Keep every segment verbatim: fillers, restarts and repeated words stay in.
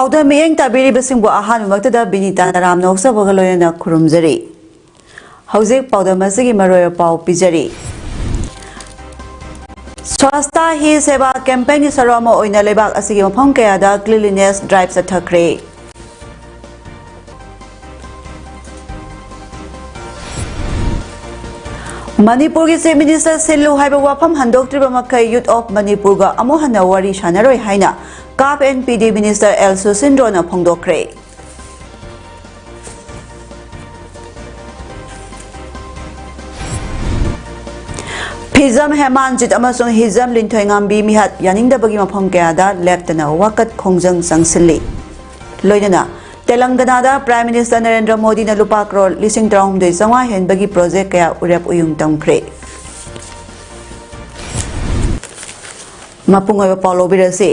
ꯄꯥꯎꯗꯝ ꯃꯤꯠꯌꯦꯡ ꯇꯥꯕꯤꯔꯤꯕꯁꯤꯡꯕꯨ ꯑꯍꯥꯟꯕꯃꯛꯇꯗ ꯕꯤꯅꯤꯇꯥ ꯅꯔꯥꯝꯅ ꯑꯣꯛꯆꯕꯒ ꯂꯣꯏꯅꯅ ꯈꯨꯔꯨꯝꯖꯔꯤ꯫ ꯍꯧꯖꯤꯛ ꯄꯥꯎꯗꯝ ꯑꯁꯤꯒꯤ ꯃꯔꯨꯑꯣꯏꯕ ꯄꯥꯎ ꯄꯤꯖꯔꯤ꯫ ꯁ꯭ꯋꯥꯁꯊ ꯍꯤ ꯁꯦꯕꯥ ꯀꯦꯝꯄꯦꯟꯒꯤ ꯁꯔꯨꯛ ꯑꯃ ꯑꯣꯏꯅ ꯂꯩꯕꯥꯛ ꯑꯁꯤꯒꯤ ꯃꯐꯝ ꯀꯌꯥꯗ cleanliness drive ꯆꯠꯊꯈ꯭ꯔꯦ꯫ ꯃꯅꯤꯄꯨꯔꯒꯤ Chief Minister ꯁꯤꯜꯂꯨ ꯍꯥꯏꯕ ꯋꯥꯐꯝ ꯍꯟꯗꯣꯛꯇ꯭ꯔꯤꯕ ꯃꯈꯩ Youth of ꯃꯅꯤꯄꯨꯔꯒ ꯑꯃꯨꯛ ꯍꯟꯅ ꯋꯥꯔꯤ ꯁꯥꯟꯅꯔꯣꯏ ꯍꯥꯏꯅ CAF and PD Minister L ꯁꯨꯁꯤꯟꯗ꯭ꯔꯣꯅ ꯐꯣꯡꯗꯣꯛꯈ꯭ꯔꯦ꯫ ꯐꯤꯖꯝ ꯍꯦꯃꯥꯟꯖꯤꯠ ꯑꯃꯁꯨꯡ ꯍꯤꯖꯝ ꯂꯤꯟꯊꯣꯏꯉꯥꯝꯕꯤ ꯃꯤꯍꯥꯠ ꯌꯥꯅꯤꯡꯗꯕꯒꯤ ꯃꯐꯝ ꯀꯌꯥꯗ ꯂꯦꯞꯇꯅ ꯋꯥꯀꯠ ꯈꯣꯡꯖꯪ ꯆꯪꯁꯤꯜꯂꯤ꯫ ꯂꯣꯏꯅꯅ ꯇꯦꯂꯪꯒꯅꯥꯗ Prime Minister ꯅꯔꯦꯟꯗ꯭ꯔ ꯃꯣꯗꯤꯅ ꯂꯨꯄꯥ ꯀ꯭ꯔꯣꯔ ꯂꯤꯁꯤꯡ ꯇꯔꯥꯍꯨꯝꯗꯣꯏ ꯆꯥꯝꯃꯉꯥ ꯍꯦꯟꯕꯒꯤ project ꯀꯌꯥ ꯎꯔꯦꯞ ꯎꯌꯨꯡ ꯇꯝꯈ꯭ꯔꯦ꯫ ꯃꯄꯨꯡ ꯑꯣꯏꯕ ꯄꯥꯎ ꯂꯧꯕꯤꯔꯁꯤ꯫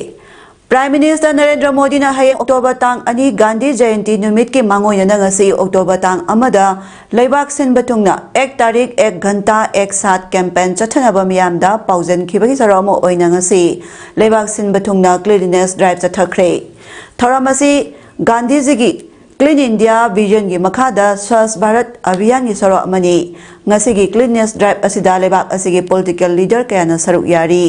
Prime Minister ꯅꯔꯦꯟꯗ꯭ꯔ ꯃꯣꯗꯤꯅ ꯍꯌꯦꯡ October ꯇꯥꯡ ꯑꯅꯤ ꯒꯥꯟꯙꯤ ꯖꯌꯟꯇꯤ ꯅꯨꯃꯤꯠꯀꯤ ꯃꯥꯡꯑꯣꯏꯅꯅ ꯉꯁꯤ October ꯇꯥꯡ ꯑꯃꯗ ꯂꯩꯕꯥꯛ ꯁꯤꯟꯕ ꯊꯨꯡꯅ "ꯑꯦꯛ ꯇꯥꯔꯤꯛ ꯑꯦꯛ ꯘꯟꯇꯥ ꯑꯦꯛ ꯁꯥꯊ" campaign ꯆꯠꯊꯅꯕ ꯃꯤꯌꯥꯝꯗ ꯄꯥꯎꯖꯦꯟꯈꯤꯕꯒꯤ ꯁꯔꯨꯛ ꯑꯃ ꯑꯣꯏꯅ ꯉꯁꯤ ꯂꯩꯕꯥꯛ ꯁꯤꯟꯕ ꯊꯨꯡꯅ cleanliness drive ꯆꯠꯊꯈ꯭ꯔꯦ꯫ ꯊꯧꯔꯝ ꯑꯁꯤ ꯒꯥꯟꯙꯤꯖꯤꯒꯤ Clean India Vision ꯒꯤ ꯃꯈꯥꯗ Swachh Bharat Abhiyan ꯒꯤ ꯁꯔꯨꯛ ꯑꯃꯅꯤ꯫ ꯉꯁꯤꯒꯤ cleanliness drive ꯑꯁꯤꯗ ꯂꯩꯕꯥꯛ ꯑꯁꯤꯒꯤ political leader ꯀꯌꯥꯅ ꯁꯔꯨꯛ ꯌꯥꯔꯤ꯫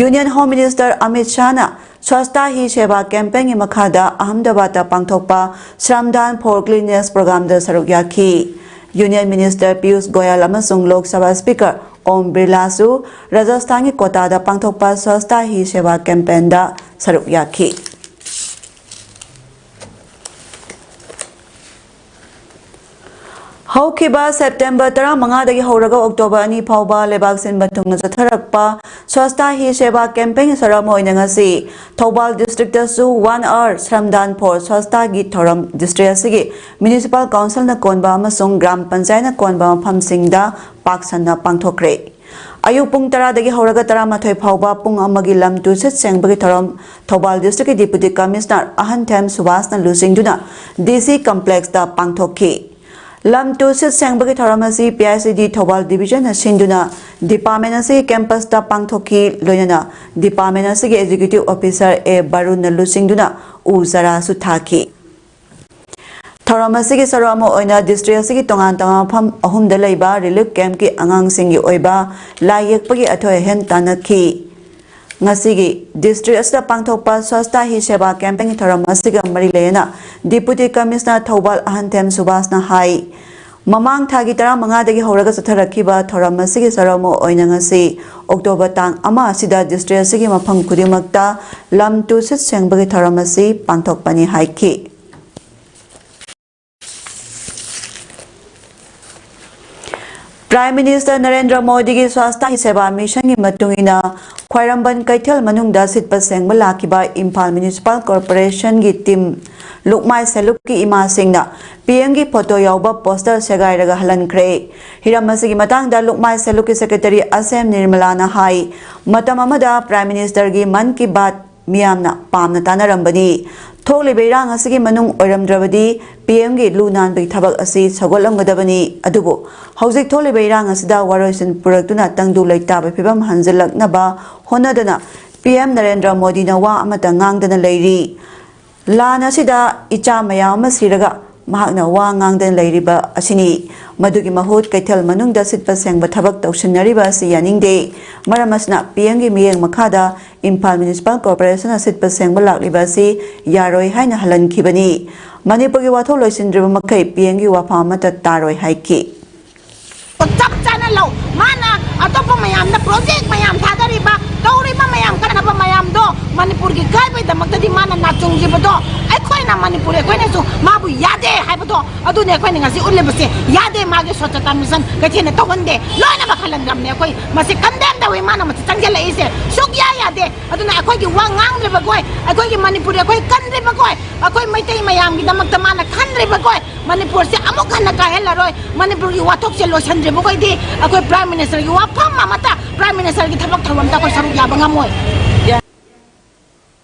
Union Home Minister Amit ꯁꯥꯍꯅ Swasthya ꯍꯤ ꯁꯦꯕꯥ campaign ꯒꯤ ꯃꯈꯥꯗ ꯑꯍꯃꯗꯕꯥꯗꯇ ꯄꯥꯡꯊꯣꯛꯄ Shramdan for Cleanliness program ꯗ ꯁꯔꯨꯛ ꯌꯥꯈꯤ꯫ Union Minister ꯄꯤꯌꯨꯁ ꯒꯣꯌꯜ ꯑꯃꯁꯨꯡ ꯂꯣꯛ ꯁꯚꯥ Speaker ꯑꯣꯝ ꯕꯤꯔꯂꯥꯁꯨ ꯔꯥꯖꯁꯊꯥꯟꯒꯤ ꯀꯣꯇꯥꯗ ꯄꯥꯡꯊꯣꯛꯄ ꯁ꯭ꯋꯥꯁꯊ ꯍꯤ ꯁꯦꯕꯥ campaign ꯗ ꯁꯔꯨꯛ ꯌꯥꯈꯤ꯫ ꯍꯧꯈꯤꯕ September ꯇꯔꯥꯃꯉꯥꯗꯒꯤ ꯍꯧꯔꯒ October ꯑꯅꯤ ꯐꯥꯎꯕ ꯂꯩꯕꯥꯛ ꯁꯤꯟꯕ ꯊꯨꯡꯅ ꯆꯠꯊꯔꯛꯄ ꯁ꯭ꯋꯥꯁꯊ ꯍꯤ ꯁꯦꯕꯥ campaign ꯒꯤ ꯁꯔꯨꯛ ꯑꯃ ꯑꯣꯏꯅ ꯉꯁꯤ ꯊꯧꯕꯥꯜ district ꯇꯁꯨ One Hour Shramdan for Swachhta ꯒꯤ ꯊꯧꯔꯝ district ꯑꯁꯤꯒꯤ Municipal Council ꯅ ꯀꯣꯟꯕ ꯑꯃꯁꯨꯡ ꯒ꯭ꯔꯥꯝ ꯄꯟꯆꯥꯌꯠꯅ ꯀꯣꯟꯕ ꯃꯐꯝꯁꯤꯡꯗ ꯄꯥꯛ ꯁꯟꯅ ꯄꯥꯡꯊꯣꯛꯈ꯭ꯔꯦ꯫ ꯑꯌꯨꯛ ꯄꯨꯡ ꯇꯔꯥꯗꯒꯤ ꯍꯧꯔꯒ ꯇꯔꯥꯃꯥꯊꯣꯏ ꯐꯥꯎꯕ ꯄꯨꯡ ꯑꯃꯒꯤ ꯂꯝ ꯇꯨ ꯁꯤꯠ ꯁꯦꯡꯕꯒꯤ ꯊꯧꯔꯝ ꯊꯧꯕꯥꯜ district ꯀꯤ Deputy Commissioner ꯑꯍꯟꯊꯦꯝ ꯁꯨꯕꯥꯁꯅ ꯂꯨꯆꯤꯡꯗꯨꯅ D C complex ꯇ ꯄꯥꯡꯊꯣꯛꯈꯤ꯫ ꯂꯝ ꯇꯨ ꯁꯤꯠ ꯁꯦꯡꯕꯒꯤ ꯊꯧꯔꯝ ꯑꯁꯤ ꯄꯤ ꯑꯥꯏ ꯁꯤ ꯗꯤ ꯊꯧꯕꯥꯜ ꯗꯤꯕꯤꯖꯟꯅ ꯁꯤꯟꯗꯨꯅ ꯗꯤꯄꯥꯔꯠꯃꯦꯟ ꯑꯁꯤꯒꯤ ꯀꯦꯝꯄꯁꯇ ꯄꯥꯡꯊꯣꯛꯈꯤ꯫ ꯂꯣꯏꯅꯅ ꯗꯤꯄꯥꯔꯠꯃꯦꯟ ꯑꯁꯤꯒꯤ ꯑꯦꯛꯖꯤꯀ꯭ꯌꯨꯇꯤꯚ ꯑꯣꯐꯤꯁꯥꯔ ꯑꯦ ꯕꯥꯔꯨꯟꯅ ꯂꯨꯆꯤꯡꯗꯨꯅ ꯎ ꯆꯥꯔꯥꯁꯨ ꯊꯥꯈꯤ꯫ ꯊꯧꯔꯝ ꯑꯁꯤꯒꯤ ꯁꯔꯨꯛ ꯑꯃ ꯑꯣꯏꯅ ꯗꯤꯁꯇ꯭ꯔꯤꯛ ꯑꯁꯤꯒꯤ ꯇꯣꯉꯥꯟ ꯇꯣꯉꯥꯟꯕ ꯃꯐꯝ ꯑꯍꯨꯝꯗ ꯂꯩꯕ ꯔꯤꯂꯤꯐ ꯀꯦꯝꯞꯀꯤ ꯑꯉꯥꯡꯁꯤꯡꯒꯤ ꯑꯣꯏꯕ ꯂꯥꯏ ꯌꯦꯛꯄꯒꯤ ꯑꯊꯣꯏ ꯑꯍꯦꯟ ꯇꯥꯟꯅꯈꯤ꯫ ꯉꯁꯤꯒꯤ ꯗꯤꯁꯇ꯭ꯔꯤꯛ ꯑꯁꯤꯗ ꯄꯥꯡꯊꯣꯛꯄ ꯁ꯭ꯋꯥꯁꯇꯥ ꯍꯤ ꯁꯦꯕꯥ ꯀꯦꯝꯄꯦꯟꯒꯤ ꯊꯧꯔꯝ ꯑꯁꯤꯒ ꯃꯔꯤ ꯂꯩꯅꯅ ꯗꯤꯄꯨꯇꯤ ꯀꯃꯤꯁꯅꯔ ꯊꯧꯕꯥꯜ ꯑꯍꯟꯊꯦꯝ ꯁꯨꯕꯥꯁꯅ ꯍꯥꯏ, ꯃꯃꯥꯡ ꯊꯥꯒꯤ ꯇꯔꯥꯃꯉꯥꯗꯒꯤ ꯍꯧꯔꯒ ꯆꯠꯊꯔꯛꯈꯤꯕ ꯊꯧꯔꯝ ꯑꯁꯤꯒꯤ ꯁꯔꯨꯛ ꯑꯃ ꯑꯣꯏꯅ ꯉꯁꯤ ꯑꯣꯛꯇꯣꯕꯔ ꯇꯥꯡ ꯑꯃ ꯑꯁꯤꯗ ꯗꯤꯁꯇ꯭ꯔꯤꯛ ꯑꯁꯤꯒꯤ ꯃꯐꯝ ꯈꯨꯗꯤꯡꯃꯛꯇ ꯂꯝ ꯇꯨ ꯁꯤꯠ ꯁꯦꯡꯕꯒꯤ ꯊꯧꯔꯝ ꯑꯁꯤ ꯄꯥꯡꯊꯣꯛꯄꯅꯤ ꯍꯥꯏꯈꯤ꯫ ꯄ꯭ꯔꯥꯏꯝ ꯃꯤꯅꯤꯁꯇꯔ ꯅꯔꯦꯟꯗ꯭ꯔ ꯃꯣꯗꯤꯒꯤ ꯁ꯭ꯋꯥꯁꯇꯥ ꯍꯤ ꯁꯦꯕꯥ ꯃꯤꯁꯟꯒꯤ ꯃꯇꯨꯡ ꯏꯟꯅ ꯈ꯭ꯋꯥꯏꯔꯝꯕꯟ ꯀꯩꯊꯦꯜ ꯃꯅꯨꯡꯗ ꯁꯤꯠꯄ ꯁꯦꯡꯕ ꯂꯥꯛꯈꯤꯕ ꯏꯝꯐꯥꯜ ꯃ꯭ꯌꯨꯅꯤꯁꯤꯄꯥꯜ ꯀꯣꯔꯄꯣꯔꯦꯁꯟꯒꯤ ꯇꯤꯝ ꯂꯨꯛꯃꯥꯏ ꯁꯦꯂꯨꯛꯀꯤ ꯏꯃꯥꯁꯤꯡꯅ ꯄꯤ ꯑꯦꯝꯒꯤ ꯐꯣꯇꯣ ꯌꯥꯎꯕ ꯄꯣꯁꯇꯔ ꯁꯦꯒꯥꯏꯔꯒ ꯍꯜꯍꯟꯈ꯭ꯔꯦ꯫ ꯍꯤꯔꯝ ꯑꯁꯤꯒꯤ ꯃꯇꯥꯡꯗ ꯂꯨꯛꯃꯥꯏ ꯁꯦꯂꯨꯛꯀꯤ ꯁꯦꯀ꯭ꯔꯦꯇꯔꯤ ꯑꯁꯦꯝ ꯅꯤꯔꯃꯂꯥꯅ ꯍꯥꯏ, ꯃꯇꯝ ꯑꯃꯗ ꯄ꯭ꯔꯥꯏꯝ ꯃꯤꯅꯤꯁꯇꯔꯒꯤ ꯃꯟ ꯀꯤ ꯕꯥꯠ ꯃꯤꯌꯥꯝꯅ ꯄꯥꯝꯅ ꯇꯥꯅꯔꯝꯕꯅꯤ꯫ ꯊꯣꯛꯂꯤꯕ ꯏꯔꯥꯡ ꯑꯁꯤꯒꯤ ꯃꯅꯨꯡ ꯑꯣꯏꯔꯝꯗ꯭ꯔꯕꯗꯤ ꯄꯤ ꯑꯦꯝꯒꯤ ꯂꯨ ꯅꯥꯟꯕꯒꯤ ꯊꯕꯛ ꯑꯁꯤ ꯁꯧꯒꯠꯂꯝꯒꯗꯕꯅꯤ꯫ ꯑꯗꯨꯕꯨ ꯍꯧꯖꯤꯛ ꯊꯣꯛꯂꯤꯕ ꯏꯔꯥꯡ ꯑꯁꯤꯗ ꯋꯥꯔꯣꯏꯁꯤꯟ ꯄꯨꯔꯛꯇꯨꯅ ꯇꯪꯗꯨ ꯂꯩꯇꯥꯕ ꯐꯤꯕꯝ ꯍꯟꯖꯤꯜꯂꯛꯅꯕ ꯍꯣꯠꯅꯗꯅ ꯄꯤ ꯑꯦꯝ ꯅꯔꯦꯟꯗ꯭ꯔ ꯃꯣꯗꯤꯅ ꯋꯥ ꯑꯃꯠꯇ ꯉꯥꯡꯗꯅ ꯂꯩꯔꯤ꯫ ꯂꯥꯟ ꯑꯁꯤꯗ ꯏꯆꯥ ꯃꯌꯥꯝ ꯑꯃ ꯁꯤꯔꯒ ꯃꯍꯥꯛꯅ ꯋꯥ ꯉꯥꯡꯗꯅ ꯂꯩꯔꯤꯕ ꯑꯁꯤꯅꯤ꯫ ꯃꯗꯨꯒꯤ ꯃꯍꯨꯠ ꯀꯩꯊꯦꯜ ꯃꯅꯨꯡꯗ ꯁꯤꯠꯄ ꯁꯦꯡꯕ ꯊꯕꯛ ꯇꯧꯁꯤꯟꯅꯔꯤꯕ ꯑꯁꯤ ꯌꯥꯅꯤꯡꯗꯦ꯫ ꯃꯔꯝ ꯑꯁꯤꯅ ꯄꯤ ꯑꯦꯝꯒꯤ ꯃꯤꯠꯌꯦꯡ ꯃꯈꯥꯗ ꯏꯝꯐꯥꯜ ꯃ꯭ꯌꯨꯅꯤꯁꯤꯄꯥꯜ ꯀꯣꯔꯄꯣꯔꯦꯁꯟꯅ ꯁꯤꯠꯄ ꯁꯦꯡꯕ ꯂꯥꯛꯂꯤꯕ ꯑꯁꯤ ꯌꯥꯔꯣꯏ ꯍꯥꯏꯅ ꯍꯜꯍꯟꯈꯤꯕꯅꯤ꯫ ꯃꯅꯤꯄꯨꯔꯒꯤ ꯋꯥꯊꯣꯛ ꯂꯣꯏꯁꯤꯟꯗ꯭ꯔꯤꯕ ꯃꯈꯩ ꯄꯤ ꯑꯦꯝꯒꯤ ꯋꯥꯐꯝ ꯑꯃꯠꯇ ꯇꯥꯔꯣꯏ ꯍꯥꯏꯈꯤ꯫ ꯆꯞ ꯆꯥꯅ ꯂꯧ꯫ ꯃꯥꯅ ꯑꯇꯣꯞꯄ ꯃꯌꯥꯝꯗ ꯄ꯭ꯔꯣꯖꯦꯛ ꯃꯌꯥꯝ ꯊꯥꯗꯔꯤꯕ, ꯇꯧꯔꯤꯕ ꯃꯌꯥꯝ, ꯀꯥꯟꯅꯕ ꯃꯌꯥꯝꯗꯣ ꯃꯅꯤꯄꯨꯔꯒꯤ ꯀꯥꯏꯕꯒꯤꯗꯃꯛꯇꯗꯤ ꯃꯥꯅ ꯅꯥꯆꯨꯡꯈꯤꯕꯗꯣ, ꯑꯩꯈꯣꯏꯅ ꯃꯅꯤꯄꯨꯔ, ꯑꯩꯈꯣꯏꯅꯁꯨ ꯃꯥꯕꯨ ꯌꯥꯗꯦ ꯍꯥꯏꯕꯗꯣ, ꯑꯗꯨꯅꯦ ꯑꯩꯈꯣꯏꯅ ꯉꯁꯤ ꯎꯠꯂꯤꯕꯁꯦ꯫ ꯌꯥꯗꯦ, ꯃꯥꯒꯤ ꯁ꯭ꯋꯥꯆꯇꯥ ꯃꯤꯁꯟ ꯀꯩꯊꯦꯜꯅ ꯇꯧꯍꯟꯗꯦ꯫ ꯂꯣꯏꯅꯃꯛ ꯍꯜꯍꯟꯈ꯭ꯔꯕꯅꯦ꯫ ꯑꯩꯈꯣꯏ ꯃꯁꯤ ꯀꯟꯗꯦꯝ ꯇꯧꯏ꯫ ꯃꯥꯅ ꯃꯁꯤ ꯆꯪꯁꯤꯜꯂꯛꯏꯁꯦ ꯁꯨꯛꯌꯥ ꯌꯥꯗꯦ꯫ ꯑꯗꯨꯅ ꯑꯩꯈꯣꯏꯒꯤ ꯋꯥ ꯉꯥꯡꯗ꯭ꯔꯤꯕꯈꯣꯏ, ꯑꯩꯈꯣꯏꯒꯤ ꯃꯅꯤꯄꯨꯔꯤ ꯑꯩꯈꯣꯏ ꯀꯟꯗ꯭ꯔꯤꯕꯈꯣꯏ, ꯑꯩꯈꯣꯏ ꯃꯩꯇꯩ ꯃꯌꯥꯝꯒꯤꯗꯃꯛꯇ ꯃꯥꯅ ꯈꯟꯗ꯭ꯔꯤꯕꯈꯣꯏ, ꯃꯅꯤꯄꯨꯔꯁꯦ ꯑꯃꯨꯛ ꯍꯟꯅ ꯀꯥꯏꯍꯜꯂꯔꯣꯏ꯫ ꯃꯅꯤꯄꯨꯔꯒꯤ ꯋꯥꯊꯣꯛꯁꯦ ꯂꯣꯏꯁꯤꯟꯗ꯭ꯔꯤꯕꯈꯣꯏꯗꯤ ꯑꯩꯈꯣꯏ ꯄ꯭ꯔꯥꯏꯝ ꯃꯤꯅꯤꯁꯇꯔꯒꯤ ꯋꯥꯐꯝ ꯑꯃꯠꯇ ꯄ꯭ꯔꯥꯏꯝ ꯃꯤꯅꯤꯁꯇꯔꯒꯤ ꯊꯕꯛ ꯊꯧꯔꯝꯗ ꯑꯩꯈꯣꯏ ꯁꯔꯨꯛ ꯌꯥꯕ ꯉꯝꯃꯣꯏ꯫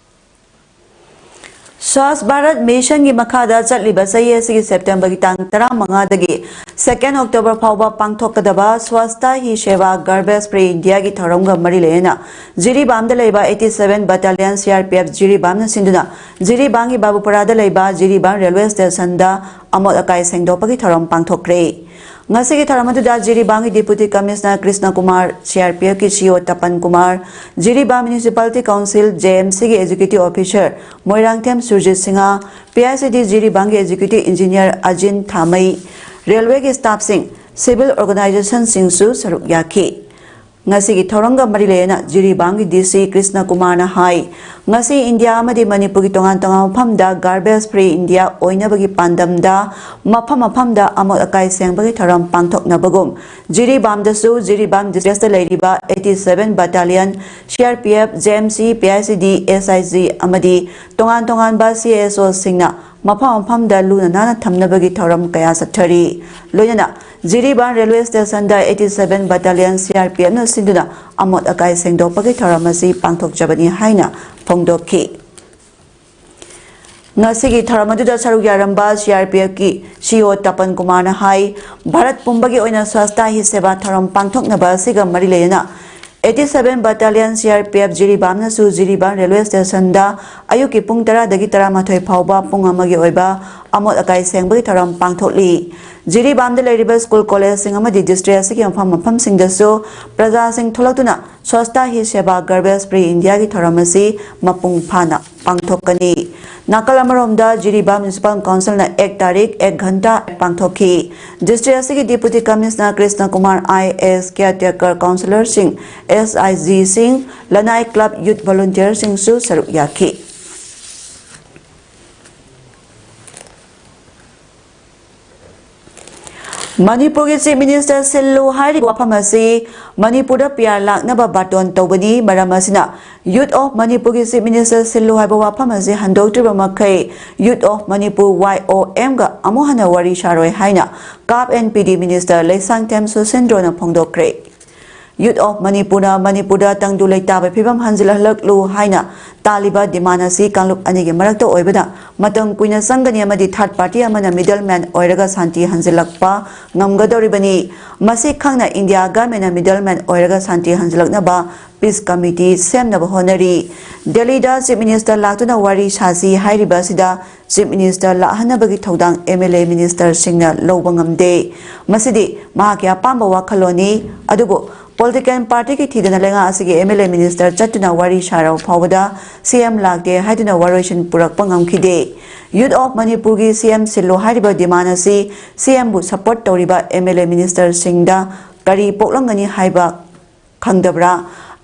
ꯁ꯭ꯋꯥꯁ ꯚꯥꯔꯠ ꯃꯤꯁꯟꯒꯤ ꯃꯈꯥꯗ ꯆꯠꯂꯤꯕ ꯆꯍꯤ ꯑꯁꯤꯒꯤ ꯁꯦꯞꯇꯦꯝꯕꯔꯒꯤ ꯇꯥꯡ ꯇꯔꯥꯃꯉꯥꯗꯒꯤ second October ꯐꯥꯎꯕ ꯄꯥꯡꯊꯣꯛꯀꯗꯕ Swachhta Hi Seva Garbage Free India ꯒꯤ ꯊꯧꯔꯝꯒ ꯃꯔꯤ ꯂꯩꯅꯅ ꯖꯤꯔꯤꯕꯥꯝꯗ ꯂꯩꯕ eighty seven Battalion C R P F ꯖꯤꯔꯤꯕꯥꯝꯅ ꯁꯤꯟꯗꯨꯅ ꯖꯤꯔꯤꯕꯥꯝꯒꯤ ꯕꯥꯕꯨꯄꯨꯔꯥꯗ ꯂꯩꯕ ꯖꯤꯔꯤꯕꯥꯝ ꯔꯦꯜꯋꯦ ꯁ꯭ꯇꯦꯁꯟꯗ ꯑꯃꯣꯠ ꯑꯀꯥꯏ ꯁꯦꯡꯗꯣꯛꯄꯒꯤ ꯊꯧꯔꯝ ꯄꯥꯡꯊꯣꯛꯈ꯭ꯔꯦ꯫ ꯉꯁꯤꯒꯤ ꯊꯧꯔꯝ ꯑꯗꯨꯗ ꯖꯤꯔꯤꯕꯥꯝꯒꯤ Deputy Commissioner Krishna Kumar, C R P F ꯀꯤ C E O ꯇꯄꯟ Kumar, Jiribam Municipality Council, J M C ꯒꯤ Executive Officer Moirangthem Surjit Singh, P I C D ꯖꯤꯔꯤꯕꯥꯝꯒꯤ Executive Engineer ꯑꯖꯤꯟ ꯊꯥꯃꯩ, ꯔꯦꯜꯋꯦꯒꯤ staff ꯁꯤꯡ, civil organization ꯁꯤꯡꯁꯨ ꯁꯔꯨꯛ ꯌꯥꯈꯤ꯫ ꯉꯁꯤꯒꯤ ꯊꯧꯔꯝꯒ ꯃꯔꯤ ꯂꯩꯅꯅ ꯖꯤꯔꯤꯕꯥꯝꯒꯤ D C ꯀ꯭ꯔꯤꯁꯅ ꯀꯨꯃꯥꯔꯅ ꯍꯥꯏ, ꯉꯁꯤ ꯏꯟꯗꯤꯌꯥ ꯑꯃꯗꯤ ꯃꯅꯤꯄꯨꯔꯒꯤ ꯇꯣꯉꯥꯟ ꯇꯣꯉꯥꯟꯕ ꯃꯐꯝꯗ garbage free India ꯑꯣꯏꯅꯕꯒꯤ ꯄꯥꯟꯗꯝꯗ ꯃꯐꯝ ꯃꯐꯝꯗ ꯑꯃꯣꯠ ꯑꯀꯥꯏ ꯁꯦꯡꯕꯒꯤ ꯊꯧꯔꯝ ꯄꯥꯡꯊꯣꯛꯅꯕꯒꯨꯝ, ꯖꯤꯔꯤꯕꯥꯝꯗꯁꯨ ꯖꯤꯔꯤꯕꯥꯝ district ꯂꯩꯔꯤꯕ eighty seven Battalion, C R P F, J M C, P I C D, S I G ꯑꯃꯗꯤ ꯇꯣꯉꯥꯟ ꯇꯣꯉꯥꯟꯕ C S O ꯁꯤꯡꯅ ꯃꯐꯝ ꯃꯐꯝꯗ ꯂꯨꯅ ꯅꯥꯟꯅ ꯊꯝꯅꯕꯒꯤ ꯊꯧꯔꯝ ꯀꯌꯥ ꯆꯠꯊꯔꯤ꯫ ꯂꯣꯏꯅꯅ ꯖꯤꯔꯤꯕꯥꯝ ꯔꯦꯜꯋꯦ ꯁ꯭ꯇꯦꯁꯟꯗ eighty seven Battalion C R P F ꯅ ꯁꯤꯟꯗꯨꯅ ꯑꯃꯣꯠ ꯑꯀꯥꯏ ꯁꯦꯡꯗꯣꯛꯄꯒꯤ ꯊꯧꯔꯝ ꯑꯁꯤ ꯄꯥꯡꯊꯣꯛꯆꯕꯅꯤ ꯍꯥꯏꯅ ꯐꯣꯡꯗꯣꯛꯈꯤ꯫ ꯉꯁꯤꯒꯤ ꯊꯧꯔꯝ ꯑꯗꯨꯗ ꯁꯔꯨꯛ ꯌꯥꯔꯝꯕ C R P F ꯀꯤ C E O ꯇꯄꯟ ꯀꯨꯃꯥꯔꯅ ꯍꯥꯏ, ꯚꯥꯔꯠ ꯄꯨꯝꯕꯒꯤ ꯑꯣꯏꯅ Swachhta Hi Seva ꯊꯧꯔꯝ ꯄꯥꯡꯊꯣꯛꯅꯕ ꯑꯁꯤꯒ ꯃꯔꯤ ꯂꯩꯅꯅ eighty seven Battalion C R P F ꯖꯤꯔꯤꯕꯥꯝꯅꯁꯨ ꯖꯤꯔꯤꯕꯥꯝ ꯔꯦꯜꯋꯦ ꯁ꯭ꯇꯦꯁꯟꯗ ꯑꯌꯨꯛꯀꯤ ꯄꯨꯡ ꯇꯔꯥꯗꯒꯤ ꯇꯔꯥꯃꯥꯊꯣꯏ ꯐꯥꯎꯕ ꯄꯨꯡ ꯑꯃꯒꯤ ꯑꯣꯏꯕ ꯑꯃꯣꯠ ꯑꯀꯥꯏ ꯁꯦꯡꯕꯒꯤ ꯊꯧꯔꯝ ꯄꯥꯡꯊꯣꯛꯂꯤ꯫ ꯖꯤꯔꯤꯕꯥꯝꯗ ꯂꯩꯔꯤꯕ ꯁ꯭ꯀꯨꯜ ꯀꯣꯂꯦꯖꯁꯤꯡ ꯑꯃꯗꯤ district ꯑꯁꯤꯒꯤ ꯃꯐꯝ ꯃꯐꯝꯁꯤꯡꯗꯁꯨ ꯄ꯭ꯔꯖꯥꯁꯤꯡ ꯊꯣꯛꯂꯛꯇꯨꯅ Swachhta Hi Seva Garbage Free India ꯒꯤ ꯊꯧꯔꯝ ꯑꯁꯤ ꯃꯄꯨꯡ ꯐꯥꯅ ꯄꯥꯡꯊꯣꯛꯀꯅꯤ꯫ ꯅꯥꯀꯜ ꯑꯃꯔꯣꯝꯗ ꯖꯤꯔꯤꯕꯥꯝ Municipal Council ꯅ ꯑꯦꯛ ꯇꯥꯔꯤꯛ ꯑꯦꯛ ꯘꯟꯇꯥ ꯄꯥꯡꯊꯣꯛꯈꯤ꯫ District ꯑꯁꯤꯒꯤ Deputy Commissioner Krishna Kumar, I A S, caretaker councillor ꯁꯤꯡ, S I G ꯁꯤꯡ, ꯂꯅꯥꯏ club youth volunteer ꯁꯤꯡꯁꯨ ꯁꯔꯨꯛ ꯌꯥꯈꯤ꯫ ꯃꯅꯤꯄꯨꯔꯒꯤ Chief Minister ꯁꯤꯜꯂꯨ ꯍꯥꯏꯔꯤꯕ ꯋꯥꯐꯝ ꯑꯁꯤ ꯃꯅꯤꯄꯨꯔꯗ P R ꯂꯥꯛꯅꯕ ꯕꯥꯇꯣꯟ ꯇꯧꯕꯅꯤ꯫ ꯃꯔꯝ ꯑꯁꯤꯅ Youth of ꯃꯅꯤꯄꯨꯔꯒꯤ Chief Minister ꯁꯤꯜꯂꯨ ꯍꯥꯏꯕ ꯋꯥꯐꯝ ꯑꯁꯤ ꯍꯟꯗꯣꯛꯇ꯭ꯔꯤꯕ ꯃꯈꯩ Youth of Manipur, Y O M ꯒ ꯑꯃꯨꯛ ꯍꯟꯅ ꯋꯥꯔꯤ ꯁꯥꯔꯣꯏ ꯍꯥꯏꯅ CAF and P D Minister Leishangthem ꯁꯨꯁꯤꯟꯗ꯭ꯔꯣꯅ ꯐꯣꯡꯗꯣꯛꯈ꯭ꯔꯦ꯫ Youth of Manipurꯅ ꯃꯅꯤꯄꯨꯔꯗ ꯇꯪꯗꯨ ꯂꯩꯇꯥꯕ ꯐꯤꯕꯝ ꯍꯟꯖꯤꯜꯍꯜꯂꯛꯂꯨ ꯍꯥꯏꯅ ꯇꯥꯜꯂꯤꯕ demand ꯑꯁꯤ ꯀꯥꯡꯂꯨꯞ ꯑꯅꯤꯒꯤ ꯃꯔꯛꯇ ꯑꯣꯏꯕꯅ ꯃꯇꯝ ꯀꯨꯏꯅ ꯆꯪꯒꯅꯤ ꯑꯃꯗꯤ third party ꯑꯃꯅ middleman ꯑꯣꯏꯔꯒ ꯁꯥꯟꯇꯤ ꯍꯟꯖꯤꯜꯂꯛꯄ ꯉꯝꯒꯗꯧꯔꯤꯕꯅꯤ꯫ ꯃꯁꯤ ꯈꯪꯅ India governmentꯅ middleman ꯑꯣꯏꯔꯒ ꯁꯥꯟꯇꯤ ꯍꯟꯖꯤꯜꯂꯛꯅꯕ peace committee ꯁꯦꯝꯅꯕ ꯍꯣꯠꯅꯔꯤ꯫ ꯗꯦꯜꯂꯤꯗ Chief Minister ꯂꯥꯛꯇꯨꯅ ꯋꯥꯔꯤ ꯁꯥꯁꯤ ꯍꯥꯏꯔꯤꯕ ꯑꯁꯤꯗ Chief Minister ꯂꯥꯛꯍꯟꯅꯕꯒꯤ ꯊꯧꯗꯥꯡ MLA ministerꯁꯤꯡꯅ ꯂꯧꯕ ꯉꯝꯗꯦ꯫ ꯃꯁꯤꯗꯤ ꯃꯍꯥꯛꯀꯤ ꯑꯄꯥꯝꯕ ꯋꯥꯈꯜꯂꯣꯟꯅꯤ꯫ ꯑꯗꯨꯕꯨ political partyꯒꯤ ꯊꯤꯗꯅ ꯂꯩꯉꯥꯛ ꯑꯁꯤꯒꯤ MLA minister ꯆꯠꯇꯨꯅ ꯋꯥꯔꯤ ꯁꯥꯔꯕ ꯐꯥꯎꯕꯗ CM ꯂꯥꯛꯇꯦ ꯍꯥꯏꯗꯨꯅ ꯋꯥꯔꯣꯏꯁꯤꯟ ꯄꯨꯔꯛꯄ ꯉꯝꯈꯤꯗꯦ꯫ Youth of Manipurꯒꯤ CM ꯁꯤꯜꯂꯨ ꯍꯥꯏꯔꯤꯕ demand ꯑꯁꯤ CMꯕꯨ support ꯇꯧꯔꯤꯕ MLA ministerꯁꯤꯡꯗ ꯀꯔꯤ ꯄꯣꯛꯂꯝꯒꯅꯤ ꯍꯥꯏꯕ ꯈꯪꯗꯕ꯭ꯔꯥ?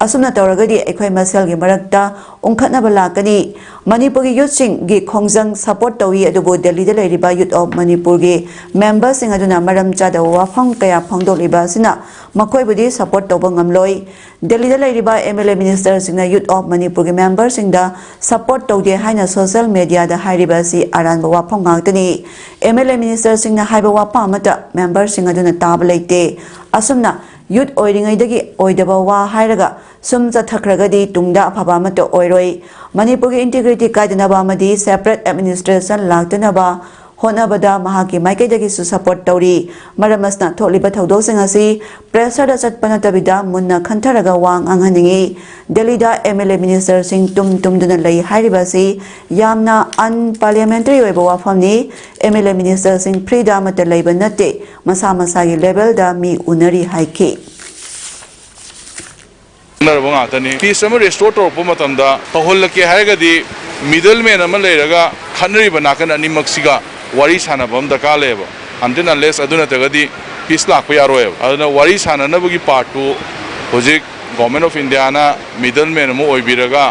ꯑꯁꯨꯝꯅ ꯇꯧꯔꯒꯗꯤ ꯑꯩꯈꯣꯏ ꯃꯁꯦꯜꯒꯤ ꯃꯔꯛꯇ ꯎꯪꯈꯠꯅꯕ ꯂꯥꯛꯀꯅꯤ꯫ ꯃꯅꯤꯄꯨꯔꯒꯤ youthꯁꯤꯡꯒꯤ ꯈꯣꯡꯖꯪ support ꯇꯧꯏ, ꯑꯗꯨꯕꯨ ꯗꯦꯜꯂꯤꯗ ꯂꯩꯔꯤꯕ Youth of Manipurꯒꯤ memberꯁꯤꯡ ꯑꯗꯨꯅ ꯃꯔꯝ ꯆꯥꯗꯕ ꯋꯥꯐꯝ ꯀꯌꯥ ꯐꯣꯡꯗꯣꯛꯂꯤꯕ ꯑꯁꯤꯅ ꯃꯈꯣꯏꯕꯨꯗꯤ support ꯇꯧꯕ ꯉꯝꯂꯣꯏ꯫ ꯗꯦꯜꯂꯤꯗ ꯂꯩꯔꯤꯕ MLA ministerꯁꯤꯡꯅ Youth of Manipurꯒꯤ memberꯁꯤꯡꯗ support ꯇꯧꯗꯦ ꯍꯥꯏꯅ social mediaꯗ ꯍꯥꯏꯔꯤꯕ ꯑꯁꯤ ꯑꯔꯥꯟꯕ ꯋꯥꯐꯝ ꯉꯥꯛꯇꯅꯤ꯫ MLA ministerꯁꯤꯡꯅ ꯍꯥꯏꯕ ꯋꯥꯐꯝ ꯑꯃꯠꯇ memberꯁꯤꯡ ꯑꯗꯨꯅ ꯇꯥꯕ ꯂꯩꯇꯦ꯫ ꯑꯁꯨꯝꯅ youth ꯑꯣꯏꯔꯤꯉꯩꯗꯒꯤ ꯑꯣꯏꯗꯕ ꯋꯥ ꯍꯥꯏꯔꯒ ꯁꯨꯝ ꯆꯠꯊꯈ꯭ꯔꯒꯗꯤ ꯇꯨꯡꯗ ꯑꯐꯕ ꯑꯃꯠꯇ ꯑꯣꯏꯔꯣꯏ꯫ ꯃꯅꯤꯄꯨꯔꯒꯤ integrity ꯀꯥꯏꯗꯅꯕ ꯑꯃꯗꯤ separate administration ꯂꯥꯛꯇꯅꯕ ꯍꯣꯠꯅꯕꯗ ꯃꯍꯥꯛꯀꯤ ꯃꯥꯏꯀꯩꯗꯒꯤꯁꯨ support ꯇꯧꯔꯤ꯫ ꯃꯔꯝ ꯑꯁꯤꯅ ꯊꯣꯛꯂꯤꯕ ꯊꯧꯗꯣꯛꯁꯤꯡ ꯑꯁꯤ pressureꯗ ꯆꯠꯄ ꯅꯠꯇꯕꯤꯗ ꯃꯨꯟꯅ ꯈꯟꯊꯔꯒ ꯋꯥ ꯉꯥꯡꯍꯟꯅꯤꯡꯏ꯫ ꯗꯦꯜꯂꯤꯗ MLA ministerꯁꯤꯡ ꯇꯨꯝ ꯇꯨꯝꯗꯨꯅ ꯂꯩ ꯍꯥꯏꯔꯤꯕ ꯑꯁꯤ ꯌꯥꯝꯅ unparliamentary ꯑꯣꯏꯕ ꯋꯥꯐꯝꯅꯤ꯫ MLA ministerꯁꯤꯡ freeꯗ ꯑꯃꯠꯇ ꯂꯩꯕ ꯅꯠꯇꯦ, ꯃꯁꯥ ꯃꯁꯥꯒꯤ levelꯗ ꯃꯤ ꯎꯅꯔꯤ ꯍꯥꯏꯈꯤ꯫ ꯈꯪꯅꯔꯕ ꯉꯥꯛꯇꯅꯤ꯫ Peace ꯑꯃ restore ꯇꯧꯔꯛꯄ ꯃꯇꯝꯗ ꯇꯧꯍꯜꯂꯛꯀꯦ ꯍꯥꯏꯔꯒꯗꯤ middleman ꯑꯃ ꯂꯩꯔꯒ ꯈꯠꯅꯔꯤꯕ ꯅꯥꯀꯟ ꯑꯅꯤꯃꯛꯁꯤꯒ ꯋꯥꯔꯤ ꯁꯥꯟꯅꯕ ꯑꯃ ꯗꯔꯀꯥꯔ ꯂꯩꯌꯦꯕ꯫ Until unless ꯑꯗꯨ ꯅꯠꯇ꯭ꯔꯒꯗꯤ peace ꯂꯥꯛꯄ ꯌꯥꯔꯣꯏꯕ꯫ ꯑꯗꯨꯅ ꯋꯥꯔꯤ ꯁꯥꯟꯅꯅꯕꯒꯤ partꯇꯨ ꯍꯧꯖꯤꯛ Government of Indiaꯅ middleman ꯑꯃ ꯑꯣꯏꯕꯤꯔꯒ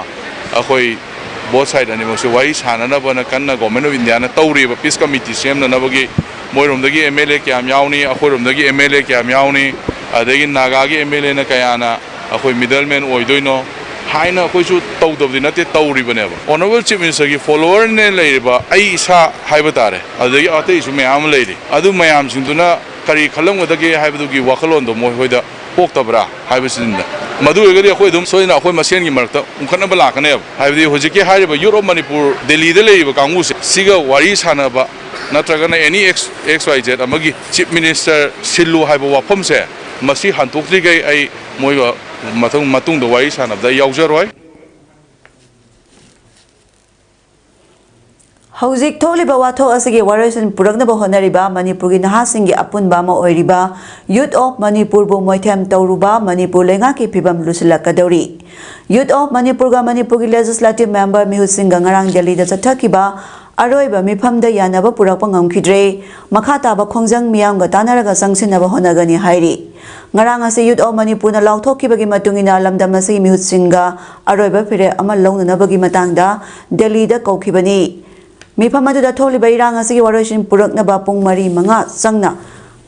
ꯑꯩꯈꯣꯏ both side ꯑꯅꯤꯃꯛꯁꯦ ꯋꯥꯔꯤ ꯁꯥꯟꯅꯅꯕꯅ ꯀꯟꯅ Government of Indiaꯅ ꯇꯧꯔꯤꯕ, peace committee ꯁꯦꯝꯅꯅꯕꯒꯤ꯫ ꯃꯣꯏꯔꯣꯝꯗꯒꯤ MLA ꯀꯌꯥꯝ ꯌꯥꯎꯅꯤ, ꯑꯩꯈꯣꯏꯔꯣꯝꯗꯒꯤ MLA ꯀꯌꯥꯝ ꯌꯥꯎꯅꯤ, ꯑꯗꯒꯤ ꯅꯥꯒꯥꯒꯤ MLAꯅ ꯀꯌꯥꯅ ꯑꯩꯈꯣꯏ middleman ꯑꯣꯏꯗꯣꯏꯅꯣ ꯍꯥꯏꯅ ꯑꯩꯈꯣꯏꯁꯨ ꯇꯧꯗꯕꯗꯤ ꯅꯠꯇꯦ, ꯇꯧꯔꯤꯕꯅꯦꯕ꯫ Honourable Chief Ministerꯒꯤ followerꯅꯦ ꯂꯩꯔꯤꯕ ꯑꯩ ꯏꯁꯥ ꯍꯥꯏꯕ ꯇꯥꯔꯦ, ꯑꯗꯨꯗꯒꯤ ꯑꯇꯩꯁꯨ ꯃꯌꯥꯝ ꯑꯃ ꯂꯩꯔꯤ꯫ ꯑꯗꯨ ꯃꯌꯥꯝꯁꯤꯡꯗꯨꯅ ꯀꯔꯤ ꯈꯜꯂꯝꯒꯗꯒꯦ ꯍꯥꯏꯕꯗꯨꯒꯤ ꯋꯥꯈꯜꯂꯣꯟꯗꯣ ꯃꯣꯏ ꯍꯣꯏꯗ ꯊꯣꯛꯇꯕ꯭ꯔꯥ ꯍꯥꯏꯕꯁꯤꯅꯤꯗ꯫ ꯃꯗꯨ ꯑꯣꯏꯔꯒꯗꯤ ꯑꯩꯈꯣꯏ ꯑꯗꯨꯝ ꯁꯣꯏꯗꯅ ꯑꯩꯈꯣꯏ ꯃꯁꯦꯟꯒꯤ ꯃꯔꯛꯇ ꯎꯪꯈꯠꯅꯕ ꯂꯥꯛꯀꯅꯦꯕ꯫ ꯍꯥꯏꯕꯗꯤ ꯍꯧꯖꯤꯛꯀꯤ ꯍꯥꯏꯔꯤꯕ Youth of Manipur ꯗꯦꯜꯂꯤꯗ ꯂꯩꯔꯤꯕ ꯀꯥꯡꯕꯨꯁꯦ ꯁꯤꯒ ꯋꯥꯔꯤ ꯁꯥꯟꯅꯕ ꯅꯠꯇ꯭ꯔꯒꯅ any X, X Y Z ꯑꯃꯒꯤ Chief Minister ꯁꯤꯜꯂꯨ ꯍꯥꯏꯕ ꯋꯥꯐꯝꯁꯦ, ꯃꯁꯤ ꯍꯟꯗꯣꯛꯇ꯭ꯔꯤꯈꯩ ꯑꯩ ꯃꯣꯏꯒ ꯃꯊꯪ, ꯃꯇꯨꯡꯗ ꯋꯥꯔꯤ ꯁꯥꯟꯅꯕꯗ ꯑꯩ ꯌꯥꯎꯖꯔꯣꯏ꯫ ꯍꯧꯖꯤꯛ ꯊꯣꯛꯂꯤꯕ ꯋꯥꯊꯣꯛ ꯑꯁꯤꯒꯤ ꯋꯥꯔꯣꯏꯁꯤꯟ ꯄꯨꯔꯛꯅꯕ ꯍꯣꯠꯅꯔꯤꯕ ꯃꯅꯤꯄꯨꯔꯒꯤ ꯅꯍꯥꯁꯤꯡꯒꯤ ꯑꯄꯨꯟꯕ ꯑꯃ ꯑꯣꯏꯔꯤꯕ Youth of ꯃꯅꯤꯄꯨꯔꯕꯨ ꯃꯣꯏꯊꯦꯝ ꯇꯧꯔꯨꯕ ꯃꯅꯤꯄꯨꯔ ꯂꯩꯉꯥꯛꯀꯤ ꯐꯤꯕꯝ ꯂꯨꯁꯤꯜꯂꯛꯀꯗꯧꯔꯤ꯫ Youth of ꯃꯅꯤꯄꯨꯔꯒ ꯃꯅꯤꯄꯨꯔꯒꯤ Legislative Member ꯃꯤꯍꯨꯠꯁꯤꯡꯒ ꯉꯔꯥꯡ ꯗꯦꯜꯂꯤꯗ ꯆꯠꯊꯈꯤꯕ ꯑꯔꯣꯏꯕ ꯃꯤꯐꯝꯗ ꯌꯥꯅꯕ ꯄꯨꯔꯛꯄ ꯉꯝꯈꯤꯗ꯭ꯔꯦ꯫ ꯃꯈꯥ ꯇꯥꯕ ꯈꯣꯡꯖꯪ ꯃꯤꯌꯥꯝꯒ ꯇꯥꯟꯅꯔꯒ ꯆꯪꯁꯤꯟꯅꯕ ꯍꯣꯠꯅꯒꯅꯤ ꯍꯥꯏꯔꯤ꯫ ꯉꯔꯥꯡ ꯑꯁꯤ Youth of ꯃꯅꯤꯄꯨꯔꯅ ꯂꯥꯎꯊꯣꯛꯈꯤꯕꯒꯤ ꯃꯇꯨꯡ ꯏꯟꯅ ꯂꯝꯗꯝ ꯑꯁꯤꯒꯤ ꯃꯤꯍꯨꯠꯁꯤꯡꯒ ꯑꯔꯣꯏꯕ ꯐꯤꯔꯦꯞ ꯑꯃ ꯂꯧꯅꯅꯕꯒꯤ ꯃꯇꯥꯡꯗ ꯗꯦꯜꯂꯤꯗ ꯀꯧꯈꯤꯕꯅꯤ꯫ ꯃꯤꯐꯝ ꯑꯗꯨꯗ ꯊꯣꯛꯂꯤꯕ ꯏꯔꯥꯡ ꯑꯁꯤꯒꯤ ꯋꯥꯔꯣꯏꯁꯤꯟ ꯄꯨꯔꯛꯅꯕ ꯄꯨꯡ ꯃꯔꯤ ꯃꯉꯥ ꯆꯪꯅ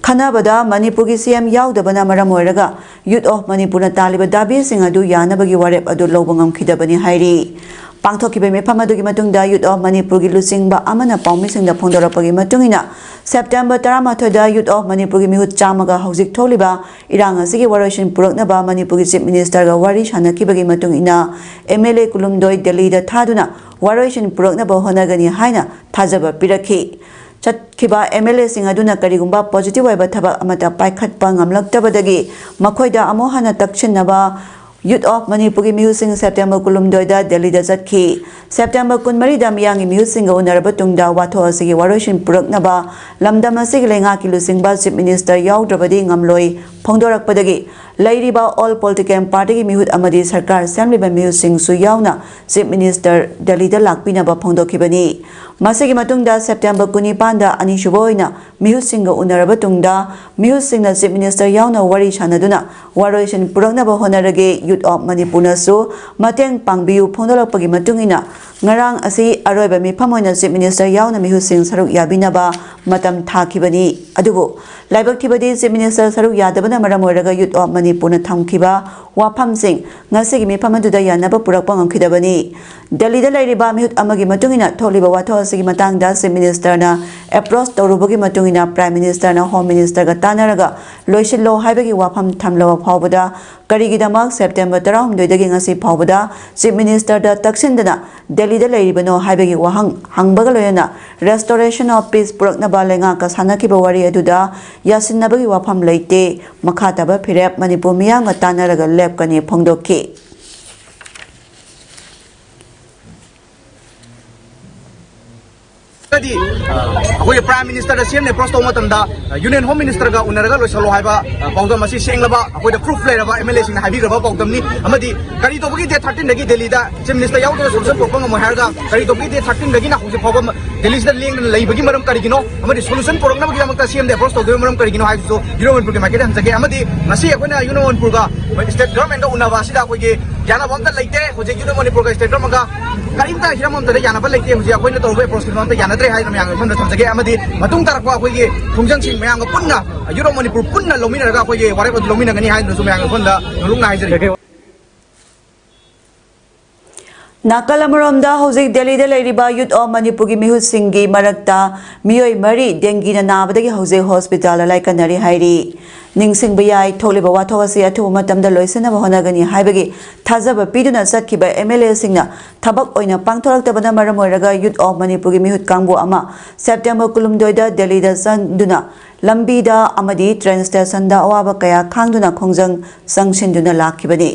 ꯈꯟꯅꯕꯗ ꯃꯅꯤꯄꯨꯔꯒꯤ C M ꯌꯥꯎꯗꯕꯅ ꯃꯔꯝ ꯑꯣꯏꯔꯒ Youth of ꯃꯅꯤꯄꯨꯔꯅ ꯇꯥꯜꯂꯤꯕ ꯗꯥꯕꯤꯁꯤꯡ ꯑꯗꯨ ꯌꯥꯅꯕꯒꯤ ꯋꯥꯔꯦꯞ ꯑꯗꯨ ꯂꯧꯕ ꯉꯝꯈꯤꯗꯕꯅꯤ ꯍꯥꯏꯔꯤ꯫ ꯄꯥꯡꯊꯣꯛꯈꯤꯕ ꯃꯤꯐꯝ ꯑꯗꯨꯒꯤ ꯃꯇꯨꯡꯗ Youth of ꯃꯅꯤꯄꯨꯔꯒꯤ ꯂꯨꯆꯤꯡꯕ ꯑꯃꯅ ꯄꯥꯎꯃꯤꯁꯤꯡꯗ ꯐꯣꯡꯗꯣꯔꯛꯄꯒꯤ ꯃꯇꯨꯡ ꯏꯟꯅ, ꯁꯦꯞꯇꯦꯝꯕꯔ ꯇꯔꯥꯃꯥꯊꯣꯏꯗ Youth of ꯃꯅꯤꯄꯨꯔꯒꯤ ꯃꯤꯍꯨꯠ ꯆꯥꯝꯃꯒ ꯍꯧꯖꯤꯛ ꯊꯣꯛꯂꯤꯕ ꯏꯔꯥꯡ ꯑꯁꯤꯒꯤ ꯋꯥꯔꯣꯏꯁꯤꯟ ꯄꯨꯔꯛꯅꯕ ꯃꯅꯤꯄꯨꯔꯒꯤ Chief Ministerꯒ ꯋꯥꯔꯤ ꯁꯥꯟꯅꯈꯤꯕꯒꯤ ꯃꯇꯨꯡ ꯏꯟꯅ, M L A ꯀꯨꯂꯨꯝꯗꯣꯏ ꯗꯦꯜꯂꯤꯗ ꯊꯥꯗꯨꯅ ꯋꯥꯔꯣꯏꯁꯤꯟ ꯄꯨꯔꯛꯅꯕ ꯍꯣꯠꯅꯒꯅꯤ ꯍꯥꯏꯅ ꯊꯥꯖꯕ ꯄꯤꯔꯛꯈꯤ꯫ ꯆꯠꯈꯤꯕ M L Aꯁꯤꯡ ꯑꯗꯨꯅ ꯀꯔꯤꯒꯨꯝꯕ positive ꯑꯣꯏꯕ ꯊꯕꯛ ꯑꯃꯠꯇ ꯄꯥꯏꯈꯠꯄ ꯉꯝꯂꯛꯇꯕꯗꯒꯤ ꯃꯈꯣꯏꯗ ꯑꯃꯨꯛ ꯍꯟꯅ ꯇꯛꯁꯤꯟꯅꯕ Youth of ꯃꯅꯤꯄꯨꯔꯒꯤ ꯃꯤꯍꯨꯠꯁꯤꯡ ꯁꯦꯞꯇꯦꯝꯕꯔ ꯀꯨꯟꯍꯨꯝꯗꯣꯏꯗ ꯗꯦꯜꯂꯤꯗ ꯆꯠꯈꯤ꯫ ꯁꯦꯞꯇꯦꯝꯕꯔ ꯀꯨꯟꯃꯔꯤꯗ ꯃꯤꯌꯥꯝꯒꯤ ꯃꯤꯍꯨꯠꯁꯤꯡꯒ ꯎꯅꯔꯕ ꯇꯨꯡꯗ ꯋꯥꯊꯣꯛ ꯑꯁꯤꯒꯤ ꯋꯥꯔꯣꯏꯁꯤꯟ ꯄꯨꯔꯛꯅꯕ ꯂꯝꯗꯝ ꯑꯁꯤꯒꯤ ꯂꯩꯉꯥꯛꯀꯤ ꯂꯨꯆꯤꯡꯕ Chief Minister ꯌꯥꯎꯗ꯭ꯔꯕꯗꯤ ꯉꯝꯂꯣꯏ ꯐꯣꯡꯗꯣꯔꯛꯄꯗꯒꯤ ꯂꯩꯔꯤꯕ all political partyꯒꯤ ꯃꯤꯍꯨꯠ ꯑꯃꯗꯤ ꯁꯔꯀꯥꯔ ꯁꯦꯝꯂꯤꯕ ꯃꯤꯍꯨꯠꯁꯤꯡꯁꯨ ꯌꯥꯎꯅ Chief Minister ꯗꯦꯜꯂꯤꯗ ꯂꯥꯛꯄꯤꯅꯕ ꯐꯣꯡꯗꯣꯛꯈꯤꯕꯅꯤ꯫ ꯃꯁꯤꯒꯤ ꯃꯇꯨꯡꯗ ꯁꯦꯞꯇꯦꯝꯕꯔ ꯀꯨꯟꯅꯤꯄꯥꯟꯗ ꯑꯅꯤꯁꯨꯕ ꯑꯣꯏꯅ ꯃꯤꯍꯨꯠꯁꯤꯡꯒ ꯎꯅꯔꯕ ꯇꯨꯡꯗ ꯃꯤꯍꯨꯠꯁꯤꯡꯅ Chief Minister ꯌꯥꯎꯅ ꯋꯥꯔꯤ ꯁꯥꯟꯅꯗꯨꯅ ꯋꯥꯔꯣꯏꯁꯤꯟ ꯄꯨꯔꯛꯅꯕ ꯍꯣꯠꯅꯔꯒꯦ꯫ Youth of ꯃꯅꯤꯄꯨꯔꯅꯁꯨ ꯃꯇꯦꯡ ꯄꯥꯡꯕꯤꯌꯨ ꯐꯣꯡꯗꯣꯔꯛꯄꯒꯤ ꯃꯇꯨꯡ ꯏꯟꯅ ꯉꯔꯥꯡ ꯑꯁꯤ ꯑꯔꯣꯏꯕ ꯃꯤꯐꯝ ꯑꯣꯏꯅ Chief Minister ꯌꯥꯎꯅ ꯃꯤꯍꯨꯠꯁꯤꯡ ꯁꯔꯨꯛ ꯌꯥꯕꯤꯅꯕ ꯃꯇꯝ ꯊꯥꯈꯤꯕꯅꯤ꯫ ꯑꯗꯨꯕꯨ ꯂꯥꯏꯕꯛ ꯊꯤꯕꯗꯤ Chief Minister ꯁꯔꯨꯛ ꯌꯥꯗꯕꯅ ꯃꯔꯝ ꯑꯣꯏꯔꯒ Youth of Manipurꯅ ꯊꯝꯈꯤꯕ ꯋꯥꯐꯝꯁꯤꯡ ꯉꯁꯤꯒꯤ ꯃꯤꯐꯝ ꯑꯗꯨꯗ ꯌꯥꯅꯕ ꯄꯨꯔꯛꯄ ꯉꯝꯈꯤꯗꯕꯅꯤ꯫ ꯗꯦꯜꯂꯤꯗ ꯂꯩꯔꯤꯕ ꯃꯤꯍꯨꯠ ꯑꯃꯒꯤ ꯃꯇꯨꯡ ꯏꯟꯅ ꯊꯣꯛꯂꯤꯕ ꯋꯥꯊꯣꯛ ꯑꯁꯤꯒꯤ ꯃꯇꯥꯡꯗ Chief Ministerꯅ approach ꯇꯧꯔꯨꯕꯒꯤ ꯃꯇꯨꯡ ꯏꯟꯅ Prime Ministerꯅ Home Ministerꯒ ꯇꯥꯟꯅꯔꯒ ꯂꯣꯏꯁꯤꯜꯂꯣ ꯍꯥꯏꯕꯒꯤ ꯋꯥꯐꯝ ꯊꯝꯂꯕ ꯐꯥꯎꯕꯗ ꯀꯔꯤꯒꯤꯗꯃꯛ September ꯇꯔꯥꯍꯨꯝꯗꯣꯏꯗꯒꯤ ꯉꯁꯤ ꯐꯥꯎꯕꯗ Chief Ministerꯗ ꯇꯛꯁꯤꯟꯗꯅ ꯗꯦꯜꯂꯤꯗ ꯂꯩꯔꯤꯕꯅꯣ ꯍꯥꯏꯕꯒꯤ ꯋꯥꯍꯪ ꯍꯪꯕꯒ ꯂꯣꯏꯅꯅ Restoration of Peace ꯄꯨꯔꯛꯅꯕ ꯂꯩꯉꯥꯛꯀ ꯁꯥꯟꯅꯈꯤꯕ ꯋꯥꯔꯤ ꯑꯗꯨꯗ ꯌꯥꯁꯤꯟꯅꯕꯒꯤ ꯋꯥꯐꯝ ꯂꯩꯇꯦ꯫ ꯃꯈꯥ ꯇꯥꯕ ꯐꯤꯔꯦꯞ ꯃꯅꯤꯄꯨꯔ ꯃꯤꯌꯥꯝꯒ ꯇꯥꯟꯅꯔꯒ ꯂꯦꯞꯀꯅꯤ ꯐꯣꯡꯗꯣꯛꯈꯤ꯫ ꯑꯩꯈꯣꯏꯒꯤ Prime Ministerꯗ CMꯅ approach ꯇꯧꯕ ꯃꯇꯝꯗ Union Home Ministerꯒ ꯎꯅꯔꯒ ꯂꯣꯏꯁꯜꯂꯣ ꯍꯥꯏꯕ ꯄꯥꯎꯗꯝ ꯑꯁꯤ ꯁꯦꯡꯂꯕ ꯑꯩꯈꯣꯏꯗ proof ꯂꯩꯔꯕ MLAꯁꯤꯡꯅ ꯍꯥꯏꯕꯤꯈ꯭ꯔꯕ ꯄꯥꯎꯗꯝꯅꯤ꯫ ꯑꯃꯗꯤ ꯀꯔꯤ ꯇꯧꯕꯒꯤ date thirteenꯗꯒꯤ ꯗꯦꯜꯂꯤꯗ Chief Minister ꯌꯥꯎꯗꯅ solution ꯄꯨꯔꯛꯄ ꯉꯝꯃꯣꯏ ꯍꯥꯏꯔꯒ ꯀꯔꯤ ꯇꯧꯕꯒꯤ date thirteenꯗꯒꯤꯅ ꯍꯧꯖꯤꯛ ꯐꯥꯎꯕ ꯗꯦꯜꯂꯤꯁꯤꯗ ꯂꯦꯡꯗꯅ ꯂꯩꯕꯒꯤ ꯃꯔꯝ ꯀꯔꯤꯒꯤꯅꯣ? ꯑꯃꯗꯤ solution ꯄꯨꯔꯛꯅꯕꯒꯤꯗꯃꯛꯇ CMꯗ approach ꯇꯧꯗꯣꯏꯕ ꯃꯔꯝ ꯀꯔꯤꯒꯤꯅꯣ ꯍꯥꯏꯕꯁꯨ Youth of Manipurꯒꯤ ꯃꯥꯏꯀꯩꯗ ꯍꯪꯖꯒꯦ꯫ ꯑꯃꯗꯤ ꯉꯁꯤ ꯑꯩꯈꯣꯏꯅ Youth of Manipurꯒ State Governmentꯀ ꯎꯅꯕ ꯑꯁꯤꯗ ꯑꯩꯈꯣꯏꯒꯤ ꯌꯥꯅꯕ ꯑꯝꯇ ꯂꯩꯇꯦ꯫ ꯍꯧꯖꯤꯛ Youth of Manipurꯒ State Governmentꯀ ꯀꯔꯤꯝꯇ ꯍꯤꯔꯝ ꯑꯃꯠꯇꯗ ꯌꯥꯅꯕ ꯂꯩꯇꯦ꯫ ꯍꯧꯖꯤꯛ ꯑꯩꯈꯣꯏꯅ ꯇꯧꯔꯤꯕ approach ꯈꯨꯗꯤꯡꯃꯛ ꯑꯝꯇ ꯌꯥꯅꯗ꯭ꯔꯦ ꯍꯥꯏꯗꯅ ꯃꯌꯥꯝꯒꯤ ꯃꯐꯝꯗ ꯊꯝꯖꯒꯦ꯫ ꯑꯃꯗꯤ ꯃꯇꯨꯡ ꯇꯥꯔꯛꯄ ꯑꯩꯈꯣꯏꯒꯤ ꯈꯣꯡꯖꯪꯁꯤꯡ ꯃꯌꯥꯝꯒ ꯄꯨꯟꯅ Youth of Manipur ꯄꯨꯟꯅ ꯂꯧꯃꯤꯟꯅꯔꯒ ꯑꯩꯈꯣꯏꯒꯤ ꯋꯥꯔꯦꯞ ꯑꯗꯨ ꯂꯧꯃꯤꯟꯅꯒꯅꯤ ꯍꯥꯏꯗꯨꯅꯁꯨ ꯃꯌꯥꯝꯒꯤ ꯃꯐꯝꯗ ꯅꯣꯂꯨꯛꯅ ꯍꯥꯏꯖꯔꯤ꯫ ꯅꯥꯀꯜ ꯑꯃꯔꯣꯝꯗ ꯍꯧꯖꯤꯛ ꯗꯦꯜꯂꯤꯗ ꯂꯩꯔꯤꯕ Youth of Manipurꯒꯤ ꯃꯤꯍꯨꯠꯁꯤꯡꯒꯤ ꯃꯔꯛꯇ ꯃꯤꯑꯣꯏ ꯃꯔꯤ ꯗꯦꯡꯒꯤꯅ ꯅꯥꯕꯗꯒꯤ ꯍꯧꯖꯤꯛ hospitalꯗ ꯂꯥꯏꯀꯠꯅꯔꯤ ꯍꯥꯏꯔꯤ꯫ ꯅꯤꯡꯁꯤꯡꯕ ꯌꯥꯏ, ꯊꯣꯛꯂꯤꯕ ꯋꯥꯊꯣꯛ ꯑꯁꯤ ꯑꯊꯨꯕ ꯃꯇꯝꯗ ꯂꯣꯏꯁꯤꯟꯅꯕ ꯍꯣꯠꯅꯒꯅꯤ ꯍꯥꯏꯕꯒꯤ ꯊꯥꯖꯕ ꯄꯤꯗꯨꯅ ꯆꯠꯈꯤꯕ MLAꯁꯤꯡꯅ ꯊꯕꯛ ꯑꯣꯏꯅ ꯄꯥꯡꯊꯣꯔꯛꯇꯕꯅ ꯃꯔꯝ ꯑꯣꯏꯔꯒ Youth of Manipurꯒꯤ ꯃꯤꯍꯨꯠ ꯀꯥꯡꯕꯨ ꯑꯃ September ꯀꯨꯟꯍꯨꯝꯗꯣꯏꯗ ꯗꯦꯜꯂꯤꯗ ꯆꯪꯗꯨꯅ ꯂꯝꯕꯤꯗ ꯑꯃꯗꯤ train stationꯗ ꯑꯋꯥꯕ ꯀꯌꯥ ꯈꯥꯡꯗꯨꯅ ꯈꯣꯡꯖꯪ ꯆꯪꯁꯤꯟꯗꯨꯅ ꯂꯥꯛꯈꯤꯕꯅꯤ꯫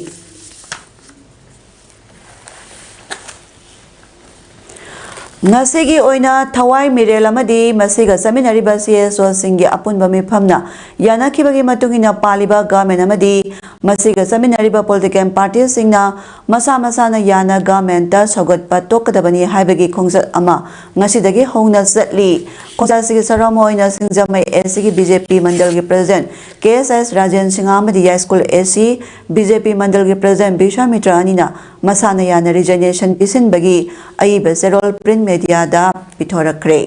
ꯉꯁꯤꯒꯤ ꯑꯣꯏꯅ ꯊꯋꯥꯏ ꯃꯤꯔꯦꯜ ꯑꯃꯗꯤ ꯃꯁꯤꯒ ꯆꯠꯃꯤꯟꯅꯔꯤꯕ CSOꯁꯤꯡꯒꯤ ꯑꯄꯨꯟꯕ ꯃꯤꯐꯝꯅ ꯌꯥꯅꯈꯤꯕꯒꯤ ꯃꯇꯨꯡ ꯏꯟꯅ ꯄꯥꯜꯂꯤꯕ government ꯑꯃꯗꯤ ꯃꯁꯤꯒ ꯆꯠꯃꯤꯟꯅꯔꯤꯕ political partyꯁꯤꯡꯅ ꯃꯁꯥ ꯃꯁꯥꯅ ꯌꯥꯅ governmentꯇ ꯁꯧꯒꯠꯄ ꯇꯣꯛꯀꯗꯕꯅꯤ ꯍꯥꯏꯕꯒꯤ ꯈꯣꯡꯆꯠ ꯑꯃ ꯉꯁꯤꯗꯒꯤ ꯍꯧꯅ ꯆꯠꯂꯤ꯫ ꯈꯣꯡꯆꯠ ꯑꯁꯤꯒꯤ ꯁꯔꯨꯛ ꯑꯃ ꯑꯣꯏꯅ ꯁꯤꯡꯖꯃꯩ ACꯒꯤ BJP ꯃꯟꯗꯜꯒꯤ president KSS Rajen Singh ꯑꯃꯗꯤ ꯌꯥꯏꯁ꯭ꯀꯨꯜ AC BJP ꯃꯟꯗꯜꯒꯤ president ꯕꯤꯁ꯭ꯋꯥꯃꯤꯇ꯭ꯔ ꯑꯅꯤꯅ ꯃꯁꯥꯅ ꯌꯥꯅ resignation ꯄꯤꯁꯤꯟꯕꯒꯤ ꯑꯏꯕ ꯆꯦꯔꯣꯜ print mediaꯗ ꯄꯤꯊꯣꯔꯛꯈ꯭ꯔꯦ꯫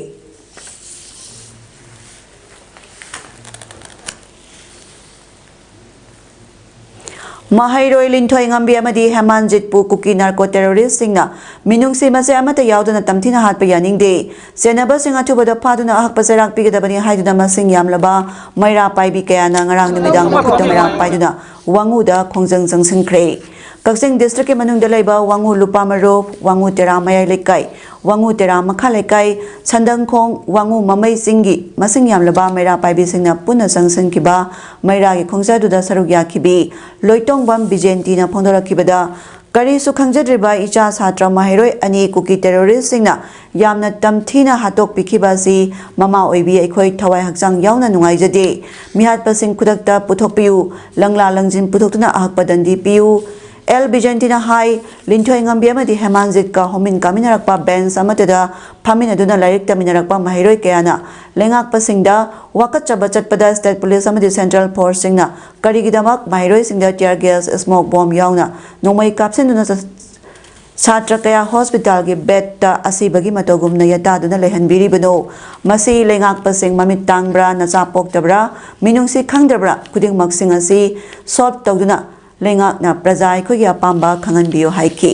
ꯃꯍꯩꯔꯣꯏ ꯂꯤꯟꯊꯣꯏ ꯉꯝꯕꯤ ꯑꯃꯗꯤ ꯍꯦꯃꯥꯟꯖꯤꯠꯄꯨ ꯀꯨꯀꯤ ꯅꯥꯔꯀꯣ ꯇꯦꯔꯣꯔꯤꯁꯁꯤꯡꯅ ꯃꯤꯅꯨꯡꯁꯤ ꯃꯆꯦꯠ ꯑꯃꯠꯇ ꯌꯥꯎꯗꯅ ꯇꯝꯊꯤꯅ ꯍꯥꯠꯄ ꯌꯥꯅꯤꯡꯗꯦ, ꯆꯦꯟꯅꯕꯁꯤꯡ ꯑꯊꯨꯕꯗ ꯐꯥꯗꯨꯅ ꯑꯍꯛꯄ ꯆꯩꯔꯥꯛ ꯄꯤꯒꯗꯕꯅꯤ ꯍꯥꯏꯗꯨꯅ ꯃꯁꯤꯡ ꯌꯥꯝꯂꯕ ꯃꯩꯔꯥ ꯄꯥꯏꯕꯤ ꯀꯌꯥꯅ ꯉꯔꯥꯡ ꯅꯨꯃꯤꯗꯥꯡ ꯃꯈꯨꯠꯇ ꯃꯩꯔꯥ ꯄꯥꯏꯗꯨꯅ ꯋꯥꯉꯨꯗ ꯈꯣꯡꯖꯪ ꯆꯪꯁꯤꯟꯈ꯭ꯔꯦ꯫ ꯀꯛꯆꯤꯡ ꯗꯤꯁꯇ꯭ꯔꯤꯛꯀꯤ ꯃꯅꯨꯡꯗ ꯂꯩꯕ ꯋꯥꯉꯨ ꯂꯨꯄꯥ ꯃꯔꯨꯞ, ꯋꯥꯉꯨ ꯇꯦꯔꯥ ꯃꯌꯥꯏ ꯂꯩꯀꯥꯏ, ꯋꯥꯉꯨ ꯇꯦꯔꯥ ꯃꯈꯥ ꯂꯩꯀꯥꯏ, ꯁꯟꯗꯪꯈꯣꯡ, ꯋꯥꯉꯨ ꯃꯃꯩ ꯆꯤꯡꯒꯤ ꯃꯁꯤꯡ ꯌꯥꯝꯂꯕ ꯃꯩꯔꯥ ꯄꯥꯏꯕꯤꯁꯤꯡꯅ ꯄꯨꯟꯅ ꯆꯪꯁꯤꯟꯈꯤꯕ ꯃꯩꯔꯥꯒꯤ ꯈꯣꯡꯆꯠ ꯑꯗꯨꯗ ꯁꯔꯨꯛ ꯌꯥꯈꯤꯕꯤ ꯂꯣꯏꯇꯣꯡꯕꯝ ꯕꯤꯖꯦꯟꯇꯤꯅ ꯐꯣꯡꯗꯣꯔꯛꯈꯤꯕꯗ, ꯀꯔꯤꯁꯨ ꯈꯪꯖꯗ꯭ꯔꯤꯕ ꯏꯆꯥ ꯁꯥꯇ꯭ꯔ ꯃꯍꯩꯔꯣꯏ ꯑꯅꯤ ꯀꯨꯀꯤ ꯇꯦꯔꯣꯔꯤꯁꯁꯤꯡꯅ ꯌꯥꯝꯅ ꯇꯝꯊꯤꯅ ꯍꯥꯠꯇꯣꯛꯄꯤꯈꯤꯕ ꯑꯁꯤ ꯃꯃꯥ ꯑꯣꯏꯕꯤ ꯑꯩꯈꯣꯏ ꯊꯋꯥꯏ ꯍꯛꯆꯥꯡ ꯌꯥꯎꯅ ꯅꯨꯡꯉꯥꯏꯖꯗꯦ꯫ ꯃꯤꯍꯥꯠꯄꯁꯤꯡ ꯈꯨꯗꯛꯇ ꯄꯨꯊꯣꯛꯄꯤꯌꯨ, ꯂꯪꯂꯥ ꯂꯪꯖꯤꯟ ꯄꯨꯊꯣꯛꯇꯨꯅ ꯑꯍꯛꯄ ꯗꯟꯗꯤ ꯄꯤꯌꯨ꯫ ꯑꯦꯜ ꯕꯤꯖꯦꯟꯇꯤꯅ ꯍꯥꯏ, ꯂꯤꯟꯊꯣꯏ ꯉꯝꯕꯤ ꯑꯃꯗꯤ ꯍꯦꯃꯥꯟꯖꯤꯠꯀ ꯍꯣꯃꯤꯟ ꯀꯥꯃꯤꯟꯅꯔꯛꯄ ꯕꯦꯟꯁ ꯑꯃꯠꯇꯗ ꯐꯝꯃꯤꯟꯅꯗꯨꯅ ꯂꯥꯏꯔꯤꯛ ꯇꯝꯃꯤꯟꯅꯔꯛꯄ ꯃꯍꯩꯔꯣꯏ ꯀꯌꯥꯅ ꯂꯩꯉꯥꯛꯄꯁꯤꯡꯗ ꯋꯥꯀꯠꯆꯕ ꯆꯠꯄꯗ ꯁ꯭ꯇꯦꯠ ꯄꯨꯂꯤꯁ ꯑꯃꯗꯤ ꯁꯦꯟꯇ꯭ꯔꯦꯜ ꯐꯣꯔꯁꯁꯤꯡꯅ ꯀꯔꯤꯒꯤꯗꯃꯛ ꯃꯍꯩꯔꯣꯏꯁꯤꯡꯗ tear gas, smoke bomb ꯌꯥꯎꯅ ꯅꯣꯡꯃꯩ ꯀꯥꯞꯁꯤꯟꯗꯨꯅ ꯆ-, ꯁꯥꯇ꯭ꯔ ꯀꯌꯥ ꯍꯣꯁꯄꯤꯇꯥꯜꯒꯤ ꯕꯦꯗꯇ ꯑꯁꯤꯕꯒꯤ ꯃꯇꯧꯒꯨꯝꯅ ꯌꯦꯇꯥꯗꯨꯅ ꯂꯩꯍꯟꯕꯤꯔꯤꯕꯅꯣ? ꯃꯁꯤ ꯂꯩꯉꯥꯛꯄꯁꯤꯡ ꯃꯃꯤꯠ ꯇꯥꯡꯕ꯭ꯔꯥ, ꯅꯆꯥ ꯄꯣꯛꯇꯕ꯭ꯔꯥ, ꯃꯤꯅꯨꯡꯁꯤ ꯈꯪꯗꯕ꯭ꯔꯥ, ꯈꯨꯗꯤꯡꯃꯛꯁꯤꯡ ꯑꯁꯤ solve ꯇꯧꯗꯨꯅ ꯂꯩꯉꯥꯛꯅ ꯄ꯭ꯔꯖꯥ ꯑꯩꯈꯣꯏꯒꯤ ꯑꯄꯥꯝꯕ ꯈꯪꯍꯟꯕꯤꯌꯨ ꯍꯥꯏꯈꯤ꯫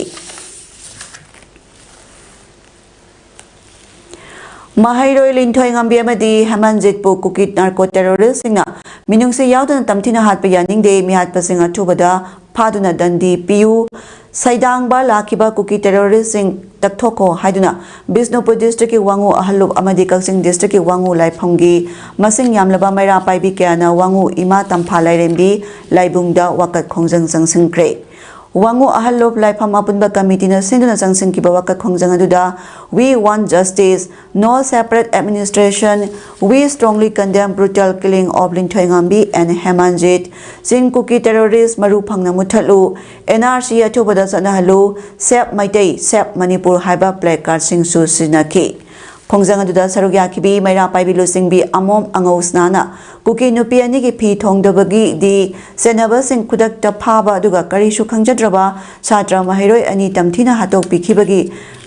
ꯃꯍꯩꯔꯣꯏ ꯂꯤꯟꯊꯣꯏ ꯉꯝꯕꯤ ꯑꯃꯗꯤ ꯍꯦꯃꯟꯖꯤꯠꯄꯨ ꯀꯨꯀꯤ ꯅꯥꯔꯀꯣ ꯇꯦꯔꯣꯔꯤꯁꯁꯤꯡꯅ ꯃꯤꯅꯨꯡꯁꯤ ꯌꯥꯎꯗꯅ ꯇꯝꯊꯤꯅ ꯍꯥꯠꯄ ꯌꯥꯅꯤꯡꯗꯦ, ꯃꯤꯍꯥꯠꯄꯁꯤꯡ ꯑꯊꯨꯕꯗ ꯐꯥꯗꯨꯅ ꯗꯟꯗꯤ ꯄꯤꯌꯨ, ꯁꯩꯗꯥꯡꯕ ꯂꯥꯛꯈꯤꯕ ꯀꯨꯀꯤ ꯇꯦꯔꯣꯔꯤꯁꯁꯤꯡ ꯇꯛꯊꯣꯛꯈꯣ ꯍꯥꯏꯗꯨꯅ ꯕꯤꯁꯅꯨꯄꯨꯔ ꯗꯤꯁꯇ꯭ꯔꯤꯛꯀꯤ ꯋꯥꯉꯨ ꯑꯍꯜꯂꯨꯞ ꯑꯃꯗꯤ ꯀꯛꯆꯤꯡ ꯗꯤꯁꯇ꯭ꯔꯤꯛꯀꯤ ꯋꯥꯉꯨ ꯂꯥꯏꯐꯝꯒꯤ ꯃꯁꯤꯡ ꯌꯥꯝꯂꯕ ꯃꯩꯔꯥ ꯄꯥꯏꯕꯤ ꯀꯌꯥꯅ ꯋꯥꯉꯨ ꯏꯃꯥ ꯇꯝꯐꯥ ꯂꯥꯏꯔꯦꯝꯕꯤ ꯂꯥꯏꯕꯨꯡꯗ ꯋꯥꯀꯠ ꯈꯣꯡꯖꯪ ꯆꯪꯁꯤꯟꯈ꯭ꯔꯦ꯫ ꯋꯥꯉꯨ ꯑꯍꯜꯂꯨꯞ ꯂꯥꯏꯐꯝ ꯑꯄꯨꯟꯕ ꯀꯃꯤꯇꯤꯅ ꯁꯤꯟꯗꯨꯅ ꯆꯪꯁꯤꯟꯈꯤꯕ ꯋꯥꯀꯠ ꯈꯣꯡꯖꯪ ꯑꯗꯨꯗ "We want justice, no separate administration, we strongly condemn brutal killing of ꯂꯤꯟꯊꯣꯏꯉꯝꯕꯤ and ꯍꯦꯃꯥꯟꯖꯤꯠ, ꯆꯤꯡ ꯀꯨꯀꯤ terrorist ꯃꯔꯨ ꯐꯪꯅ ꯃꯨꯠꯊꯠꯂꯨ, N R C ꯑꯊꯨꯕꯗ ꯆꯠꯅꯍꯜꯂꯨ, Save ꯃꯩꯇꯩ, Save ꯃꯅꯤꯄꯨꯔ" ꯍꯥꯏꯕ placardꯁꯤꯡꯁꯨ ꯁꯤꯖꯤꯟꯅꯈꯤ꯫ ꯈꯣꯡꯖꯪ ꯑꯗꯨꯗ ꯁꯔꯨꯛ ꯌꯥꯈꯤꯕꯤ ꯃꯩꯔꯥ ꯄꯥꯏꯕꯤ ꯂꯨꯆꯤꯡꯕꯤ ꯑꯃꯣꯝ ꯑꯉꯧꯁꯅꯥꯅ ꯀꯨꯀꯤ ꯅꯨꯄꯤ ꯑꯅꯤꯒꯤ ꯐꯤ ꯊꯣꯡꯗꯕꯒꯤꯗꯤ ꯆꯦꯟꯅꯕꯁꯤꯡ ꯈꯨꯗꯛꯇ ꯐꯥꯕ ꯑꯗꯨꯒ ꯀꯔꯤꯁꯨ ꯈꯪꯖꯗ꯭ꯔꯕ ꯁꯥꯇ꯭ꯔ ꯃꯍꯩꯔꯣꯏ ꯑꯅꯤ ꯇꯝꯊꯤꯅ ꯍꯥꯠꯇꯣꯛꯄꯤꯈꯤꯕꯒꯤ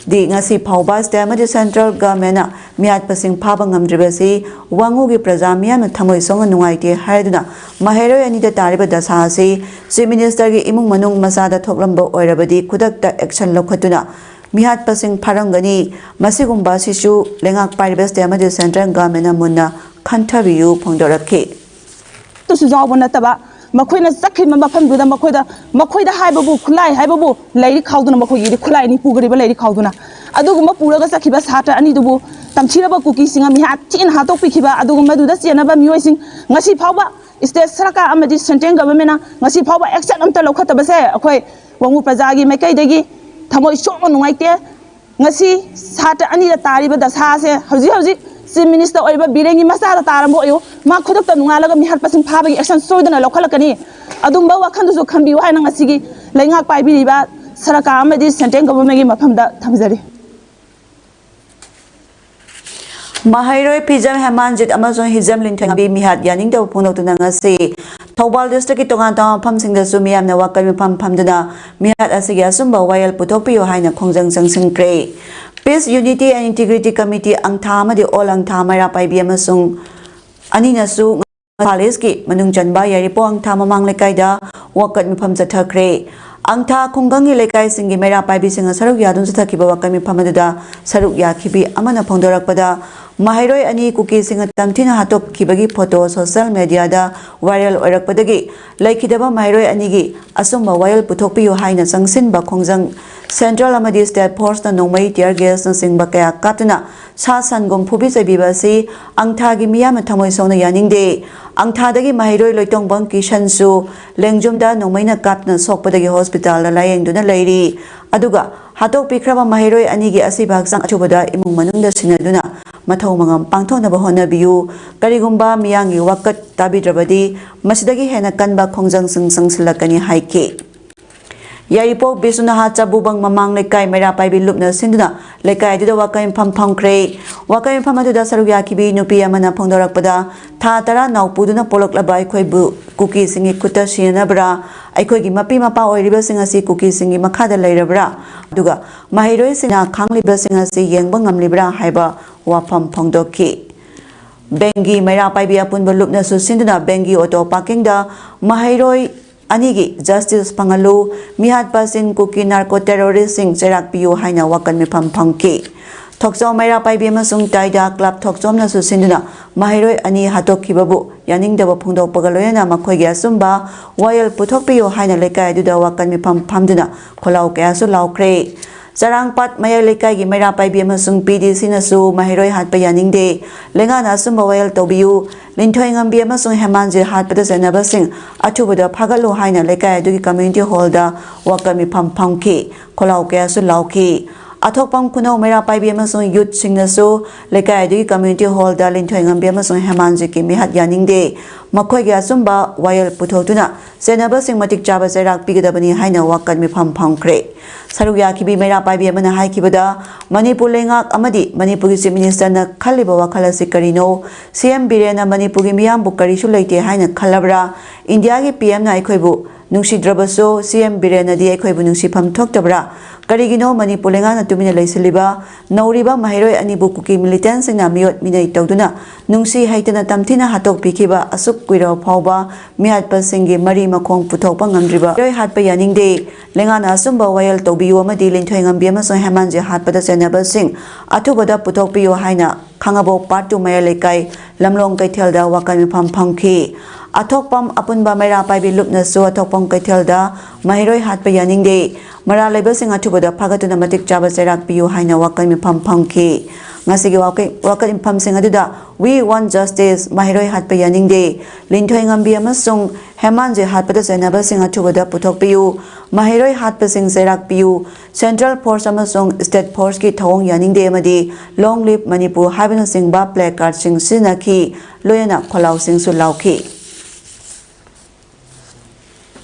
ꯗꯤ ꯉꯁꯤ ꯐꯥꯎꯕ state ꯑꯃꯗꯤ central governmentꯅ ꯃꯤꯍꯥꯠꯄꯁꯤꯡ ꯐꯥꯕ ꯉꯝꯗ꯭ꯔꯤꯕꯁꯤ ꯋꯥꯉꯨꯒꯤ ꯄ꯭ꯔꯖꯥ ꯃꯤꯌꯥꯝꯅ ꯊꯃꯣꯏ ꯁꯣꯛꯅ ꯅꯨꯡꯉꯥꯏꯇꯦ ꯍꯥꯏꯗꯨꯅ ꯃꯍꯩꯔꯣꯏ ꯑꯅꯤꯗ ꯇꯥꯔꯤꯕ ꯗꯁꯥ ꯑꯁꯤ Chief Ministerꯒꯤ ꯏꯃꯨꯡ ꯃꯅꯨꯡ ꯃꯆꯥꯗ ꯊꯣꯛꯂꯝꯕ ꯑꯣꯏꯔꯕꯗꯤ ꯈꯨꯗꯛꯇ action ꯂꯧꯈꯠꯇꯨꯅ ꯃꯤꯍꯥꯠꯄꯁꯤꯡ ꯐꯥꯔꯝꯒꯅꯤ꯫ ꯃꯁꯤꯒꯨꯝꯕ ꯑꯁꯤꯁꯨ ꯂꯩꯉꯥꯛ ꯄꯥꯏꯔꯤꯕ state ꯑꯃꯗꯤ central governmentꯅ ꯃꯨꯟꯅ ꯈꯟꯊꯕꯤꯌꯨ ꯐꯣꯡꯗꯣꯔꯛꯈꯤ꯫ ꯇꯁꯨ ꯌꯥꯎꯕ ꯅꯠꯇꯕ ꯃꯈꯣꯏꯅ ꯆꯠꯈꯤꯕ ꯃꯐꯝꯗꯨꯗ ꯃꯈꯣꯏꯗ ꯃꯈꯣꯏꯗ ꯍꯥꯏꯕꯕꯨ ꯈꯨꯠꯂꯥꯏ ꯍꯥꯏꯕꯕꯨ ꯂꯥꯏꯔꯤꯛ ꯈꯥꯎꯗꯨꯅ ꯃꯈꯣꯏꯒꯤꯗꯤ ꯈꯨꯠꯂꯥꯏ ꯑꯅꯤ ꯄꯨꯈ꯭ꯔꯤꯕ ꯂꯥꯏꯔꯤꯛ ꯈꯥꯎꯗꯨꯅ ꯑꯗꯨꯒꯨꯝꯕ ꯄꯨꯔꯒ ꯆꯠꯈꯤꯕ ꯁꯥꯇ꯭ꯔ ꯑꯅꯤꯗꯨꯕꯨ ꯇꯝꯊꯤꯔꯕ ꯀꯨꯀꯤꯁꯤꯡꯅ ꯃꯤꯍꯥꯠ ꯊꯤꯅ ꯍꯥꯠꯇꯣꯛꯄꯤꯈꯤꯕ ꯑꯗꯨꯒ ꯃꯗꯨꯗ ꯆꯦꯟꯅꯕ ꯃꯤꯑꯣꯏꯁꯤꯡ ꯉꯁꯤ ꯐꯥꯎꯕ state ꯁꯔꯀꯥꯔ ꯑꯃꯗꯤ central governmentꯅ ꯉꯁꯤ ꯐꯥꯎꯕ action ꯑꯝꯇ ꯂꯧꯈꯠꯇꯕꯁꯦ ꯑꯩꯈꯣꯏ ꯋꯥꯉꯨ ꯄ꯭ꯔꯖꯥꯒꯤ ꯃꯥꯏꯀꯩꯗꯒꯤ ꯊꯃꯣꯏ ꯁꯣꯛꯅ ꯅꯨꯡꯉꯥꯏꯇꯦ꯫ ꯉꯁꯤ ꯁꯥꯇ꯭ꯔ ꯑꯅꯤꯗ ꯇꯥꯔꯤꯕ ꯗꯁꯥ ꯑꯁꯦ ꯍꯧꯖꯤꯛ ꯍꯧꯖꯤꯛ Chief Minister ꯑꯣꯏꯔꯤꯕ ꯕꯤꯔꯦꯟꯒꯤ ꯃꯆꯥꯗ ꯇꯥꯔꯝꯕ ꯑꯣꯏꯌꯨ, ꯃꯥ ꯈꯨꯗꯛꯇ ꯅꯣꯡꯉꯥꯜꯂꯒ ꯃꯤꯍꯥꯠꯄꯁꯤꯡ ꯐꯥꯕꯒꯤ action ꯁꯣꯏꯗꯅ ꯂꯧꯈꯠꯂꯛꯀꯅꯤ꯫ ꯑꯗꯨꯝꯕ ꯋꯥꯈꯜꯗꯨꯁꯨ ꯈꯟꯕꯤꯌꯨ ꯍꯥꯏꯅ ꯉꯁꯤꯒꯤ ꯂꯩꯉꯥꯛ ꯄꯥꯏꯕꯤꯔꯤꯕ ꯁꯔꯀꯥꯔ ꯑꯃꯗꯤ central governmentꯒꯤ ꯃꯐꯝꯗ ꯊꯝꯖꯔꯤ꯫ ꯃꯍꯩꯔꯣꯏ ꯐꯤꯖꯝ ꯍꯦꯃꯥꯟꯖꯤꯠ ꯑꯃꯁꯨꯡ ꯍꯤꯖꯝ ꯂꯤꯟꯊꯣꯏꯉꯝꯕꯤ ꯃꯤꯍꯥꯠ ꯌꯥꯅꯤꯡꯗꯕ ꯐꯣꯡꯗꯣꯛꯇꯨꯅ ꯉꯁꯤ ꯊꯧꯕꯥꯜ districtꯀꯤ ꯇꯣꯉꯥꯟ ꯇꯣꯉꯥꯟꯕ ꯃꯐꯝꯁꯤꯡꯗꯁꯨ ꯃꯤꯌꯥꯝꯅ ꯋꯥꯀꯠ ꯃꯤꯐꯝ ꯐꯝꯗꯨꯅ ꯃꯤꯍꯥꯠ ꯑꯁꯤꯒꯤ ꯑꯆꯨꯝꯕ ꯋꯥꯌꯦꯜ ꯄꯨꯊꯣꯛꯄꯤꯌꯨ ꯍꯥꯏꯅ ꯈꯣꯡꯖꯪ ꯆꯪꯁꯤꯟꯈ꯭ꯔꯦ꯫ Peace, Unity and Integrity Committee ꯑꯪꯊꯥ ꯑꯃꯗꯤ All ꯑꯪꯊꯥ ꯃꯩꯔꯥ ꯄꯥꯏꯕꯤ ꯑꯃꯁꯨꯡ ꯑꯅꯤꯅꯁꯨ ꯏꯝꯐꯥꯜ Eastꯀꯤ ꯃꯅꯨꯡ ꯆꯟꯕ ꯌꯥꯏꯔꯤꯄꯣꯛ ꯑꯪꯊꯥ ꯃꯃꯥꯡ ꯂꯩꯀꯥꯏꯗ ꯋꯥꯀꯠ ꯃꯤꯐꯝ ꯆꯠꯊꯈ꯭ꯔꯦ꯫ ꯑꯪꯊꯥ ꯈꯨꯡꯒꯪꯒꯤ ꯂꯩꯀꯥꯏꯁꯤꯡꯒꯤ ꯃꯩꯔꯥ ꯄꯥꯏꯕꯤꯁꯤꯡꯅ ꯁꯔꯨꯛ ꯌꯥꯗꯨꯅ ꯆꯠꯊꯈꯤꯕ ꯋꯥꯀꯠ ꯃꯤꯐꯝ ꯑꯗꯨꯗ ꯁꯔꯨꯛ ꯌꯥꯈꯤꯕꯤ ꯑꯃꯅ ꯐꯣꯡꯗꯣꯔꯛꯄꯗ, ꯃꯍꯩꯔꯣꯏ ꯑꯅꯤ ꯀꯨꯀꯤꯁꯤꯡꯅ ꯇꯝꯊꯤꯅ ꯍꯥꯠꯇꯣꯛꯈꯤꯕꯒꯤ photo social mediaꯗ viral ꯑꯣꯏꯔꯛꯄꯗꯒꯤ ꯂꯩꯈꯤꯗꯕ ꯃꯍꯩꯔꯣꯏ ꯑꯅꯤꯒꯤ ꯑꯆꯨꯝꯕ ꯋꯥꯌꯦꯜ ꯄꯨꯊꯣꯛꯄꯤꯌꯨ ꯍꯥꯏꯅ ꯆꯪꯁꯤꯟꯕ ꯈꯣꯡꯖꯪ central ꯑꯃꯗꯤ state forceꯅ ꯅꯣꯡꯃꯩ, tear gasꯅꯆꯤꯡꯕ ꯀꯌꯥ ꯀꯥꯞꯇꯨꯅ ꯁꯥ ꯁꯟꯒꯨꯝ ꯐꯨꯕꯤ ꯆꯩꯕꯤꯕ ꯑꯁꯤ ꯑꯪꯊꯥꯒꯤ ꯃꯤꯌꯥꯝꯅ ꯊꯃꯣꯏ ꯁꯣꯛꯅ ꯌꯥꯅꯤꯡꯗꯦ꯫ ꯑꯪꯊꯥꯗꯒꯤ ꯃꯍꯩꯔꯣꯏ ꯂꯣꯏꯇꯣꯡꯕꯝ ꯀꯤꯁꯟꯁꯨ ꯂꯦꯡꯖꯨꯝꯗ ꯅꯣꯡꯃꯩꯅ ꯀꯥꯞꯇꯨꯅ ꯁꯣꯛꯄꯗꯒꯤ hospitalꯗ ꯂꯥꯌꯦꯡꯗꯨꯅ ꯂꯩꯔꯤ꯫ ꯑꯗꯨꯒ ꯍꯥꯠꯇꯣꯛꯄꯤꯈ꯭ꯔꯕ ꯃꯍꯩꯔꯣꯏ ꯑꯅꯤꯒꯤ ꯑꯁꯤꯕ ꯍꯛꯆꯥꯡ ꯑꯊꯨꯕꯗ ꯏꯃꯨꯡ ꯃꯅꯨꯡꯗ ꯁꯤꯟꯅꯗꯨꯅ ꯃꯊꯧ ꯃꯉꯝ ꯄꯥꯡꯊꯣꯛꯅꯕ ꯍꯣꯠꯅꯕꯤꯌꯨ꯫ ꯀꯔꯤꯒꯨꯝꯕ ꯃꯤꯌꯥꯝꯒꯤ ꯋꯥꯀꯠ ꯇꯥꯕꯤꯗ꯭ꯔꯕꯗꯤ ꯃꯁꯤꯗꯒꯤ ꯍꯦꯟꯅ ꯀꯟꯕ ꯈꯣꯡꯖꯪꯁꯤꯡ ꯆꯪꯁꯤꯜꯂꯛꯀꯅꯤ ꯍꯥꯏꯈꯤ꯫ ꯌꯥꯏꯔꯤꯄꯣꯛ ꯕꯤꯁ꯭ꯋꯅꯥꯊ ꯆꯥꯕꯨꯕꯪ ꯃꯃꯥꯡ ꯂꯩꯀꯥꯏ ꯃꯩꯔꯥ ꯄꯥꯏꯕꯤ ꯂꯨꯞꯅ ꯁꯤꯟꯗꯨꯅ ꯂꯩꯀꯥꯏ ꯑꯗꯨꯗ ꯋꯥꯀꯠ ꯃꯤꯐꯝ ꯐꯝꯈ꯭ꯔꯦ꯫ ꯋꯥꯀꯠ ꯃꯤꯐꯝ ꯑꯗꯨꯗ ꯁꯔꯨꯛ ꯌꯥꯈꯤꯕꯤ ꯅꯨꯄꯤ ꯑꯃꯅ ꯐꯣꯡꯗꯣꯔꯛꯄꯗ, ꯊꯥ ꯇꯔꯥ ꯅꯥꯎꯄꯨꯗꯨꯅ ꯄꯣꯛꯂꯛꯂꯕ ꯑꯩꯈꯣꯏꯕꯨ ꯀꯨꯀꯤꯁꯤꯡꯒꯤ ꯈꯨꯠꯇ ꯁꯤꯟꯅꯅꯕ꯭ꯔꯥ? ꯑꯩꯈꯣꯏꯒꯤ ꯃꯄꯤ ꯃꯄꯥ ꯑꯣꯏꯔꯤꯕꯁꯤꯡ ꯑꯁꯤ ꯀꯨꯀꯤꯁꯤꯡꯒꯤ ꯃꯈꯥꯗ ꯂꯩꯔꯕ꯭ꯔꯥ? ꯑꯗꯨꯒ ꯃꯍꯩꯔꯣꯏꯁꯤꯡꯅ ꯈꯥꯡꯂꯤꯕꯁꯤꯡ ꯑꯁꯤ ꯌꯦꯡꯕ ꯉꯝꯂꯤꯕ꯭ꯔꯥ ꯍꯥꯏꯕ ꯋꯥꯐꯝ ꯐꯣꯡꯗꯣꯛꯈꯤ꯫ ꯕꯦꯡꯒꯤ ꯃꯩꯔꯥ ꯄꯥꯏꯕꯤ ꯑꯄꯨꯟꯕ ꯂꯨꯞꯅꯁꯨ ꯁꯤꯟꯗꯨꯅ ꯕꯦꯡꯒꯤ ꯑꯣꯇꯣ ꯄꯥꯔꯀꯤꯡꯗ ꯃꯍꯩꯔꯣꯏ ꯑꯅꯤꯒꯤ ꯖꯁꯇꯤꯁ ꯐꯪꯍꯜꯂꯨ, ꯃꯤꯍꯥꯠꯄꯁꯤꯡ ꯀꯨꯀꯤ ꯅꯥꯔꯀꯣ ꯇꯦꯔꯣꯔꯤꯁꯁꯤꯡ ꯆꯩꯔꯥꯛ ꯄꯤꯌꯨ ꯍꯥꯏꯅ ꯋꯥꯀꯠ ꯃꯤꯐꯝ ꯐꯝꯈꯤ꯫ ꯊꯣꯛꯆꯣꯝ ꯃꯩꯔꯥ ꯄꯥꯏꯕꯤ ꯑꯃꯁꯨꯡ ꯇꯥꯏꯗꯥ ꯀ꯭ꯂꯕ ꯊꯣꯛꯆꯣꯝꯅꯁꯨ ꯁꯤꯟꯗꯨꯅ ꯃꯍꯩꯔꯣꯏ ꯑꯅꯤ ꯍꯥꯠꯇꯣꯛꯈꯤꯕꯕꯨ ꯌꯥꯅꯤꯡꯗꯕ ꯐꯣꯡꯗꯣꯛꯄꯒ ꯂꯣꯏꯅꯅ ꯃꯈꯣꯏꯒꯤ ꯑꯆꯨꯝꯕ ꯋꯥꯌꯦꯜ ꯄꯨꯊꯣꯛꯄꯤꯌꯨ ꯍꯥꯏꯅ ꯂꯩꯀꯥꯏ ꯑꯗꯨꯗ ꯋꯥꯀꯠ ꯃꯤꯐꯝ ꯐꯝꯗꯨꯅ ꯈꯣꯜꯂꯥꯎ ꯀꯌꯥꯁꯨ ꯂꯥꯎꯈ꯭ꯔꯦ꯫ ꯆꯔꯥꯡꯄꯥꯠ ꯃꯌꯥꯏ ꯂꯩꯀꯥꯏꯒꯤ ꯃꯩꯔꯥ ꯄꯥꯏꯕꯤ ꯑꯃꯁꯨꯡ ꯄꯤ ꯗꯤ ꯁꯤꯅꯁꯨ ꯃꯍꯩꯔꯣꯏ ꯍꯥꯠꯄ ꯌꯥꯅꯤꯡꯗꯦ, ꯂꯩꯉꯥꯛꯅ ꯑꯆꯨꯝꯕ ꯋꯥꯌꯦꯜ ꯇꯧꯕꯤꯌꯨ, ꯂꯤꯟꯊꯣꯏꯉꯝꯕꯤ ꯑꯃꯁꯨꯡ ꯍꯦꯃꯥꯟꯖꯤꯠ ꯍꯥꯠꯄꯗ ꯆꯩꯅꯕꯁꯤꯡ ꯑꯊꯨꯕꯗ ꯐꯥꯒꯠꯂꯨ ꯍꯥꯏꯅ ꯂꯩꯀꯥꯏ ꯑꯗꯨꯒꯤ ꯀꯝꯃ꯭ꯌꯨꯅꯤꯇꯤ ꯍꯣꯜꯗ ꯋꯥꯀꯠ ꯃꯤꯐꯝ ꯐꯝꯈꯤ꯫ ꯈꯣꯜꯂꯥꯎ ꯀꯌꯥꯁꯨ ꯂꯥꯎꯈꯤ꯫ ꯑꯊꯣꯛꯄꯝ ꯈꯨꯅꯧ ꯃꯩꯔꯥ ꯄꯥꯏꯕꯤ ꯑꯃꯁꯨꯡ ꯌꯨꯠꯁꯤꯡꯅꯁꯨ ꯂꯩꯀꯥꯏ ꯑꯗꯨꯒꯤ ꯀꯝꯃ꯭ꯌꯨꯅꯤꯇꯤ ꯍꯣꯜꯗ ꯂꯤꯟꯊꯣꯏꯉꯝꯕꯤ ꯑꯃꯁꯨꯡ ꯍꯦꯃꯥꯟꯖꯤꯠꯀꯤ ꯃꯤꯍꯥꯠ ꯌꯥꯅꯤꯡꯗꯦ, ꯃꯈꯣꯏꯒꯤ ꯑꯆꯨꯝꯕ ꯋꯥꯌꯦꯜ ꯄꯨꯊꯣꯛꯇꯨꯅ ꯆꯩꯅꯕꯁꯤꯡ ꯃꯇꯤꯛ ꯆꯥꯕ ꯆꯩꯔꯥꯛ ꯄꯤꯒꯗꯕꯅꯤ ꯍꯥꯏꯅ ꯋꯥꯀꯠ ꯃꯤꯐꯝ ꯐꯝꯈ꯭ꯔꯦ꯫ ꯁꯔꯨꯛ ꯌꯥꯈꯤꯕꯤ ꯃꯩꯔꯥ ꯄꯥꯏꯕꯤ ꯑꯃꯅ ꯍꯥꯏꯈꯤꯕꯗ, ꯃꯅꯤꯄꯨꯔ ꯂꯩꯉꯥꯛ ꯑꯃꯗꯤ ꯃꯅꯤꯄꯨꯔꯒꯤ ꯆꯤꯐ ꯃꯤꯅꯤꯁꯇꯔꯅ ꯈꯜꯂꯤꯕ ꯋꯥꯈꯜ ꯑꯁꯤ ꯀꯔꯤꯅꯣ? ꯁꯤ ꯑꯦꯝ ꯕꯤꯔꯦꯟꯅ ꯃꯅꯤꯄꯨꯔꯒꯤ ꯃꯤꯌꯥꯝꯕꯨ ꯀꯔꯤꯁꯨ ꯂꯩꯇꯦ ꯍꯥꯏꯅ ꯈꯜꯂꯕ꯭ꯔꯥ? ꯏꯟꯗꯤꯌꯥꯒꯤ ꯄꯤ ꯑꯦꯝꯅ ꯑꯩꯈꯣꯏꯕꯨ ꯅꯨꯡꯁꯤꯗ꯭ꯔꯕꯁꯨ, ꯁꯤ ꯑꯦꯝ ꯕꯤꯔꯦꯟꯅꯗꯤ ꯑꯩꯈꯣꯏꯕꯨ ꯅꯨꯡꯁꯤꯐꯝ ꯊꯣꯛꯇꯕ꯭ꯔꯥ? ꯀꯔꯤꯒꯤꯅꯣ ꯃꯅꯤꯄꯨꯔ ꯂꯩꯉꯥꯛꯅ ꯇꯨꯃꯤꯟꯅ ꯂꯩꯁꯤꯜꯂꯤꯕ? ꯅꯧꯔꯤꯕ ꯃꯍꯩꯔꯣꯏ ꯑꯅꯤꯕꯨ ꯀꯨꯀꯤ ꯃꯤꯂꯤꯇꯦꯟꯁꯤꯡꯅ ꯃꯤꯑꯣꯠ ꯃꯤꯅꯩ ꯇꯧꯗꯨꯅ ꯅꯨꯡꯁꯤ ꯍꯩꯇꯅ ꯇꯝꯊꯤꯅ ꯍꯥꯠꯇꯣꯛꯄꯤꯈꯤꯕ ꯑꯁꯨꯛ ꯀꯨꯏꯔꯕ ꯐꯥꯎꯕ ꯃꯤꯍꯥꯠꯄꯁꯤꯡꯒꯤ ꯃꯔꯤ ꯃꯈꯣꯡ ꯄꯨꯊꯣꯛꯄ ꯉꯝꯗ꯭ꯔꯤꯕ ꯃꯤꯑꯣꯏ ꯍꯥꯠꯄ ꯌꯥꯅꯤꯡꯗꯦ꯫ ꯂꯩꯉꯥꯛꯅ ꯑꯆꯨꯝꯕ ꯋꯥꯌꯦꯜ ꯇꯧꯕꯤꯌꯨ ꯑꯃꯗꯤ ꯂꯤꯟꯊꯣꯏꯉꯝꯕꯤ ꯑꯃꯁꯨꯡ ꯍꯦꯃꯥꯟꯖꯤꯠ ꯍꯥꯠꯄꯗ ꯆꯩꯅꯕꯁꯤꯡ ꯑꯊꯨꯕꯗ ꯄꯨꯊꯣꯛꯄꯤꯌꯨ ꯍꯥꯏꯅ ꯈꯥꯡꯉꯕꯣꯛ ꯄꯥꯔꯠ ꯇꯨ ꯃꯌꯥꯏ ꯂꯩꯀꯥꯏ ꯂꯝꯂꯣꯡ ꯀꯩꯊꯦꯜꯗ ꯋꯥꯀꯠ ꯃꯤꯐꯝ ꯐꯝꯈꯤ꯫ ꯑꯊꯣꯛꯄꯝ ꯑꯄꯨꯟꯕ ꯃꯩꯔꯥ ꯄꯥꯏꯕꯤ ꯂꯨꯞꯅꯁꯨ ꯑꯊꯣꯛꯄꯝ ꯀꯩꯊꯦꯜꯗ ꯃꯍꯩꯔꯣꯏ ꯍꯥꯠꯄ ꯌꯥꯅꯤꯡꯗꯦ, ꯃꯔꯥꯜ ꯂꯩꯕꯁꯤꯡ ꯑꯊꯨꯕꯗ ꯐꯥꯒꯠꯇꯨꯅ ꯃꯇꯤꯛ ꯆꯥꯕ ꯆꯩꯔꯥꯛ ꯄꯤꯌꯨ ꯍꯥꯏꯅ ꯋꯥꯀꯠ ꯃꯤꯐꯝ ꯐꯝꯈꯤ꯫ ꯉꯁꯤꯒꯤ ꯋꯥꯀꯠ, ꯋꯥꯀꯠ ꯃꯤꯐꯝꯁꯤꯡ ꯑꯗꯨꯗ "We want justice", ꯃꯍꯩꯔꯣꯏ ꯍꯥꯠꯄ ꯌꯥꯅꯤꯡꯗꯦ, ꯂꯤꯟꯊꯣꯏꯉꯝꯕꯤ ꯑꯃꯁꯨꯡ ꯍꯦꯃꯥꯟꯖꯤꯠ ꯍꯥꯠꯄꯗ ꯆꯩꯅꯕꯁꯤꯡ ꯑꯊꯨꯕꯗ ꯄꯨꯊꯣꯛꯄꯤꯌꯨ, ꯃꯍꯩꯔꯣꯏ ꯍꯥꯠꯄꯁꯤꯡ ꯆꯩꯔꯥꯛ ꯄꯤꯌꯨ, ꯁꯦꯟꯇ꯭ꯔꯦꯜ ꯐꯣꯔꯁ ꯑꯃꯁꯨꯡ ꯁ꯭ꯇꯦꯠ ꯐꯣꯔꯁꯀꯤ ꯊꯧꯑꯣꯡ ꯌꯥꯅꯤꯡꯗꯦ ꯑꯃꯗꯤ "Long live Manipur" ꯍꯥꯏꯕꯅꯆꯤꯡꯕ ꯄ꯭ꯂꯦ ꯀꯥꯔꯗꯁꯤꯡ ꯁꯤꯖꯤꯟꯅꯈꯤ, ꯂꯣꯏꯅꯅ ꯈꯣꯜꯂꯥꯎꯁꯤꯡꯁꯨ ꯂꯥꯎꯈꯤ꯫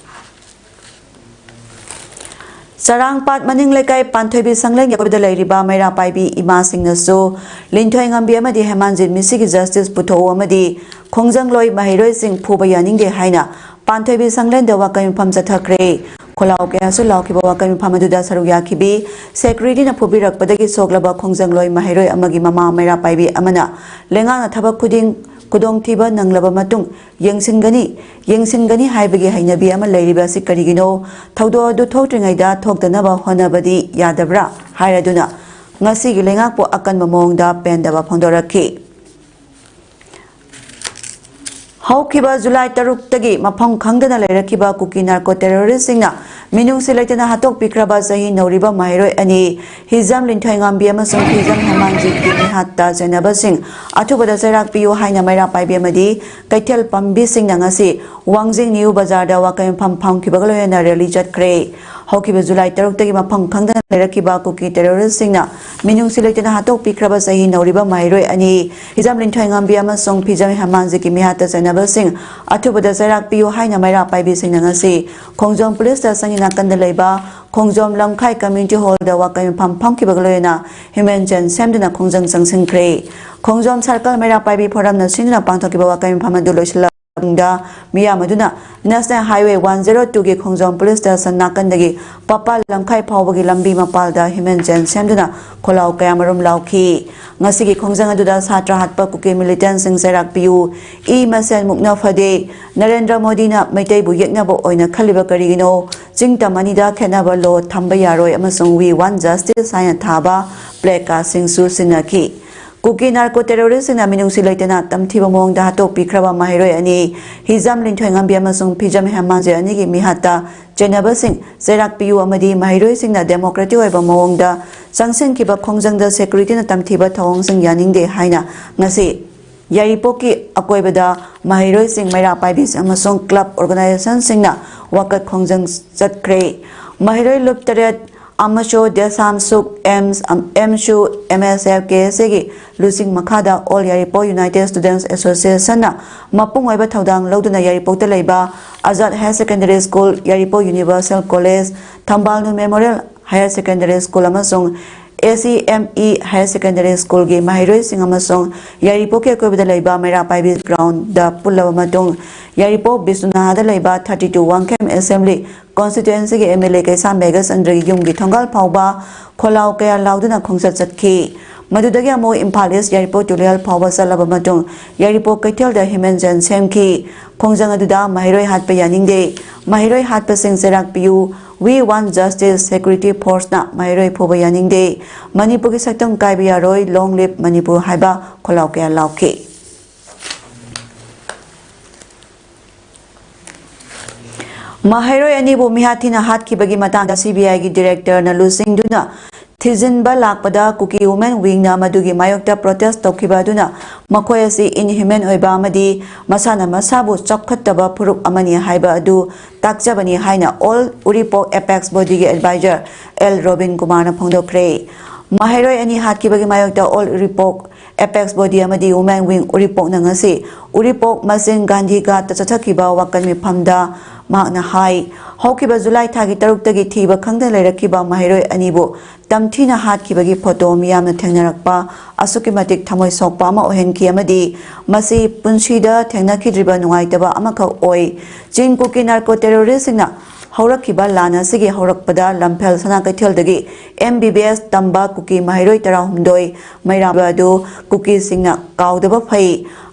ꯆꯔꯥꯡꯄꯥꯠ ꯃꯅꯤꯡ ꯂꯩꯀꯥꯏ ꯄꯥꯟꯊꯣꯏꯕꯤ ꯁꯪꯂꯦꯟꯒꯤ ꯑꯀꯣꯏꯕꯗ ꯂꯩꯔꯤꯕ ꯃꯩꯔꯥ ꯄꯥꯏꯕꯤ ꯏꯃꯥꯁꯤꯡꯅꯁꯨ ꯂꯤꯟꯊꯣꯏ ꯉꯝꯕꯤ ꯑꯃꯗꯤ ꯍꯦꯃꯥꯟꯖꯤꯠ ꯃꯤꯁꯤꯒꯤ ꯖꯁꯇꯤꯁ ꯄꯨꯊꯣꯛꯎ ꯑꯃꯗꯤ ꯈꯣꯡꯖꯪꯂꯣꯏ ꯃꯍꯩꯔꯣꯏꯁꯤꯡ ꯐꯨꯕ ꯌꯥꯅꯤꯡꯗꯦ ꯍꯥꯏꯅ ꯄꯥꯟꯊꯣꯏꯕꯤ ꯁꯪꯂꯦꯟꯗ ꯋꯥꯀꯩ ꯃꯐꯝ ꯆꯠꯊꯈ꯭ꯔꯦ꯫ ꯈꯣꯜꯂꯥꯎ ꯀꯌꯥꯁꯨ ꯂꯥꯎꯈꯤꯕ ꯋꯥꯀꯩ ꯃꯐꯝ ꯑꯗꯨꯗ ꯁꯔꯨꯛ ꯌꯥꯈꯤꯕꯤ ꯁꯦꯀ꯭ꯌꯨꯔꯤꯇꯤꯅ ꯐꯨꯕꯤꯔꯛꯄꯗꯒꯤ ꯁꯣꯛꯂꯕ ꯈꯣꯡꯖꯪꯂꯣꯏ ꯃꯍꯩꯔꯣꯏ ꯑꯃꯒꯤ ꯃꯃꯥ ꯃꯩꯔꯥ ꯄꯥꯏꯕꯤ ꯑꯃꯅ ꯂꯩꯉꯥꯛꯅ ꯊꯕꯛ ꯈꯨꯗꯤꯡ ꯈꯨꯗꯣꯡꯊꯤꯕ ꯅꯪꯂꯕ ꯃꯇꯨꯡ ꯌꯦꯡꯁꯤꯟꯒꯅꯤ, ꯌꯦꯡꯁꯤꯟꯒꯅꯤ ꯍꯥꯏꯕꯒꯤ ꯍꯩꯅꯕꯤ ꯑꯃ ꯂꯩꯔꯤꯕ ꯑꯁꯤ ꯀꯔꯤꯒꯤꯅꯣ? ꯊꯧꯗꯣꯛ ꯑꯗꯨ ꯊꯣꯛꯇ꯭ꯔꯤꯉꯩꯗ ꯊꯣꯛꯇꯅꯕ ꯍꯣꯠꯅꯕꯗꯤ ꯌꯥꯗꯕ꯭ꯔꯥ ꯍꯥꯏꯔꯗꯨꯅ ꯉꯁꯤꯒꯤ ꯂꯩꯉꯥꯛꯄꯨ ꯑꯀꯟꯕ ꯃꯑꯣꯡꯗ ꯄꯦꯟꯗꯕ ꯐꯣꯡꯗꯣꯔꯛꯈꯤ꯫ ꯍꯧꯈꯤꯕ ꯖꯨꯂꯥꯏ ꯇꯔꯨꯛꯇꯒꯤ ꯃꯐꯝ ꯈꯪꯗꯅ ꯂꯩꯔꯛꯈꯤꯕ ꯀꯨꯀꯤ ꯅꯥꯔꯀꯣ ꯇꯦꯔꯣꯔꯤꯁꯁꯤꯡꯅ ꯃꯤꯅꯨꯡꯁꯤ ꯂꯩꯇꯅ ꯍꯥꯠꯇꯣꯛꯄꯤꯈ꯭ꯔꯕ ꯆꯍꯤ ꯅꯧꯔꯤꯕ ꯃꯍꯩꯔꯣꯏ ꯑꯅꯤ ꯍꯤꯖꯝ ꯂꯤꯟꯊꯣꯏꯉꯥꯝꯕꯤ ꯑꯃꯁꯨꯡ ꯍꯤꯖꯝ ꯍꯦꯃꯥꯟꯖꯤꯠꯀꯤ ꯃꯤꯍꯥꯠꯇ ꯆꯩꯅꯕꯁꯤꯡ ꯑꯊꯨꯕꯗ ꯆꯩꯔꯥꯛ ꯄꯤꯌꯨ ꯍꯥꯏꯅ ꯃꯩꯔꯥ ꯄꯥꯏꯕꯤ ꯑꯃꯗꯤ ꯀꯩꯊꯦꯜ ꯄꯥꯝꯕꯤꯁꯤꯡꯅ ꯉꯁꯤ ꯋꯥꯡꯖꯤꯡ ꯅ꯭ꯌꯨ ꯕꯖꯥꯔꯗ ꯋꯥꯀꯩ ꯃꯐꯝ ꯐꯝꯈꯤꯕꯒ ꯂꯣꯏꯅꯅ ꯔꯦꯂꯤ ꯆꯠꯈ꯭ꯔꯦ꯫ ꯍꯧꯈꯤꯕ ꯖꯨꯂꯥꯏ ꯇꯔꯨꯛꯇꯒꯤ ꯃꯐꯝ ꯈꯪꯗꯅ ꯂꯩꯔꯛꯈꯤꯕ ꯀꯨꯀꯤ ꯇꯦꯔꯣꯔꯤꯁꯁꯤꯡꯅ ꯃꯤꯅꯨꯡꯁꯤ ꯂꯩꯇꯅ ꯍꯥꯠꯇꯣꯛꯄꯤꯈ꯭ꯔꯕ ꯆꯍꯤ ꯅꯧꯔꯤꯕ ꯃꯍꯩꯔꯣꯏ ꯑꯅꯤ ꯍꯤꯖꯝ ꯂꯤꯟꯊꯣꯏꯉꯥꯝꯕꯤ ꯑꯃꯁꯨꯡ ꯐꯤꯖꯝ ꯍꯦꯃꯥꯟꯖꯤꯠꯀꯤ ꯃꯤꯍꯥꯠꯇ ꯆꯩꯅꯕꯁꯤꯡ ꯑꯊꯨꯕꯗ ꯆꯩꯔꯥꯛ ꯄꯤꯌꯨ ꯍꯥꯏꯅ ꯃꯩꯔꯥ ꯄꯥꯏꯕꯤꯁꯤꯡꯅ ꯉꯁꯤ ꯈꯣꯡꯖꯣꯝ ꯄꯨꯂꯤꯁ ꯁ꯭ꯇꯦꯁꯟꯒꯤ ꯅꯥꯀꯟꯗ ꯂꯩꯕ ꯈꯣꯡꯖꯣꯝ ꯂꯝꯈꯥꯏ ꯀꯝꯃ꯭ꯌꯨꯅꯤꯇꯤ ꯍꯣꯜꯗ ꯋꯥꯀꯩ ꯃꯐꯝ ꯐꯝꯈꯤꯕꯒ ꯂꯣꯏꯅꯅ ꯍ꯭ꯌꯨꯃꯦꯟ ꯆꯦꯟ ꯁꯦꯝꯗꯨꯅ ꯈꯣꯡꯖꯪ ꯆꯪꯁꯤꯟꯈ꯭ꯔꯦ꯫ ꯈꯣꯡꯖꯣꯝ ꯁꯔꯀꯜ ꯃꯩꯔꯥ ꯄꯥꯏꯕꯤ ꯐꯣꯔꯝꯅ ꯁꯤꯟꯗꯨꯅ ꯄꯥꯡꯊꯣꯛꯈꯤꯕ ꯋꯥꯀꯩ ꯃꯐꯝ ꯑꯗꯨ ꯂꯣꯏꯁꯤꯜꯂꯛꯄ ꯃꯇꯨꯡꯗ ꯃꯤꯌꯥꯝ ꯑꯗꯨꯅ National Highway one zero two ꯒꯤ ꯈꯣꯡꯖꯣꯝ ꯄꯨꯂꯤꯁ ꯁ꯭ꯇꯦꯁꯟ ꯅꯥꯀꯟꯗꯒꯤ ꯄꯄꯥ ꯂꯝꯈꯥꯏ ꯐꯥꯎꯕꯒꯤ ꯂꯝꯕꯤ ꯃꯄꯥꯜꯗ ꯍ꯭ꯌꯨꯃꯦꯟ ꯆꯦꯟ ꯁꯦꯝꯗꯨꯅ ꯈꯣꯜꯂꯥꯎ ꯀꯌꯥꯃꯔꯨꯝ ꯂꯥꯎꯈꯤ꯫ ꯉꯁꯤꯒꯤ ꯈꯣꯡꯖꯪ ꯑꯗꯨꯗ ꯁꯥꯇ꯭ꯔ ꯍꯥꯠꯄ ꯀꯨꯀꯤ ꯃꯤꯂꯤꯇꯦꯟꯠꯁꯤꯡ ꯆꯩꯔꯥꯛ ꯄꯤꯌꯨ, ꯏ ꯃꯁꯦꯟ ꯃꯨꯛꯅ ꯐꯗꯦ, ꯅꯔꯦꯟꯗ꯭ꯔ ꯃꯣꯗꯤꯅ ꯃꯩꯇꯩꯕꯨ ꯌꯦꯛꯅꯕ ꯑꯣꯏꯅ ꯈꯜꯂꯤꯕ ꯀꯔꯤꯒꯤꯅꯣ, ꯆꯤꯡ ꯇꯝ ꯑꯅꯤꯗ ꯈꯦꯠꯅꯕ ꯂꯣ ꯊꯝꯕ ꯌꯥꯔꯣꯏ ꯑꯃꯁꯨꯡ We Want Justice ꯍꯥꯏꯅ ꯊꯥꯕ ꯄ꯭ꯂꯦ ꯀꯥꯔꯗꯁꯤꯡꯁꯨ ꯁꯤꯟꯅꯈꯤ꯫ ꯀꯨꯀꯤ ꯅꯥꯔꯀꯣ ꯇꯦꯔꯣꯔꯤꯁꯁꯤꯡꯅ ꯃꯤꯅꯨꯡꯁꯤ ꯂꯩꯇꯅ ꯇꯝꯊꯤꯕ ꯃꯑꯣꯡꯗ ꯍꯥꯠꯇꯣꯛꯄꯤꯈ꯭ꯔꯕ ꯃꯍꯩꯔꯣꯏ ꯑꯅꯤ ꯍꯤꯖꯥꯝ ꯂꯤꯟꯊꯣꯏꯉꯝꯕꯤ ꯑꯃꯁꯨꯡ ꯐꯤꯖꯝ ꯍꯦꯃꯥꯟꯖꯦ ꯑꯅꯤꯒꯤ ꯃꯤꯍꯥꯠꯇ ꯆꯩꯅꯕꯁꯤꯡ ꯆꯩꯔꯥꯛ ꯄꯤꯌꯨ ꯑꯃꯗꯤ ꯃꯍꯩꯔꯣꯏꯁꯤꯡꯅ ꯗꯦꯃꯣꯀ꯭ꯔꯦꯇꯤꯛ ꯑꯣꯏꯕ ꯃꯑꯣꯡꯗ ꯆꯪꯁꯤꯟꯈꯤꯕ ꯈꯣꯡꯖꯪꯗ ꯁꯦꯀ꯭ꯌꯨꯔꯤꯇꯤꯅ ꯇꯝꯊꯤꯕ ꯊꯧꯑꯣꯡꯁꯤꯡ ꯌꯥꯅꯤꯡꯗꯦ ꯍꯥꯏꯅ ꯉꯁꯤ ꯌꯥꯏꯔꯤꯄꯣꯛꯀꯤ ꯑꯀꯣꯏꯕꯗ ꯃꯍꯩꯔꯣꯏꯁꯤꯡ, ꯃꯩꯔꯥ ꯄꯥꯏꯕꯤꯁꯤꯡ ꯑꯃꯁꯨꯡ ꯀ꯭ꯂꯕ ꯑꯣꯔꯒꯅꯥꯏꯖꯦꯁꯟꯁꯤꯡꯅ ꯋꯥꯀꯠ ꯈꯣꯡꯖꯪ ꯆꯠꯈ꯭ꯔꯦ꯫ ꯃꯍꯩꯔꯣꯏ ꯂꯨꯞ ꯇꯔꯦꯠ ꯑꯃꯁꯨ ꯗꯦꯁꯥꯝ ꯁꯨꯛ ꯑꯦꯝꯁ, ꯑꯦꯝꯁꯨ, ꯑꯦꯝ ꯑꯦꯁ ꯑꯦꯐ, ꯀꯦ ꯑꯦꯁ ꯑꯦꯒꯤ ꯂꯨꯆꯤꯡ ꯃꯈꯥꯗ ꯑꯣꯜ ꯌꯥꯏꯔꯤꯄꯣꯛ ꯌꯨꯅꯥꯏꯇꯦꯗ ꯁ꯭ꯇꯨꯗꯦꯟꯠꯁ ꯑꯦꯁꯣꯁꯤꯌꯦꯁꯟꯅ ꯃꯄꯨꯡ ꯑꯣꯏꯕ ꯊꯧꯗꯥꯡ ꯂꯧꯗꯨꯅ ꯌꯥꯏꯔꯤꯄꯣꯛꯇ ꯂꯩꯕ Azad higher secondary school, Yairipok universal college, Thambalnu memorial higher secondary school ꯑꯃꯁꯨꯡ ꯑꯦ ꯁꯤ ꯑꯦꯝ ꯏ ꯍꯥꯌꯔ ꯁꯦꯀꯦꯟꯗꯔꯤ ꯁ꯭ꯀꯨꯜꯒꯤ ꯃꯍꯩꯔꯣꯏꯁꯤꯡ ꯑꯃꯁꯨꯡ ꯌꯥꯏꯔꯤꯄꯣꯛꯀꯤ ꯑꯀꯣꯏꯕꯗ ꯂꯩꯕ ꯃꯩꯔꯥ ꯄꯥꯏꯕꯤ ꯒ꯭ꯔꯥꯎꯟꯗ ꯄꯨꯜꯂꯕ ꯃꯇꯨꯡ, ꯌꯥꯏꯔꯤꯄꯣꯛ ꯕꯤꯁ꯭ꯋꯅꯥꯊꯗ ꯂꯩꯕ thirty two ꯋꯥꯡꯈꯦꯝ ꯑꯦꯁꯦꯝꯕ꯭ꯂꯤ ꯀꯣꯟꯁꯇꯤꯇ꯭ꯋꯦꯟꯁꯤꯒꯤ ꯑꯦꯝ ꯑꯦꯜ ꯑꯦ ꯀꯩꯁꯥꯝ ꯃꯦꯘꯆꯟꯗ꯭ꯔꯒꯤ ꯌꯨꯝꯒꯤ ꯊꯣꯡꯒꯥꯜ ꯐꯥꯎꯕ ꯈꯣꯜꯂꯥꯎ ꯀꯌꯥ ꯂꯥꯎꯗꯨꯅ ꯈꯣꯡꯆꯠ ꯆꯠꯈꯤ꯫ ꯃꯗꯨꯗꯒꯤ ꯑꯃꯨꯛ ꯏꯝꯐꯥꯜ ꯏꯁ꯭ꯠ ꯌꯥꯏꯔꯤꯄꯣꯛ ꯇꯨꯂꯤꯍꯜ ꯐꯥꯎꯕ ꯆꯠꯂꯕ ꯃꯇꯨꯡ, ꯌꯥꯏꯔꯤꯄꯣꯛ ꯀꯩꯊꯦꯜꯗ ꯍ꯭ꯌꯨꯃꯦꯟ ꯆꯦꯟ ꯁꯦꯝꯈꯤ꯫ ꯈꯣꯡꯖꯪ ꯑꯗꯨꯗ ꯃꯍꯩꯔꯣꯏ ꯍꯥꯠꯄ ꯌꯥꯅꯤꯡꯗꯦ, ꯃꯍꯩꯔꯣꯏ ꯍꯥꯠꯄꯁꯤꯡ ꯆꯩꯔꯥꯛ ꯄꯤꯌꯨ, We want justice, security forceꯅ ꯃꯍꯩꯔꯣꯏ ꯐꯨꯕ ꯌꯥꯅꯤꯡꯗꯦ, ꯃꯅꯤꯄꯨꯔꯒꯤ ꯁꯛꯇꯝ ꯀꯥꯏꯕ ꯌꯥꯔꯣꯏ, Long live ꯃꯅꯤꯄꯨꯔ ꯍꯥꯏꯕ ꯈꯣꯜꯂꯥꯎ ꯀꯌꯥ ꯂꯥꯎꯈꯤ꯫ ꯃꯍꯩꯔꯣꯏ ꯑꯅꯤꯕꯨ ꯃꯤꯍꯥꯠ ꯊꯤꯅ ꯍꯥꯠꯈꯤꯕꯒꯤ ꯃꯇꯥꯡꯗ ꯁꯤ ꯕꯤ ꯑꯥꯏꯒꯤ ꯗꯤꯔꯦꯛꯇꯔꯅ ꯂꯨꯆꯤꯡꯗꯨꯅ ꯊꯤꯖꯤꯟꯕ ꯂꯥꯛꯄꯗ ꯀꯨꯀꯤ ꯋꯨꯃꯦꯟ ꯋꯤꯡꯅ ꯃꯗꯨꯒꯤ ꯃꯥꯌꯣꯛꯇ ꯄ꯭ꯔꯣꯇꯦꯁ ꯇꯧꯈꯤꯕ ꯑꯗꯨꯅ ꯃꯈꯣꯏ ꯑꯁꯤ ꯏꯟꯍ꯭ꯌꯨꯃꯦꯟ ꯑꯣꯏꯕ ꯑꯃꯗꯤ ꯃꯁꯥꯅ ꯃꯁꯥꯕꯨ ꯆꯥꯎꯈꯠꯇꯕ ꯐꯨꯔꯨꯞ ꯑꯃꯅꯤ ꯍꯥꯏꯕ ꯑꯗꯨ ꯇꯥꯛꯆꯕꯅꯤ ꯍꯥꯏꯅ ꯑꯣꯜ ꯎꯔꯤꯄꯣꯛ ꯑꯦꯄꯦꯛꯁ ꯕꯣꯗꯤꯒꯤ ꯑꯦꯗꯚꯥꯏꯖꯔ ꯑꯦꯜ ꯔꯣꯕꯤꯟ ꯀꯨꯃꯥꯔꯅ ꯐꯣꯡꯗꯣꯛꯈ꯭ꯔꯦ꯫ ꯃꯍꯩꯔꯣꯏ ꯑꯅꯤ ꯍꯥꯠꯈꯤꯕꯒꯤ ꯃꯥꯌꯣꯛꯇ ꯑꯣꯜ ꯎꯔꯤꯄꯣꯛ ꯑꯦꯄꯦꯛꯁ ꯕꯣꯗꯤ ꯑꯃꯗꯤ ꯋꯨꯃꯦꯟ ꯋꯤꯡ ꯎꯔꯤꯄꯣꯛꯅ ꯉꯁꯤ ꯎꯔꯤꯄꯣꯛ ꯃꯆꯤꯟ ꯒꯥꯟꯙꯤ ꯘꯥꯠꯇ ꯆꯠꯊꯈꯤꯕ ꯋꯥꯀꯠ ꯃꯤꯐꯝꯗ ꯃꯍꯥꯛꯅ ꯍꯥꯏ, ꯍꯧꯈꯤꯕ ꯖꯨꯂꯥꯏ ꯊꯥꯒꯤ ꯇꯔꯨꯛꯇꯒꯤ ꯊꯤꯕ ꯈꯪꯗꯅ ꯂꯩꯔꯛꯈꯤꯕ ꯃꯍꯩꯔꯣꯏ ꯑꯅꯤꯕꯨ ꯇꯝꯊꯤꯅ ꯍꯥꯠꯈꯤꯕꯒꯤ ꯐꯣꯇꯣ ꯃꯤꯌꯥꯝꯅ ꯊꯦꯡꯅꯔꯛꯄ ꯑꯁꯨꯛꯀꯤ ꯃꯇꯤꯛ ꯊꯃꯣꯏ ꯁꯣꯛꯄ ꯑꯃ ꯑꯣꯏꯍꯟꯈꯤ ꯑꯃꯗꯤ ꯃꯁꯤ ꯄꯨꯟꯁꯤꯗ ꯊꯦꯡꯅꯈꯤꯗ꯭ꯔꯤꯕ ꯅꯨꯡꯉꯥꯏꯇꯕ ꯑꯃꯈꯛ ꯑꯣꯏ꯫ ꯆꯤꯡ ꯀꯨꯀꯤ ꯅꯥꯔꯀꯣ ꯇꯦꯔꯣꯔꯤꯁꯁꯤꯡꯅ ꯍꯧꯔꯛꯈꯤꯕ ꯂꯥꯟ ꯑꯁꯤꯒꯤ ꯍꯧꯔꯛꯄꯗ ꯂꯝꯐꯦꯜ ꯁꯅꯥ ꯀꯩꯊꯦꯜꯗꯒꯤ ꯑꯦꯝ ꯕꯤ ꯕꯤ ꯑꯦꯁ ꯇꯝꯕ ꯀꯨꯀꯤ ꯃꯍꯩꯔꯣꯏ ꯇꯔꯥꯍꯨꯝꯗꯣꯏ ꯃꯩꯔꯥꯕ ꯑꯗꯨ ꯀꯨꯀꯤꯁꯤꯡꯅ ꯀꯥꯎꯗꯕ ꯐꯩ꯫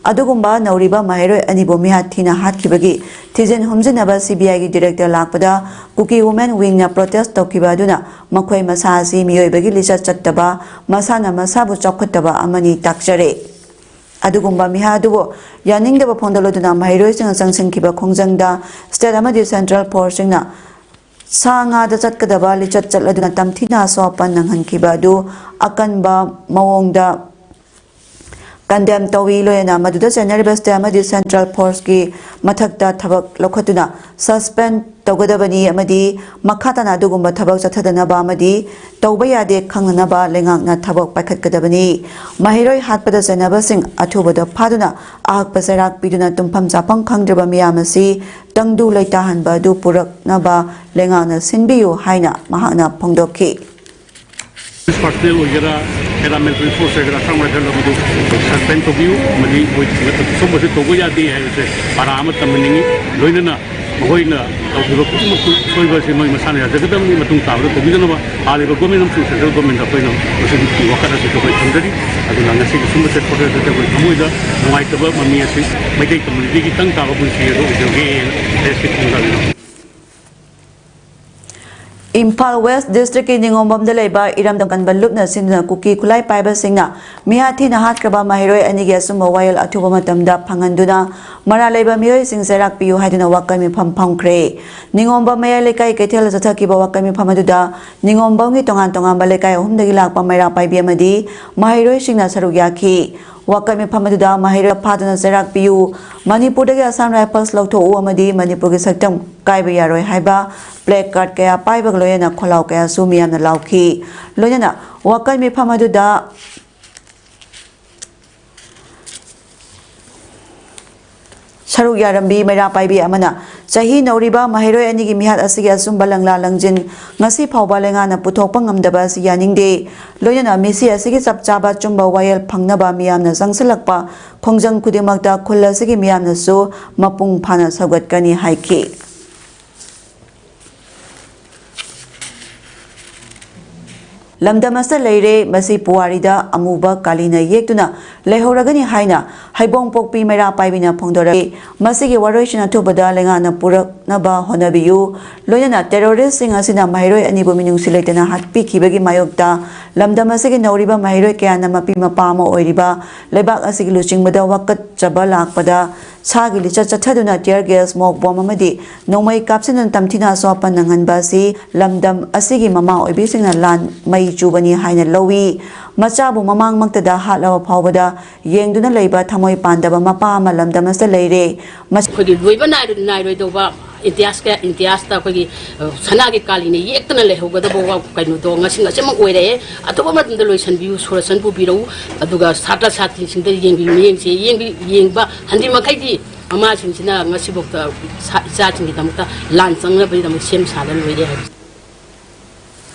ꯑꯗꯨꯒꯨꯝꯕ ꯅꯧꯔꯤꯕ ꯃꯍꯩꯔꯣꯏ ꯑꯅꯤꯕꯨ ꯃꯤꯍꯥꯠ ꯊꯤꯅ ꯍꯥꯠꯈꯤꯕꯒꯤ ꯊꯤꯖꯤꯟ ꯍꯨꯝꯖꯤꯟꯅꯕ ꯁꯤ ꯕꯤ ꯑꯥꯏꯒꯤ ꯗꯤꯔꯦꯛꯇꯔ ꯂꯥꯛꯄꯗ ꯀꯨꯀꯤ ꯋꯨꯃꯦꯟ ꯋꯤꯡꯅ ꯄ꯭ꯔꯣꯇꯦꯁ ꯇꯧꯈꯤꯕ ꯑꯗꯨꯅ ꯃꯈꯣꯏ ꯃꯁꯥ ꯑꯁꯤ ꯃꯤꯑꯣꯏꯕꯒꯤ ꯂꯤꯆꯠ ꯆꯠꯇꯕ, ꯃꯁꯥꯅ ꯃꯁꯥꯕꯨ ꯆꯥꯎꯈꯠꯇꯕ ꯑꯃꯅꯤ ꯇꯥꯛꯆꯔꯦ꯫ ꯑꯗꯨꯒꯨꯝꯕ ꯃꯤꯍꯥꯠ ꯑꯗꯨꯕꯨ ꯌꯥꯅꯤꯡꯗꯕ ꯐꯣꯡꯗꯣꯛꯂꯗꯨꯅ ꯃꯍꯩꯔꯣꯏꯁꯤꯡꯅ ꯆꯪꯁꯤꯟꯈꯤꯕ ꯈꯣꯡꯖꯪꯗ ꯁ꯭ꯇꯦꯠ ꯑꯃꯗꯤ ꯁꯦꯟꯇ꯭ꯔꯦꯜ ꯐꯣꯔꯁꯁꯤꯡꯅ ꯁꯥ ꯉꯥꯗ ꯆꯠꯀꯗꯕ ꯂꯤꯆꯠ ꯆꯠꯂꯗꯨꯅ ꯇꯝꯊꯤꯅ ꯑꯁꯣꯛ ꯑꯄꯟ ꯅꯪꯍꯟꯈꯤꯕ ꯑꯗꯨ ꯑꯀꯟꯕ ꯃꯑꯣꯡꯗ condemn ꯇꯧꯏ꯫ ꯂꯣꯏꯅꯅ ꯃꯗꯨꯗ ꯆꯦꯟꯅꯔꯤꯕ state ꯑꯃꯗꯤ central forceꯀꯤ ꯃꯊꯛꯇ ꯊꯕꯛ ꯂꯧꯈꯠꯇꯨꯅ suspend ꯇꯧꯒꯗꯕꯅꯤ ꯑꯃꯗꯤ ꯃꯈꯥ ꯇꯥꯅ ꯑꯗꯨꯒꯨꯝꯕ ꯊꯕꯛ ꯆꯠꯊꯗꯅꯕ ꯑꯃꯗꯤ ꯇꯧꯕ ꯌꯥꯗꯦ ꯈꯪꯅꯅꯕ ꯂꯩꯉꯥꯛꯅ ꯊꯕꯛ ꯄꯥꯏꯈꯠꯀꯗꯕꯅꯤ꯫ ꯃꯍꯩꯔꯣꯏ ꯍꯥꯠꯄꯗ ꯆꯦꯟꯅꯕꯁꯤꯡ ꯑꯊꯨꯕꯗ ꯐꯥꯗꯨꯅ ꯑꯍꯛꯄ ꯆꯩꯔꯥꯛ ꯄꯤꯗꯨꯅ ꯇꯨꯝꯐꯝ ꯆꯥꯐꯝ ꯈꯪꯗ꯭ꯔꯕ ꯃꯤꯌꯥꯝ ꯑꯁꯤ ꯇꯪꯗꯨ ꯂꯩꯇꯥꯍꯟꯕ ꯑꯗꯨ ꯄꯨꯔꯛꯅꯕ ꯂꯩꯉꯥꯛꯅ ꯁꯤꯟꯕꯤꯌꯨ ꯍꯥꯏꯅ ꯃꯍꯥꯛꯅ ꯐꯣꯡꯗꯣꯛꯈꯤ꯫ ꯄꯥꯔꯁꯅꯦꯜ ꯑꯣꯏꯒꯦꯔꯥ, paramilitary force ꯑꯣꯏꯒꯦꯔꯥ, ꯁꯝꯅ ꯍꯥꯏꯔꯕꯗ ꯃꯗꯨ suspend ꯇꯧꯕꯤꯌꯨ꯫ ꯃꯗꯤ ꯃꯣꯏ ꯁꯨꯝꯕꯁꯤ ꯇꯧꯕ ꯌꯥꯗꯦ ꯍꯥꯏꯕꯁꯦ ꯄꯥꯔꯥ ꯑꯃ ꯇꯝꯍꯟꯅꯤꯡꯉꯤ꯫ ꯂꯣꯏꯅꯅ ꯃꯈꯣꯏꯅ ꯇꯧꯈꯤꯕ ꯈꯨꯗꯤꯡꯃꯛꯇꯨ ꯁꯣꯏꯕ ꯑꯁꯤ ꯃꯣꯏ ꯃꯁꯥꯅ ꯌꯥꯖꯒꯗꯕꯅꯤ꯫ ꯃꯇꯨꯡ ꯇꯥꯕꯗ ꯇꯧꯕꯤꯗꯅꯕ ꯍꯥꯟꯅ ꯒꯣꯔꯃꯦꯟ ꯑꯃꯁꯨꯡ ꯁꯦꯟꯇ꯭ꯔꯦꯜ ꯒꯣꯔꯃꯦꯟꯗ ꯑꯩꯈꯣꯏꯅ ꯃꯁꯤꯒꯤ ꯋꯥꯀꯠ ꯑꯁꯤ ꯑꯩꯈꯣꯏ ꯊꯝꯖꯔꯤ꯫ ꯑꯗꯨꯅ ꯉꯁꯤꯒꯤ ꯁꯨꯝꯕ ꯆꯠ ꯈꯣꯠꯄ ꯑꯁꯤꯗ ꯑꯩꯈꯣꯏ ꯊꯃꯣꯏꯗ ꯅꯨꯡꯉꯥꯏꯇꯕ ꯃꯃꯤ ꯑꯁꯤ ꯃꯩꯇꯩ ꯀꯝꯃ꯭ꯌꯨꯅꯤꯇꯤꯒꯤ ꯇꯪ ꯇꯥꯕ ꯄꯨꯟꯁꯤ ꯑꯗꯨ ꯑꯣꯏꯖꯒꯦꯅ ꯄ꯭ꯔꯦꯁꯀꯤ ꯊꯣꯡꯖꯥꯗꯨꯅ ꯏꯝꯐꯥꯜ ꯋꯦꯁ ꯗꯤꯁꯇ꯭ꯔꯤꯛꯀꯤ ꯅꯤꯉꯣꯝꯕꯝꯗ ꯂꯩꯕ ꯏꯔꯝꯗꯝ ꯀꯟꯕ ꯂꯨꯞꯅ ꯁꯤꯟꯗꯨꯅ ꯀꯨꯀꯤ ꯈꯨꯠꯂꯥꯏ ꯄꯥꯏꯕꯁꯤꯡꯅ ꯃꯤꯍꯥꯠ ꯊꯤꯅ ꯍꯥꯠꯈ꯭ꯔꯕ ꯃꯍꯩꯔꯣꯏ ꯑꯅꯤꯒꯤ ꯑꯆꯨꯝꯕ ꯋꯥꯌꯦꯜ ꯑꯊꯨꯕ ꯃꯇꯝꯗ ꯐꯪꯍꯟꯗꯨꯅ ꯃꯔꯥꯜ ꯂꯩꯕ ꯃꯤꯑꯣꯏꯁꯤꯡ ꯆꯩꯔꯥꯛ ꯄꯤꯌꯨ ꯍꯥꯏꯗꯨꯅ ꯋꯥꯀꯠ ꯃꯤꯐꯝ ꯐꯝꯈ꯭ꯔꯦ꯫ ꯅꯤꯉꯣꯝꯕꯝ ꯃꯌꯥꯏ ꯂꯩꯀꯥꯏ ꯀꯩꯊꯦꯜꯗ ꯆꯠꯊꯈꯤꯕ ꯋꯥꯀꯠ ꯃꯤꯐꯝ ꯑꯗꯨꯗ ꯅꯤꯉꯣꯝꯕꯝꯒꯤ ꯇꯣꯉꯥꯟ ꯇꯣꯉꯥꯟꯕ ꯂꯩꯀꯥꯏ ꯑꯍꯨꯝꯗꯒꯤ ꯂꯥꯛꯄ ꯃꯩꯔꯥ ꯄꯥꯏꯕꯤ ꯑꯃꯗꯤ ꯃꯍꯩꯔꯣꯏꯁꯤꯡꯅ ꯁꯔꯨꯛ ꯌꯥꯈꯤ꯫ ꯋꯥꯀꯠ ꯃꯤꯐꯝ ꯑꯗꯨꯗ ꯃꯍꯩꯔꯣꯏ ꯐꯥꯗꯨꯅ ꯆꯩꯔꯥꯛ ꯄꯤꯌꯨ, ꯃꯅꯤꯄꯨꯔꯗꯒꯤ Assam Rifles ꯂꯧꯊꯣꯛꯎ ꯑꯃꯗꯤ ꯃꯅꯤꯄꯨꯔꯒꯤ ꯁꯛꯇꯝ ꯀꯥꯏꯕ ꯌꯥꯔꯣꯏ ꯍꯥꯏꯕ placard ꯀꯌꯥ ꯄꯥꯏꯕꯒ ꯂꯣꯏꯅꯅ ꯈꯣꯜꯂꯥꯎ ꯀꯌꯥꯁꯨ ꯃꯤꯌꯥꯝꯅ ꯂꯥꯎꯈꯤ꯫ ꯂꯣꯏꯅꯅ ꯋꯥꯀꯠ ꯃꯤꯐꯝ ꯑꯗꯨꯗ ꯁꯔꯨꯛ ꯌꯥꯔꯝꯕꯤ ꯃꯩꯔꯥ ꯄꯥꯏꯕꯤ ꯑꯃꯅ ꯆꯍꯤ ꯅꯧꯔꯤꯕ ꯃꯍꯩꯔꯣꯏ ꯑꯅꯤꯒꯤ ꯃꯤꯍꯥꯠ ꯑꯁꯤꯒꯤ ꯑꯆꯨꯝꯕ ꯂꯪꯂꯥ ꯂꯪꯖꯤꯟ ꯉꯁꯤ ꯐꯥꯎꯕ ꯂꯩꯉꯥꯛꯅ ꯄꯨꯊꯣꯛꯄ ꯉꯝꯗꯕ ꯑꯁꯤ ꯌꯥꯅꯤꯡꯗꯦ꯫ ꯂꯣꯏꯅꯅ ꯃꯤꯁꯤ ꯑꯁꯤꯒꯤ ꯆꯞ ꯆꯥꯕ ꯑꯆꯨꯝꯕ ꯋꯥꯌꯦꯜ ꯐꯪꯅꯕ ꯃꯤꯌꯥꯝꯅ ꯆꯪꯁꯤꯜꯂꯛꯄ ꯈꯣꯡꯖꯪ ꯈꯨꯗꯤꯡꯃꯛꯇ ꯈꯨꯜ ꯑꯁꯤꯒꯤ ꯃꯤꯌꯥꯝꯅꯁꯨ ꯃꯄꯨꯡ ꯐꯥꯅ ꯁꯧꯒꯠꯀꯅꯤ ꯍꯥꯏꯈꯤ꯫ ꯂꯝꯗꯝ ꯑꯁꯤꯗ ꯂꯩꯔꯦ, ꯃꯁꯤ ꯄꯨꯋꯥꯔꯤꯗ ꯑꯃꯨꯕ ꯀꯥꯂꯤꯅ ꯌꯦꯛꯇꯨꯅ ꯂꯩꯍꯧꯔꯒꯅꯤ ꯍꯥꯏꯅ ꯍꯩꯕꯣꯡꯄꯣꯛꯄꯤ ꯃꯩꯔꯥ ꯄꯥꯏꯕꯤꯅ ꯐꯣꯡꯗꯣꯔꯛꯏ꯫ ꯃꯁꯤꯒꯤ ꯋꯥꯔꯣꯏꯁꯤꯟ ꯑꯊꯨꯕꯗ ꯂꯩꯉꯥꯛꯅ ꯄꯨꯔꯛꯅꯕ ꯍꯣꯠꯅꯕꯤꯌꯨ꯫ ꯂꯣꯏꯅꯅ terroristꯁꯤꯡ ꯑꯁꯤꯅ ꯃꯍꯩꯔꯣꯏ ꯑꯅꯤꯕꯨ ꯃꯤꯅꯨꯡꯁꯤ ꯂꯩꯇꯅ ꯍꯥꯠꯄꯤꯈꯤꯕꯒꯤ ꯃꯥꯌꯣꯛꯇ ꯂꯝꯗꯝ ꯑꯁꯤꯒꯤ ꯅꯧꯔꯤꯕ ꯃꯍꯩꯔꯣꯏ ꯀꯌꯥꯅ ꯃꯄꯤ ꯃꯄꯥ ꯑꯃ ꯑꯣꯏꯔꯤꯕ ꯂꯩꯕꯥꯛ ꯑꯁꯤꯒꯤ ꯂꯨꯆꯤꯡꯕꯗ ꯋꯥꯀꯠꯆꯕ ꯂꯥꯛꯄꯗ ꯁꯥꯒꯤ ꯂꯤꯆꯠ ꯆꯠꯊꯗꯨꯅ tear gas, smoke bomb ꯑꯃꯗꯤ ꯅꯣꯡꯃꯩ ꯀꯥꯞꯁꯤꯟꯗꯨꯅ ꯇꯝꯊꯤꯅ ꯑꯁꯣꯛ ꯑꯄꯟ ꯅꯪꯍꯟꯕ ꯑꯁꯤ ꯂꯝꯗꯝ ꯑꯁꯤꯒꯤ ꯃꯃꯥ ꯑꯣꯏꯕꯤꯁꯤꯡꯅ ꯂꯥꯟ ꯃꯩ ꯆꯨꯕꯅꯤ ꯍꯥꯏꯅ ꯂꯧꯏ꯫ ꯃꯆꯥꯕꯨ ꯃꯃꯥꯡꯃꯛꯇꯗ ꯍꯥꯠꯂꯕ ꯐꯥꯎꯕꯗ ꯌꯦꯡꯗꯨꯅ ꯂꯩꯕ ꯊꯃꯣꯏ ꯄꯥꯟꯗꯕ ꯃꯄꯥ ꯑꯃ ꯂꯝꯗꯝ ꯑꯁꯤꯗ ꯂꯩꯔꯦ꯫ ꯃꯁꯤ ꯑꯩꯈꯣꯏꯒꯤ ꯂꯣꯏꯕ ꯅꯥꯏꯔꯣꯏ-, ꯅꯥꯏꯔꯣꯏꯗꯧꯕ ꯏꯟꯗꯤꯌꯥꯁꯀ-, ꯏꯟꯗꯤꯌꯥꯁꯇ ꯑꯩꯈꯣꯏꯒꯤ, ꯑ, ꯁꯅꯥꯒꯤ ꯀꯥꯂꯤꯅ ꯌꯦꯛꯇꯅ ꯂꯩꯍꯧꯒꯗꯕ ꯋꯥ-, ꯀꯩꯅꯣꯗꯣ ꯉꯁꯤ ꯉꯁꯤꯃꯛ ꯑꯣꯏꯔꯛꯑꯦ꯫ ꯑꯊꯨꯕ ꯃꯇꯝꯗ ꯂꯣꯏꯁꯤꯟꯕꯤꯌꯨ, ꯁꯣꯂꯨꯁꯟ ꯄꯨꯕꯤꯔꯛꯎ꯫ ꯑꯗꯨꯒ ꯁꯥꯇ꯭ꯔ ꯁꯥꯇ꯭ꯔꯤꯁꯤꯡꯗ ꯌꯦꯡꯕꯤ-, ꯃꯤꯠꯌꯦꯡꯁꯦ ꯌꯦꯡꯕꯤ-, ꯌꯦꯡꯕ ꯍꯟꯖꯤꯟ ꯃꯈꯩꯗꯤ ꯃꯃꯥꯁꯤꯡꯁꯤꯅ ꯉꯁꯤꯐꯥꯎꯗ ꯁꯥ-, ꯏꯆꯥꯁꯤꯡꯒꯤꯗꯃꯛꯇ ꯂꯥꯟ ꯆꯪꯅꯕꯒꯤꯗꯃꯛ ꯁꯦꯝ ꯁꯥꯗꯅ ꯂꯣꯏꯔꯦ ꯍꯥꯏꯕꯁꯦ꯫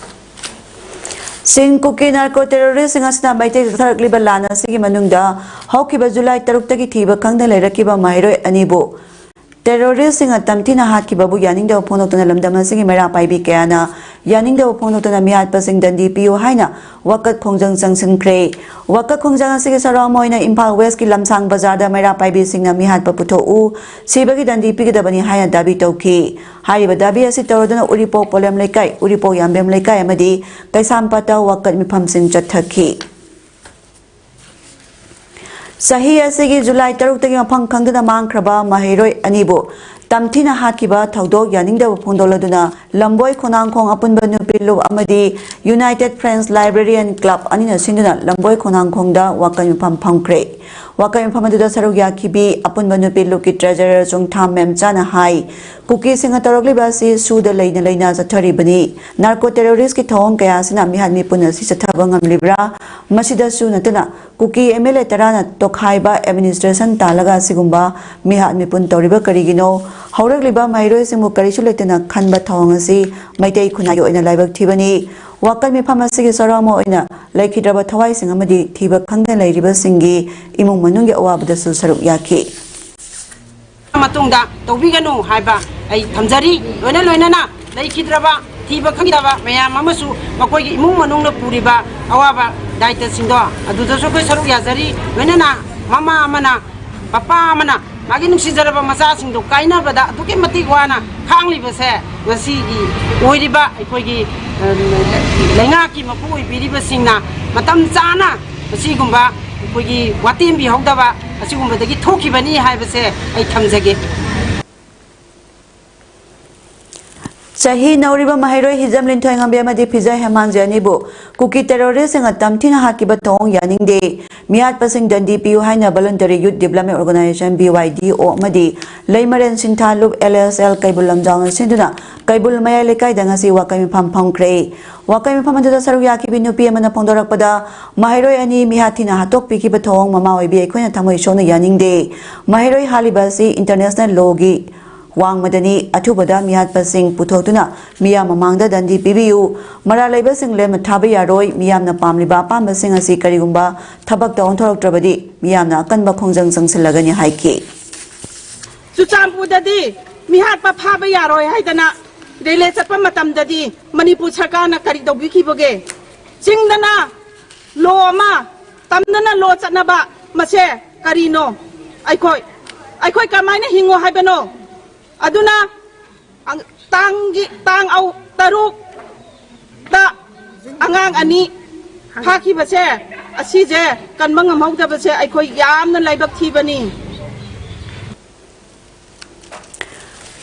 ꯁꯤꯡ ꯀꯨꯀꯤ ꯅꯥꯔꯀꯣ ꯇꯦꯔꯣꯔꯤꯁꯁꯤꯡ ꯑꯁꯤꯅ ꯃꯩꯇꯩ ꯆꯠꯊꯔꯛꯂꯤꯕ ꯂꯥꯟ ꯑꯁꯤꯒꯤ ꯃꯅꯨꯡꯗ ꯍꯧꯈꯤꯕ ꯖꯨꯂꯥꯏ ꯇꯔꯨꯛꯇꯒꯤ ꯊꯤꯕ ꯈꯪꯗꯅ ꯂꯩꯔꯛꯈꯤꯕ ꯃꯍꯩꯔꯣꯏ ꯑꯅꯤꯕꯨ ꯇꯦꯔꯣꯔꯤꯁꯁꯤꯡꯅ ꯇꯝꯊꯤꯅ ꯍꯥꯠꯈꯤꯕꯕꯨ ꯌꯥꯅꯤꯡꯗꯕ ꯐꯣꯡꯗꯣꯛꯇꯨꯅ ꯂꯝꯗꯝ ꯑꯁꯤꯒꯤ ꯃꯩꯔꯥ ꯄꯥꯏꯕꯤ ꯀꯌꯥꯅ ꯌꯥꯅꯤꯡꯗꯕ ꯐꯣꯡꯗꯣꯛꯇꯨꯅ ꯃꯤꯍꯥꯠꯄꯁꯤꯡ ꯗꯟꯗꯤ ꯄꯤꯌꯨ ꯍꯥꯏꯅ ꯋꯥꯀꯠ ꯈꯣꯡꯖꯪ ꯆꯪꯁꯤꯟꯈ꯭ꯔꯦ꯫ ꯋꯥꯀꯠ ꯈꯣꯡꯖꯪ ꯑꯁꯤꯒꯤ ꯁꯔꯨꯛ ꯑꯃ ꯑꯣꯏꯅ ꯏꯝꯐꯥꯜ ꯋꯦꯁꯀꯤ ꯂꯝꯁꯥꯡ ꯕꯖꯥꯔꯗ ꯃꯩꯔꯥ ꯄꯥꯏꯕꯤꯁꯤꯡꯅ ꯃꯤꯍꯥꯠꯄ ꯄꯨꯊꯣꯛꯎ, ꯁꯤꯕꯒꯤ ꯗꯟꯗꯤ ꯄꯤꯒꯗꯕꯅꯤ ꯍꯥꯏꯅ ꯗꯥꯕꯤ ꯇꯧꯈꯤ꯫ ꯍꯥꯏꯔꯤꯕ ꯗꯥꯕꯤ ꯑꯁꯤ ꯇꯧꯔꯗꯨꯅ ꯎꯔꯤꯄꯣꯛ ꯄꯣꯂꯦꯝ ꯂꯩꯀꯥꯏ, ꯎꯔꯤꯄꯣꯛ ꯌꯥꯝꯕꯦꯝ ꯂꯩꯀꯥꯏ ꯑꯃꯗꯤ ꯀꯩꯁꯥꯝꯄꯥꯠꯇ ꯋꯥꯀꯠ ꯃꯤꯐꯝꯁꯤꯡ ꯆꯠꯊꯈꯤ꯫ ꯆꯍꯤ ꯑꯁꯤꯒꯤ ꯖꯨꯂꯥꯏ ꯇꯔꯨꯛꯇꯒꯤ ꯃꯐꯝ ꯈꯪꯗꯅ ꯃꯥꯡꯈ꯭ꯔꯕ ꯃꯍꯩꯔꯣꯏ ꯑꯅꯤꯕꯨ ꯇꯝꯊꯤꯅ ꯍꯥꯠꯈꯤꯕ ꯊꯧꯗꯣꯛ ꯌꯥꯅꯤꯡꯗꯕ ꯐꯣꯡꯗꯣꯛꯂꯗꯨꯅ ꯂꯝꯕꯣꯏ ꯈꯣꯡꯅꯥꯡꯈꯣꯡ ꯑꯄꯨꯟꯕ ꯅꯨꯄꯤ ꯂꯨꯞ ꯑꯃꯗꯤ United Friends Librarian Club ꯑꯅꯤꯅ ꯁꯤꯟꯗꯨꯅ ꯂꯝꯕꯣꯏ ꯈꯣꯡꯅꯥꯡꯈꯣꯡꯗ ꯋꯥꯀꯠ ꯃꯤꯐꯝ ꯐꯝꯈ꯭ꯔꯦ꯫ ꯋꯥꯀꯠ ꯃꯤꯐꯝ ꯑꯗꯨꯗ ꯁꯔꯨꯛ ꯌꯥꯈꯤꯕꯤ ꯑꯄꯨꯟꯕ ꯅꯨꯄꯤ ꯂꯨꯞꯀꯤ ꯇ꯭ꯔꯦꯖꯔꯔ ꯆꯣꯡꯊꯥꯝ ꯃꯦꯝꯆꯥꯅ ꯍꯥꯏ, ꯀꯨꯀꯤꯁꯤꯡꯅ ꯇꯧꯔꯛꯂꯤꯕ ꯑꯁꯤ ꯁꯨꯗ ꯂꯩꯅ ꯂꯩꯅ ꯆꯠꯊꯔꯤꯕꯅꯤ꯫ ꯅꯥꯔꯀꯣ ꯇꯦꯔꯣꯔꯤꯁꯀꯤ ꯊꯧꯑꯣꯡ ꯀꯌꯥ ꯑꯁꯤꯅ ꯃꯤꯍꯥꯠ ꯃꯤꯄꯨꯟ ꯑꯁꯤ ꯆꯠꯊꯕ ꯉꯝꯂꯤꯕ꯭ꯔꯥ? ꯃꯁꯤꯗꯁꯨ ꯅꯠꯇꯅ ꯀꯨꯀꯤ ꯑꯦꯝ ꯑꯦꯜ ꯑꯦ ꯇꯔꯥꯅ ꯇꯣꯈꯥꯏꯕ ꯑꯦꯗꯃꯤꯅꯤꯁꯇ꯭ꯔꯦꯁꯟ ꯇꯥꯜꯂꯒ ꯑꯁꯤꯒꯨꯝꯕ ꯃꯤꯍꯥꯠ ꯃꯤꯄꯨꯟ ꯇꯧꯔꯤꯕ ꯀꯔꯤꯒꯤꯅꯣ? ꯍꯧꯔꯛꯂꯤꯕ ꯃꯍꯩꯔꯣꯏꯁꯤꯡꯕꯨ ꯀꯔꯤꯁꯨ ꯂꯩꯇꯅ ꯈꯟꯕ ꯊꯧꯑꯣꯡ ꯑꯁꯤ ꯃꯩꯇꯩ ꯈꯨꯟꯅꯥꯏꯒꯤ ꯑꯣꯏꯅ ꯂꯥꯏꯕꯛ ꯊꯤꯕꯅꯤ꯫ ꯋꯥꯀꯠ ꯃꯤꯐꯝ ꯑꯁꯤꯒꯤ ꯁꯔꯨꯛ ꯑꯃ ꯑꯣꯏꯅ ꯂꯩꯈꯤꯗ꯭ꯔꯕ ꯊꯋꯥꯏꯁꯤꯡ ꯑꯃꯗꯤ ꯊꯤꯕ ꯈꯪꯗꯅ ꯂꯩꯔꯤꯕꯁꯤꯡꯒꯤ ꯏꯃꯨꯡ ꯃꯅꯨꯡꯒꯤ ꯑꯋꯥꯕꯗꯁꯨ ꯁꯔꯨꯛ ꯌꯥꯈꯤ꯫ ꯃꯇꯨꯡꯗ ꯇꯧꯕꯤꯒꯅꯨ ꯍꯥꯏꯕ ꯑꯩ ꯊꯝꯖꯔꯤ꯫ ꯂꯣꯏꯅ ꯂꯣꯏꯅꯅ ꯂꯩꯈꯤꯗ꯭ꯔꯕ, ꯊꯤꯕ ꯈꯪꯈꯤꯗꯕ ꯃꯌꯥꯝ ꯑꯃꯁꯨ ꯃꯈꯣꯏꯒꯤ ꯏꯃꯨꯡ ꯃꯅꯨꯡꯅ ꯄꯨꯔꯤꯕ ꯑꯋꯥꯕ ꯗꯥꯏꯇꯁꯤꯡꯗꯣ ꯑꯗꯨꯗꯁꯨ ꯑꯩꯈꯣꯏ ꯁꯔꯨꯛ ꯌꯥꯖꯔꯤ꯫ ꯂꯣꯏꯅꯅ ꯃꯃꯥ ꯑꯃꯅ, ꯃꯄꯥ ꯑꯃꯅ ꯃꯥꯒꯤ ꯅꯨꯡꯁꯤꯖꯔꯕ ꯃꯆꯥꯁꯤꯡꯗꯣ ꯀꯥꯏꯅꯕꯗ ꯑꯗꯨꯛꯀꯤ ꯃꯇꯤꯛ ꯋꯥꯅ ꯈꯥꯡꯂꯤꯕꯁꯦ ꯉꯁꯤꯒꯤ ꯑꯣꯏꯔꯤꯕ ꯑꯩꯈꯣꯏꯒꯤ, ꯑ, ꯂꯩꯉꯥꯛꯀꯤ ꯃꯄꯨ ꯑꯣꯏꯕꯤꯔꯤꯕꯁꯤꯡꯅ ꯃꯇꯝ ꯆꯥꯅ ꯑꯁꯤꯒꯨꯝꯕ ꯑꯩꯈꯣꯏꯒꯤ ꯋꯥꯇꯦꯝꯕꯤꯍꯧꯗꯕ ꯑꯁꯤꯒꯨꯝꯕꯗꯒꯤ ꯊꯣꯛꯈꯤꯕꯅꯤ ꯍꯥꯏꯕꯁꯦ ꯑꯩ ꯊꯝꯖꯒꯦ꯫ ꯆꯍꯤ ꯅꯧꯔꯤꯕ ꯃꯍꯩꯔꯣꯏ ꯍꯤꯖꯝ ꯂꯤꯟꯊꯣꯏꯉꯝꯕꯤ ꯑꯃꯗꯤ ꯐꯤꯖꯣꯏ ꯍꯦꯃꯥꯟꯖꯤ ꯑꯅꯤꯕꯨ ꯀꯨꯀꯤ ꯇꯦꯔꯣꯔꯤꯁꯁꯤꯡꯅ ꯇꯝꯊꯤꯅ ꯍꯥꯠꯈꯤꯕ ꯊꯧꯑꯣꯡ ꯌꯥꯅꯤꯡꯗꯦ, ꯃꯤꯍꯥꯠꯄꯁꯤꯡ ꯗꯟꯗꯤ ꯄꯤꯌꯨ ꯍꯥꯏꯅ ꯚꯣꯂꯨꯟꯇꯔꯤ ꯌꯨꯠ ꯗꯤꯕ꯭ꯂꯞꯃꯦꯟ ꯑꯣꯔꯒꯅꯥꯏꯖꯦꯁꯟ, ꯕꯤ ꯋꯥꯏ ꯗꯤ ꯑꯣ, ꯑꯃꯗꯤ ꯂꯩꯃꯔꯦꯟ ꯁꯤꯟꯊꯥ ꯂꯨꯞ, ꯑꯦꯜ ꯑꯦꯁ ꯑꯦꯜ, ꯀꯩꯕꯨꯜ ꯂꯝꯖꯥꯎꯅ ꯁꯤꯟꯗꯨꯅ ꯀꯩꯕꯨꯜ ꯃꯌꯥꯏ ꯂꯩꯀꯥꯏꯗ ꯉꯁꯤ ꯋꯥꯀꯩ ꯃꯤꯐꯝ ꯐꯝꯈ꯭ꯔꯦ꯫ ꯋꯥꯀꯩ ꯃꯤꯐꯝ ꯑꯗꯨꯗ ꯁꯔꯨꯛ ꯌꯥꯈꯤꯕꯤ ꯅꯨꯄꯤ ꯑꯃꯅ ꯐꯣꯡꯗꯣꯔꯛꯄꯗ, ꯃꯍꯩꯔꯣꯏ ꯑꯅꯤ ꯃꯤꯍꯥꯠ ꯊꯤꯅ ꯍꯥꯠꯇꯣꯛꯄꯤꯈꯤꯕ ꯊꯧꯑꯣꯡ ꯃꯃꯥ ꯑꯣꯏꯕꯤ ꯑꯩꯈꯣꯏꯅ ꯊꯃꯣꯏ ꯁꯣꯛꯅ ꯌꯥꯅꯤꯡꯗꯦ꯫ ꯃꯍꯩꯔꯣꯏ ꯍꯥꯠꯂꯤꯕ ꯑꯁꯤ ꯏꯟꯇꯔꯅꯦꯁꯅꯦꯜ ꯂꯣꯒꯤ ꯋꯥꯡꯃꯗꯅꯤ꯫ ꯑꯊꯨꯕꯗ ꯃꯤꯍꯥꯠꯄꯁꯤꯡ ꯄꯨꯊꯣꯛꯇꯨꯅ ꯃꯤꯌꯥꯝ ꯃꯃꯥꯡꯗ ꯗꯟꯗꯤ ꯄꯤꯕꯤꯌꯨ꯫ ꯃꯔꯥꯜ ꯂꯩꯕꯁꯤꯡ ꯂꯦꯝꯅ ꯊꯥꯕ ꯌꯥꯔꯣꯏ꯫ ꯃꯤꯌꯥꯝꯅ ꯄꯥꯝꯂꯤꯕ ꯑꯄꯥꯝꯕꯁꯤꯡ ꯑꯁꯤ ꯀꯔꯤꯒꯨꯝꯕ ꯊꯕꯛꯇ ꯑꯣꯟꯊꯣꯔꯛꯇ꯭ꯔꯕꯗꯤ ꯃꯤꯌꯥꯝꯅ ꯑꯀꯟꯕ ꯈꯣꯡꯖꯪ ꯆꯪꯁꯤꯜꯂꯒꯅꯤ ꯍꯥꯏꯈꯤ꯫ ꯆꯨꯔꯆꯥꯟꯄꯨꯔꯗꯗꯤ ꯃꯤꯍꯥꯠꯄ ꯐꯥꯕ ꯌꯥꯔꯣꯏ ꯍꯥꯏꯗꯅ ꯔꯦꯂꯦ ꯆꯠꯄ ꯃꯇꯝꯗꯗꯤ ꯃꯅꯤꯄꯨꯔ ꯁꯔꯀꯥꯔꯅ ꯀꯔꯤ ꯇꯧꯕꯤꯈꯤꯕꯒꯦ? ꯆꯤꯡꯗꯅ ꯂꯣ ꯑꯃ, ꯇꯝꯗꯅ ꯂꯣ ꯆꯠꯅꯕ, ꯃꯁꯦ ꯀꯔꯤꯅꯣ? ꯑꯩꯈꯣꯏ, ꯑꯩꯈꯣꯏ ꯀꯃꯥꯏꯅ ꯍꯤꯡꯉꯣ ꯍꯥꯏꯕꯅꯣ? ꯑꯗꯨꯅ ꯑꯪ-, ꯇꯥꯡꯒꯤ, ꯇꯥꯡ ꯑꯧ-, ꯇꯔꯨꯛꯇ ꯑꯉꯥꯡ ꯑꯅꯤ ꯐꯥꯈꯤꯕꯁꯦ, ꯑꯁꯤꯁꯦ ꯀꯟꯕ ꯉꯝꯍꯧꯗꯕꯁꯦ ꯑꯩꯈꯣꯏ ꯌꯥꯝꯅ ꯂꯥꯏꯕꯛ ꯊꯤꯕꯅꯤ꯫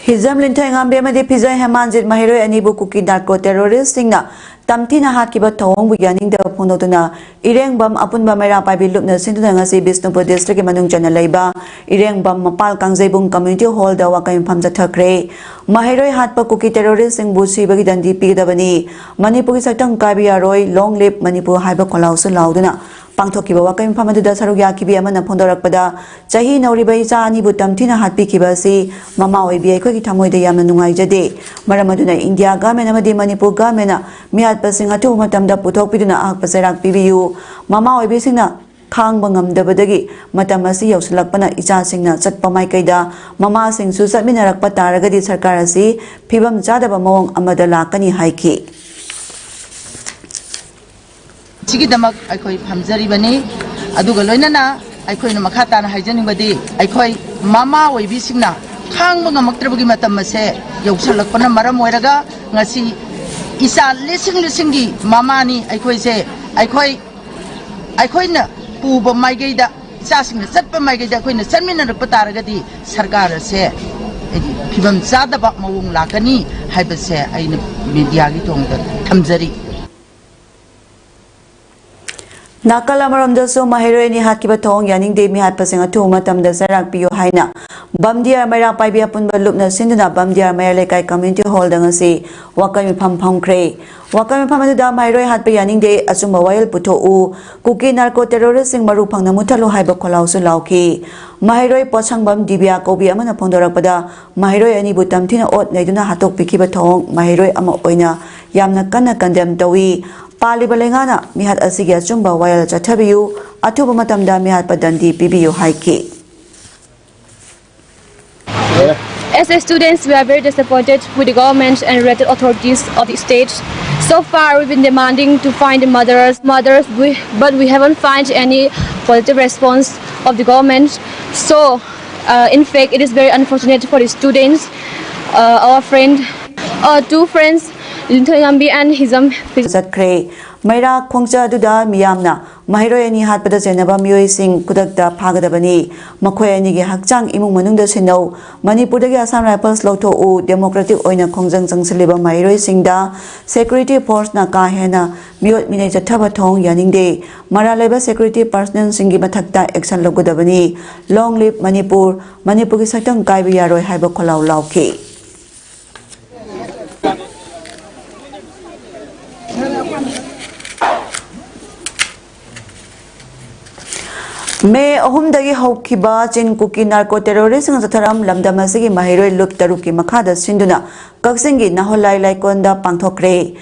ꯍꯤꯖꯝ ꯂꯤꯟꯊꯣꯏꯉꯥꯝꯕꯤ ꯑꯃꯗꯤ ꯐꯤꯖꯣꯏ ꯍꯦꯃꯥꯟꯖꯤꯠ ꯃꯍꯩꯔꯣꯏ ꯑꯅꯤꯕꯨ ꯀꯨꯀꯤ ꯅꯥꯔꯀꯣ ꯇꯦꯔꯣꯔꯤꯁꯁꯤꯡꯅ ꯇꯝꯊꯤꯅ ꯍꯥꯠꯈꯤꯕ ꯊꯧꯑꯣꯡꯕꯨ ꯌꯥꯅꯤꯡꯗꯕ ꯐꯣꯡꯗꯣꯛꯇꯨꯅ ꯏꯔꯦꯡꯕꯝ ꯑꯄꯨꯟꯕ ꯃꯩꯔꯥ ꯄꯥꯏꯕꯤ ꯂꯨꯞꯅ ꯁꯤꯟꯗꯨꯅ ꯉꯁꯤ ꯕꯤꯁꯅꯨꯄꯨꯔ ꯗꯤꯁꯇ꯭ꯔꯤꯛꯀꯤ ꯃꯅꯨꯡ ꯆꯟꯅ ꯂꯩꯕ ꯏꯔꯦꯡꯕꯝ ꯃꯄꯥꯜ ꯀꯥꯡꯖꯩꯕꯨꯡ ꯀꯝꯃ꯭ꯌꯨꯅꯤꯇꯤ ꯍꯣꯜꯗ ꯋꯥꯀꯩ ꯃꯤꯐꯝ ꯆꯠꯊꯈ꯭ꯔꯦ꯫ ꯃꯍꯩꯔꯣꯏ ꯍꯥꯠꯄ ꯀꯨꯀꯤ ꯇꯦꯔꯣꯔꯤꯁꯁꯤꯡꯕꯨ ꯁꯤꯕꯒꯤ ꯗꯟꯗꯤ ꯄꯤꯒꯗꯕꯅꯤ꯫ ꯃꯅꯤꯄꯨꯔꯒꯤ ꯁꯛꯇꯝ ꯀꯥꯏꯕ ꯌꯥꯔꯣꯏ꯫ Long live ꯃꯅꯤꯄꯨꯔ ꯍꯥꯏꯕ ꯈꯣꯜꯂꯥꯎꯁꯨ ꯂꯥꯎꯗꯨꯅ ꯄꯥꯡꯊꯣꯛꯈꯤꯕ ꯋꯥꯀꯩ ꯃꯤꯐꯝ ꯑꯗꯨꯗ ꯁꯔꯨꯛ ꯌꯥꯈꯤꯕꯤ ꯑꯃꯅ ꯐꯣꯡꯗꯣꯔꯛꯄꯗ, ꯆꯍꯤ ꯅꯧꯔꯤꯕ ꯏꯆꯥ ꯑꯅꯤꯕꯨ ꯇꯝꯊꯤꯅ ꯍꯥꯠꯄꯤꯈꯤꯕ ꯑꯁꯤ ꯃꯃꯥ ꯑꯣꯏꯕꯤ ꯑꯩꯈꯣꯏꯒꯤ ꯊꯃꯣꯏꯗ ꯌꯥꯝꯅ ꯅꯨꯡꯉꯥꯏꯖꯗꯦ꯫ ꯃꯔꯝ ꯑꯗꯨꯅ ꯏꯟꯗꯤꯌꯥ ꯒꯚꯔꯟꯃꯦꯟꯠ ꯑꯃꯗꯤ ꯃꯅꯤꯄꯨꯔ ꯒꯚꯔꯟꯃꯦꯟꯠꯅ ꯃꯤꯍꯥꯠꯄꯁꯤꯡ ꯑꯊꯨꯕ ꯃꯇꯝꯗ ꯄꯨꯊꯣꯛꯄꯤꯗꯨꯅ ꯑꯍꯛꯄ ꯆꯩꯔꯥꯛ ꯄꯤꯕꯤꯌꯨ꯫ ꯃꯃꯥ ꯑꯣꯏꯕꯤꯁꯤꯡꯅ ꯈꯥꯡꯕ ꯉꯝꯗꯕꯗꯒꯤ ꯃꯇꯝ ꯑꯁꯤ ꯌꯧꯁꯤꯜꯂꯛꯄꯅ ꯏꯆꯥꯁꯤꯡꯅ ꯆꯠꯄ ꯃꯥꯏꯀꯩꯗ ꯃꯃꯥꯁꯤꯡꯁꯨ ꯆꯠꯃꯤꯟꯅꯔꯛꯄ ꯇꯥꯔꯒꯗꯤ ꯁꯔꯀꯥꯔ ꯑꯁꯤ ꯐꯤꯕꯝ ꯆꯥꯗꯕ ꯃꯑꯣꯡ ꯑꯃꯗ ꯂꯥꯛꯀꯅꯤ ꯍꯥꯏꯈꯤ꯫ ꯁꯤꯒꯤꯗꯃꯛ ꯑꯩꯈꯣꯏ ꯐꯝꯖꯔꯤꯕꯅꯤ꯫ ꯑꯗꯨꯒ ꯂꯣꯏꯅꯅ ꯑꯩꯈꯣꯏꯅ ꯃꯈꯥ ꯇꯥꯅ ꯍꯥꯏꯖꯅꯤꯡꯕꯗꯤ, ꯑꯩꯈꯣꯏ ꯃꯃꯥ ꯑꯣꯏꯕꯤꯁꯤꯡꯅ ꯈꯥꯡꯕ ꯉꯝꯃꯛꯇ꯭ꯔꯕꯒꯤ ꯃꯇꯝ ꯑꯁꯦ ꯌꯧꯁꯜꯂꯛꯄꯅ ꯃꯔꯝ ꯑꯣꯏꯔꯒ ꯉꯁꯤ ꯏꯆꯥ ꯂꯤꯁꯤꯡ ꯂꯤꯁꯤꯡꯒꯤ ꯃꯃꯥꯅꯤ ꯑꯩꯈꯣꯏꯁꯦ꯫ ꯑꯩꯈꯣꯏ, ꯑꯩꯈꯣꯏꯅ ꯄꯨꯕ ꯃꯥꯏꯀꯩꯗ, ꯏꯆꯥꯁꯤꯡꯅ ꯆꯠꯄ ꯃꯥꯏꯀꯩꯗ ꯑꯩꯈꯣꯏꯅ ꯆꯠꯃꯤꯟꯅꯔꯛꯄ ꯇꯥꯔꯒꯗꯤ ꯁꯔꯀꯥꯔ ꯑꯁꯦ ꯐꯤꯕꯝ ꯆꯥꯗꯕ ꯃꯑꯣꯡ ꯂꯥꯛꯀꯅꯤ ꯍꯥꯏꯕꯁꯦ ꯑꯩꯅ ꯃꯦꯗꯤꯌꯥꯒꯤ ꯊꯣꯡꯗ ꯊꯝꯖꯔꯤ꯫ ꯅꯥꯀꯜ ꯑꯃꯔꯣꯝꯗꯁꯨ ꯃꯍꯩꯔꯣꯏ ꯑꯅꯤ ꯍꯥꯠꯈꯤꯕ ꯊꯧꯑꯣꯡ ꯌꯥꯅꯤꯡꯗꯦ, ꯃꯤꯍꯥꯠꯄꯁꯤꯡ ꯑꯊꯨꯕ ꯃꯇꯝꯗ ꯆꯩꯔꯥꯛ ꯄꯤꯌꯨ ꯍꯥꯏꯅ ꯕꯝꯗꯤꯌꯥꯔ ꯃꯩꯔꯥ ꯄꯥꯏꯕꯤ ꯑꯄꯨꯟꯕ ꯂꯨꯞꯅ ꯁꯤꯟꯗꯨꯅ ꯕꯝꯗꯤꯌꯥꯔ ꯃꯩꯔꯥ ꯂꯩꯀꯥꯏ ꯀꯝꯃ꯭ꯌꯨꯅꯤꯇꯤ ꯍꯣꯜꯗ ꯉꯁꯤ ꯋꯥꯀꯠ ꯃꯤꯐꯝ ꯐꯝꯈ꯭ꯔꯦ꯫ ꯋꯥꯀꯠ ꯃꯤꯐꯝ ꯑꯗꯨꯗ ꯃꯍꯩꯔꯣꯏ ꯍꯥꯠꯄ ꯌꯥꯅꯤꯡꯗꯦ, ꯑꯆꯨꯝꯕ ꯋꯥꯌꯦꯜ ꯄꯨꯊꯣꯛꯎ, ꯀꯨꯀꯤ ꯅꯥꯔꯀꯣ ꯇꯦꯔꯣꯔꯤꯁꯁꯤꯡ ꯃꯔꯨ ꯐꯪꯅ ꯃꯨꯠꯊꯠꯂꯨ ꯍꯥꯏꯕ ꯈꯣꯜꯂꯥꯎꯁꯨ ꯂꯥꯎꯈꯤ꯫ ꯃꯍꯩꯔꯣꯏ ꯄꯣꯠꯁꯪꯕꯝ ꯗꯤꯕꯤꯌꯥ ꯀꯧꯕꯤ ꯑꯃꯅ ꯐꯣꯡꯗꯣꯔꯛꯄꯗ, ꯃꯍꯩꯔꯣꯏ ꯑꯅꯤꯕꯨ ꯇꯝꯊꯤꯅ ꯑꯣꯠ ꯅꯩꯗꯨꯅ ꯍꯥꯠꯇꯣꯛꯄꯤꯈꯤꯕ ꯊꯧꯑꯣꯡ ꯃꯍꯩꯔꯣꯏ ꯑꯃ ꯑꯣꯏꯅ ꯌꯥꯝꯅ ꯀꯟꯅ ꯀꯟꯗꯦꯝ ꯇꯧꯏ꯫ ꯄꯥꯜꯂꯤꯕ ꯂꯩꯉꯥꯛꯅ ꯃꯤꯍꯥꯠ ꯑꯁꯤꯒꯤ ꯑꯆꯨꯝꯕ ꯋꯥꯌꯦꯜ ꯆꯠꯊꯕꯤꯌꯨ, ꯑꯊꯨꯕ ꯃꯇꯝꯗ ꯃꯤꯍꯥꯠꯄ ꯗꯟꯗꯤ ꯄꯤꯕꯤꯌꯨ ꯍꯥꯏꯈꯤ꯫ As a students, we are very disappointed with the government and related authorities of the state. So far, we've been demanding to find the murderers, murderers, we, but we haven't found any positive response of the government. So, uh, in fact, it is very unfortunate for the students, uh, our friend, our two friends, Linthoi Ngambi and Hijam. ꯆꯠꯈ꯭ꯔꯦ꯫ ꯃꯩꯔꯥ ꯈꯣꯡꯆꯠ ꯑꯗꯨꯗ ꯃꯤꯌꯥꯝꯅ ꯃꯍꯩꯔꯣꯏ ꯑꯅꯤ ꯍꯥꯠꯄꯗ ꯆꯦꯟꯅꯕ ꯃꯤꯑꯣꯏꯁꯤꯡ ꯈꯨꯗꯛꯇ ꯐꯥꯒꯗꯕꯅꯤ꯫ ꯃꯈꯣꯏ ꯑꯅꯤꯒꯤ ꯍꯛꯆꯥꯡ ꯏꯃꯨꯡ ꯃꯅꯨꯡꯗ ꯁꯤꯟꯅꯧ꯫ ꯃꯅꯤꯄꯨꯔꯗꯒꯤ ꯑꯁꯥꯝ ꯔꯥꯏꯐꯜꯁ ꯂꯧꯊꯣꯛꯎ꯫ ꯗꯦꯃꯣꯀ꯭ꯔꯦꯇꯤꯛ ꯑꯣꯏꯅ ꯈꯣꯡꯖꯪ ꯆꯪꯁꯤꯜꯂꯤꯕ ꯃꯍꯩꯔꯣꯏꯁꯤꯡꯗ ꯁꯦꯀ꯭ꯌꯨꯔꯤꯇꯤ ꯐꯣꯔꯁꯅ ꯀꯥ ꯍꯦꯟꯅ ꯃꯤꯑꯣꯠ ꯃꯤꯅꯩ ꯆꯠꯊꯕ ꯊꯧꯑꯣꯡ ꯌꯥꯅꯤꯡꯗꯦ꯫ ꯃꯔꯥꯜ ꯂꯩꯕ ꯁꯦꯀ꯭ꯌꯨꯔꯤꯇꯤ ꯄꯔꯁꯅꯦꯜꯁꯤꯡꯒꯤ ꯃꯊꯛꯇ ꯑꯦꯛꯁꯟ ꯂꯧꯒꯗꯕꯅꯤ꯫ Long live Manipur. ꯃꯅꯤꯄꯨꯔꯒꯤ ꯁꯛꯇꯝ ꯀꯥꯏꯕ ꯌꯥꯔꯣꯏ ꯍꯥꯏꯕ ꯈꯣꯜꯂꯥꯎ ꯂꯥꯎꯈꯤ꯫ ꯃꯦ ꯑꯍꯨꯝꯗꯒꯤ ꯍꯧꯈꯤꯕ ꯆꯤꯟ ꯀꯨꯀꯤ ꯅꯥꯔꯀꯣ ꯇꯦꯔꯣꯔꯤꯁꯁꯤꯡꯅ ꯆꯠꯊꯔꯝ ꯂꯝꯗꯝ ꯑꯁꯤꯒꯤ ꯃꯍꯩꯔꯣꯏ ꯂꯨꯞ ꯇꯔꯨꯛꯀꯤ ꯃꯈꯥꯗ ꯁꯤꯟꯗꯨꯅ ꯀꯛꯆꯤꯡꯒꯤ ꯅꯥꯍꯣꯂꯥꯏ ꯂꯥꯏꯀꯣꯟꯗ ꯄꯥꯡꯊꯣꯛꯈ꯭ꯔꯦ꯫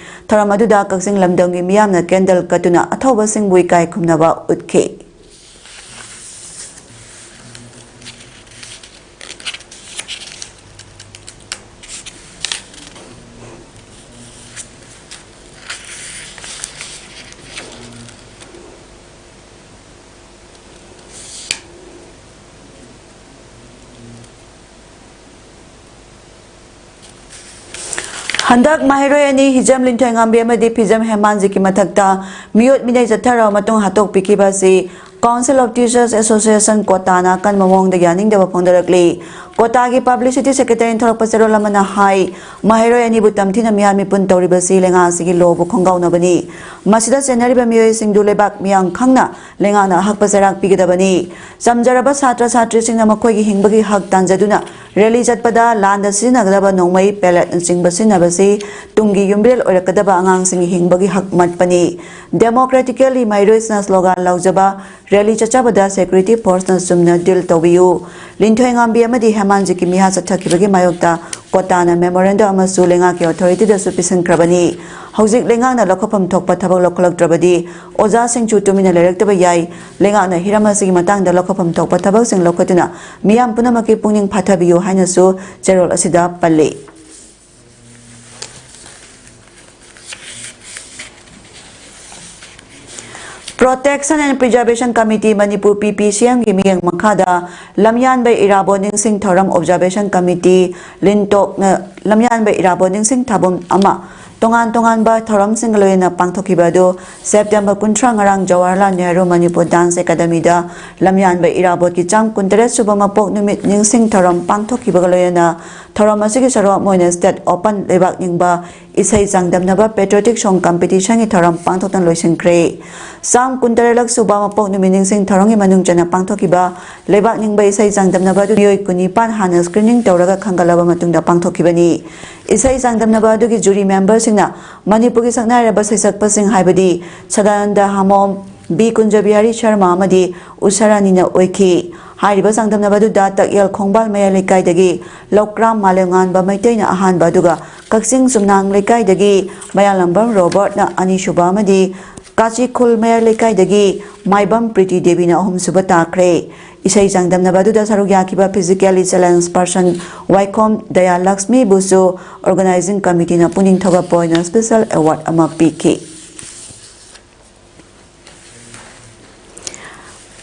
ꯊꯧꯔꯝ ꯑꯗꯨꯗ ꯀꯛꯆꯤꯡ ꯂꯝꯗꯝꯒꯤ ꯃꯤꯌꯥꯝꯅ ꯀꯦꯟꯗꯜ ꯀꯠꯇꯨꯅ ꯑꯊꯧꯕꯁꯤꯡꯕꯨ ꯏꯀꯥꯏ ꯈꯨꯝꯅꯕ ꯎꯠꯈꯤ꯫ ꯍꯟꯗꯛ ꯃꯍꯩꯔꯣꯏ ꯑꯅꯤ ꯍꯤꯖꯝ ꯂꯤꯟꯊꯣꯏꯉꯥꯝꯕꯤ ꯑꯃꯗꯤ ꯐꯤꯖꯝ ꯍꯦꯃꯥꯟꯖꯤꯠꯀꯤ ꯃꯊꯛꯇ ꯃꯤꯑꯣꯠ ꯃꯤꯅꯩ ꯆꯠꯊꯔꯕ ꯃꯇꯨꯡ ꯍꯥꯠꯇꯣꯛꯄꯤꯈꯤꯕ ꯑꯁꯤ Council of Teachers Association ꯀꯣꯇꯥꯅ ꯑꯀꯟꯕ ꯃꯑꯣꯡꯗ ꯌꯥꯅꯤꯡꯗꯕ ꯐꯣꯡꯗꯣꯔꯛꯂꯤ꯫ ꯀꯣꯇꯥꯒꯤ ꯄꯕ꯭ꯂꯤꯁꯤꯇꯤ ꯁꯦꯀ꯭ꯔꯦꯇꯔꯤꯅ ꯊꯣꯔꯛꯄ ꯆꯦꯔꯣꯜ ꯑꯃꯅ ꯍꯥꯏ, ꯃꯍꯩꯔꯣꯏ ꯑꯅꯤꯕꯨ ꯇꯝꯊꯤꯅ ꯃꯤꯍꯥꯠ ꯃꯤꯄꯨꯟ ꯇꯧꯔꯤꯕꯁꯤ ꯂꯩꯉꯥꯛ ꯑꯁꯤꯒꯤ ꯂꯣꯕꯨ ꯈꯣꯡꯒꯥꯎꯅꯕꯅꯤ꯫ ꯃꯁꯤꯗ ꯆꯦꯟꯅꯔꯤꯕ ꯃꯤꯑꯣꯏꯁꯤꯡꯗꯨ ꯂꯩꯕꯥꯛ ꯃꯤꯌꯥꯝ ꯈꯪꯅ ꯂꯩꯉꯥꯛꯅ ꯑꯍꯛꯄ ꯆꯩꯔꯥꯛ ꯄꯤꯒꯗꯕꯅꯤ꯫ ꯆꯝꯖꯔꯕ ꯁꯥꯇ꯭ꯔ ꯁꯥꯇ꯭ꯔꯤꯁꯤꯡꯅ ꯃꯈꯣꯏꯒꯤ ꯍꯤꯡꯕꯒꯤ ꯍꯛ ꯇꯥꯟꯖꯗꯨꯅ ꯔꯦꯂꯤ ꯆꯠꯄꯗ ꯂꯥꯟꯗ ꯁꯤꯖꯤꯟꯅꯒꯗꯕ ꯅꯣꯡꯃꯩ, ꯄꯦꯂꯦꯠꯅꯆꯤꯡꯕ ꯁꯤꯖꯤꯟꯅꯕꯁꯤ ꯇꯨꯡꯒꯤ ꯌꯨꯝꯕꯤꯔꯦꯜ ꯑꯣꯏꯔꯛꯀꯗꯕ ꯑꯉꯥꯡꯁꯤꯡꯒꯤ ꯍꯤꯡꯕꯒꯤ ꯍꯛ ꯃꯠꯄꯅꯤ꯫ ꯗꯦꯃꯣꯀ꯭ꯔꯦꯇꯤꯀꯦꯜꯂꯤ ꯃꯍꯩꯔꯣꯏꯁꯤꯡꯅ ꯁ꯭ꯂꯣꯒꯥꯟ ꯂꯥꯎꯖꯕ ꯔꯦꯂꯤ ꯆꯠꯆꯕꯗ ꯁꯦꯀ꯭ꯌꯨꯔꯤꯇꯤ ꯐꯣꯔꯁꯅ ꯆꯨꯝꯅ ꯗꯤꯜ ꯇꯧꯕꯤꯌꯨ꯫ ꯂꯤꯟꯊꯣꯏꯉꯥꯝꯕꯤ ꯑꯃꯗꯤ ꯍꯦꯃꯥꯟꯖꯤꯠꯀꯤ ꯃꯤꯍꯥꯠ ꯆꯠꯊꯈꯤꯕꯒꯤ ꯃꯥꯌꯣꯛꯇ ꯀꯣꯇꯥꯅ ꯃꯦꯃꯣꯔꯦꯟꯗꯝ ꯑꯃꯁꯨ ꯂꯩꯉꯥꯛꯀꯤ ꯑꯣꯊꯣꯔꯤꯇꯤꯗꯁꯨ ꯄꯤꯁꯤꯟꯈ꯭ꯔꯕꯅꯤ꯫ ꯍꯧꯖꯤꯛ ꯂꯩꯉꯥꯛꯅ ꯂꯧꯈꯠꯐꯝ ꯊꯣꯛꯄ ꯊꯕꯛ ꯂꯧꯈꯠꯂꯛꯇ꯭ꯔꯕꯗꯤ ꯑꯣꯖꯥꯁꯤꯡꯁꯨ ꯇꯨꯃꯤꯟꯅ ꯂꯩꯔꯛꯇꯕ ꯌꯥꯏ꯫ ꯂꯩꯉꯥꯛꯅ ꯍꯤꯔꯝ ꯑꯁꯤꯒꯤ ꯃꯇꯥꯡꯗ ꯂꯧꯈꯠꯐꯝ ꯊꯣꯛꯄ ꯊꯕꯛꯁꯤꯡ ꯂꯧꯈꯠꯇꯨꯅ ꯃꯤꯌꯥꯝ ꯄꯨꯝꯅꯃꯛꯀꯤ ꯄꯨꯛꯅꯤꯡ ꯐꯥꯊꯕꯤꯌꯨ ꯍꯥꯏꯅꯁꯨ ꯆꯦꯔꯣꯜ ꯑꯁꯤꯗ ꯄꯜꯂꯤ꯫ Protection and Preservation Committee Manipur, ꯄꯤ ꯄꯤ ꯁꯤ ꯑꯦꯝꯒꯤ ꯃꯤꯠꯌꯦꯡ ꯃꯈꯥꯗ ꯂꯝꯌꯥꯟꯕ ꯏꯔꯥꯕꯣꯠ ꯅꯤꯡꯁꯤꯡ ꯊꯧꯔꯝ ꯑꯣꯕꯖꯥꯔꯕꯦꯁꯟ ꯀꯃꯤꯇꯤ, ꯂꯤꯟꯇꯣꯛꯅ ꯂꯝꯌꯥꯟꯕ ꯏꯔꯥꯕꯣꯠ ꯅꯤꯡꯁꯤꯡ ꯊꯥꯕꯝ ꯑꯃ ꯇꯣꯉꯥꯟ ꯇꯣꯉꯥꯟꯕ ꯊꯧꯔꯝꯁꯤꯡꯒ ꯂꯣꯏꯅꯅ ꯄꯥꯡꯊꯣꯛꯈꯤꯕ ꯑꯗꯨ ꯁꯦꯞꯇꯦꯝꯕꯔ ꯀꯨꯟꯊ꯭ꯔꯥ, ꯉꯔꯥꯡ ꯖꯋꯥꯍꯔꯂꯥꯜ ꯅꯦꯍꯔꯨ ꯃꯅꯤꯄꯨꯔ ꯗꯥꯟꯁ ꯑꯦꯀꯥꯗꯃꯤꯗ ꯂꯝꯌꯥꯟꯕ ꯏꯔꯥꯕꯣꯠꯀꯤ ꯆꯥꯝ ꯀꯨꯟꯇꯔꯦꯠ ꯁꯨꯕ ꯃꯄꯣꯛ ꯅꯨꯃꯤꯠ ꯅꯤꯡꯁꯤꯡ ꯊꯧꯔꯝ ꯄꯥꯡꯊꯣꯛꯈꯤꯕꯒ ꯂꯣꯏꯅꯅ ꯊꯧꯔꯝ ꯑꯁꯤꯒꯤ ꯁꯔꯨꯛ ꯑꯃ ꯑꯣꯏꯅ ꯁ꯭ꯇꯦꯠ ꯑꯣꯄꯟ ꯂꯩꯕꯥꯛ ꯅꯤꯡꯕ ꯏꯁꯩ ꯆꯥꯡꯗꯝꯅꯕ ꯄꯦꯇ꯭ꯔꯣꯇꯤꯛ ꯁꯣꯡ ꯀꯝꯄꯤꯇꯤꯁꯟꯒꯤ ꯊꯧꯔꯝ ꯄꯥꯡꯊꯣꯛꯇꯨꯅ ꯂꯣꯏꯁꯤꯟꯈ꯭ꯔꯦ꯫ ꯆꯥꯝ ꯀꯨꯟꯇꯔꯦꯠꯂꯛ ꯁꯨꯕ ꯃꯄꯣꯛ ꯅꯨꯃꯤꯠ ꯅꯤꯡꯁꯤꯡ ꯊꯧꯔꯝꯒꯤ ꯃꯅꯨꯡ ꯆꯟꯅ ꯄꯥꯡꯊꯣꯛꯈꯤꯕ ꯂꯩꯕꯥꯛ ꯅꯤꯡꯕ ꯏꯁꯩ ꯆꯥꯡꯗꯝꯅꯕ ꯑꯗꯨ ꯃꯤꯑꯣꯏ ꯀꯨꯟꯅꯤꯄꯥꯟ ꯍꯥꯟꯅ ꯁ꯭ꯀ꯭ꯔꯤꯅꯤꯡ ꯇꯧꯔꯒ ꯈꯟꯒꯠꯂꯕ ꯃꯇꯨꯡꯗ ꯄꯥꯡꯊꯣꯛꯈꯤꯕꯅꯤ꯫ ꯏꯁꯩ ꯆꯥꯡꯗꯝꯅꯕ ꯑꯗꯨꯒꯤ ꯖꯨꯔꯤ ꯃꯦꯝꯕꯔꯁꯤꯡꯅ ꯃꯅꯤꯄꯨꯔꯒꯤ ꯁꯛꯅꯥꯏꯔꯕ ꯁꯩꯁꯛꯄꯁꯤꯡ ꯍꯥꯏꯕꯗꯤ ꯁꯗꯥꯅꯟꯗ ꯍꯥꯃꯣꯝ, ꯕꯤ ꯀꯨꯟꯖꯕꯤꯍꯥꯔꯤ ꯁꯔꯃ ꯑꯃꯗꯤ ꯎꯁꯥ ꯔꯥꯅꯤꯅ ꯑꯣꯏꯈꯤ꯫ ꯍꯥꯏꯔꯤꯕ ꯆꯥꯡꯗꯝꯅꯕ ꯑꯗꯨꯗ ꯇꯛꯌꯦꯜ ꯈꯣꯡꯕꯥꯜ ꯃꯌꯥꯏ ꯂꯩꯀꯥꯏꯗꯒꯤ ꯂꯧꯀ꯭ꯔꯥꯝ ꯃꯥꯂꯦꯝꯉꯥꯟꯕ ꯃꯩꯇꯩꯅ ꯑꯍꯥꯟꯕ, ꯑꯗꯨꯒ ꯀꯛꯆꯤꯡ ꯆꯨꯝꯅꯥꯡ ꯂꯩꯀꯥꯏꯗꯒꯤ ꯃꯌꯥꯡꯂꯝꯕꯝ ꯔꯣꯕꯔꯠꯅ ꯑꯅꯤꯁꯨꯕ ꯑꯃꯗꯤ ꯀꯥꯆꯤꯈꯨꯜ ꯃꯌꯥꯏ ꯂꯩꯀꯥꯏꯗꯒꯤ ꯃꯥꯏꯕꯝ ꯄ꯭ꯔꯤꯇꯤ ꯗꯦꯕꯤꯅ ꯑꯍꯨꯝꯁꯨꯕ ꯇꯥꯈ꯭ꯔꯦ꯫ ꯏꯁꯩ ꯆꯥꯡꯗꯝꯅꯕ ꯑꯗꯨꯗ ꯁꯔꯨꯛ ꯌꯥꯈꯤꯕ physically challenged person ꯋꯥꯏꯈꯣꯝ ꯗꯌꯥꯂꯛꯁꯃꯤꯕꯨꯁꯨ organizing committeeꯅ ꯄꯨꯛꯅꯤꯡ ꯊꯧꯒꯠꯄ ꯑꯣꯏꯅ special award ꯑꯃ ꯄꯤꯈꯤ꯫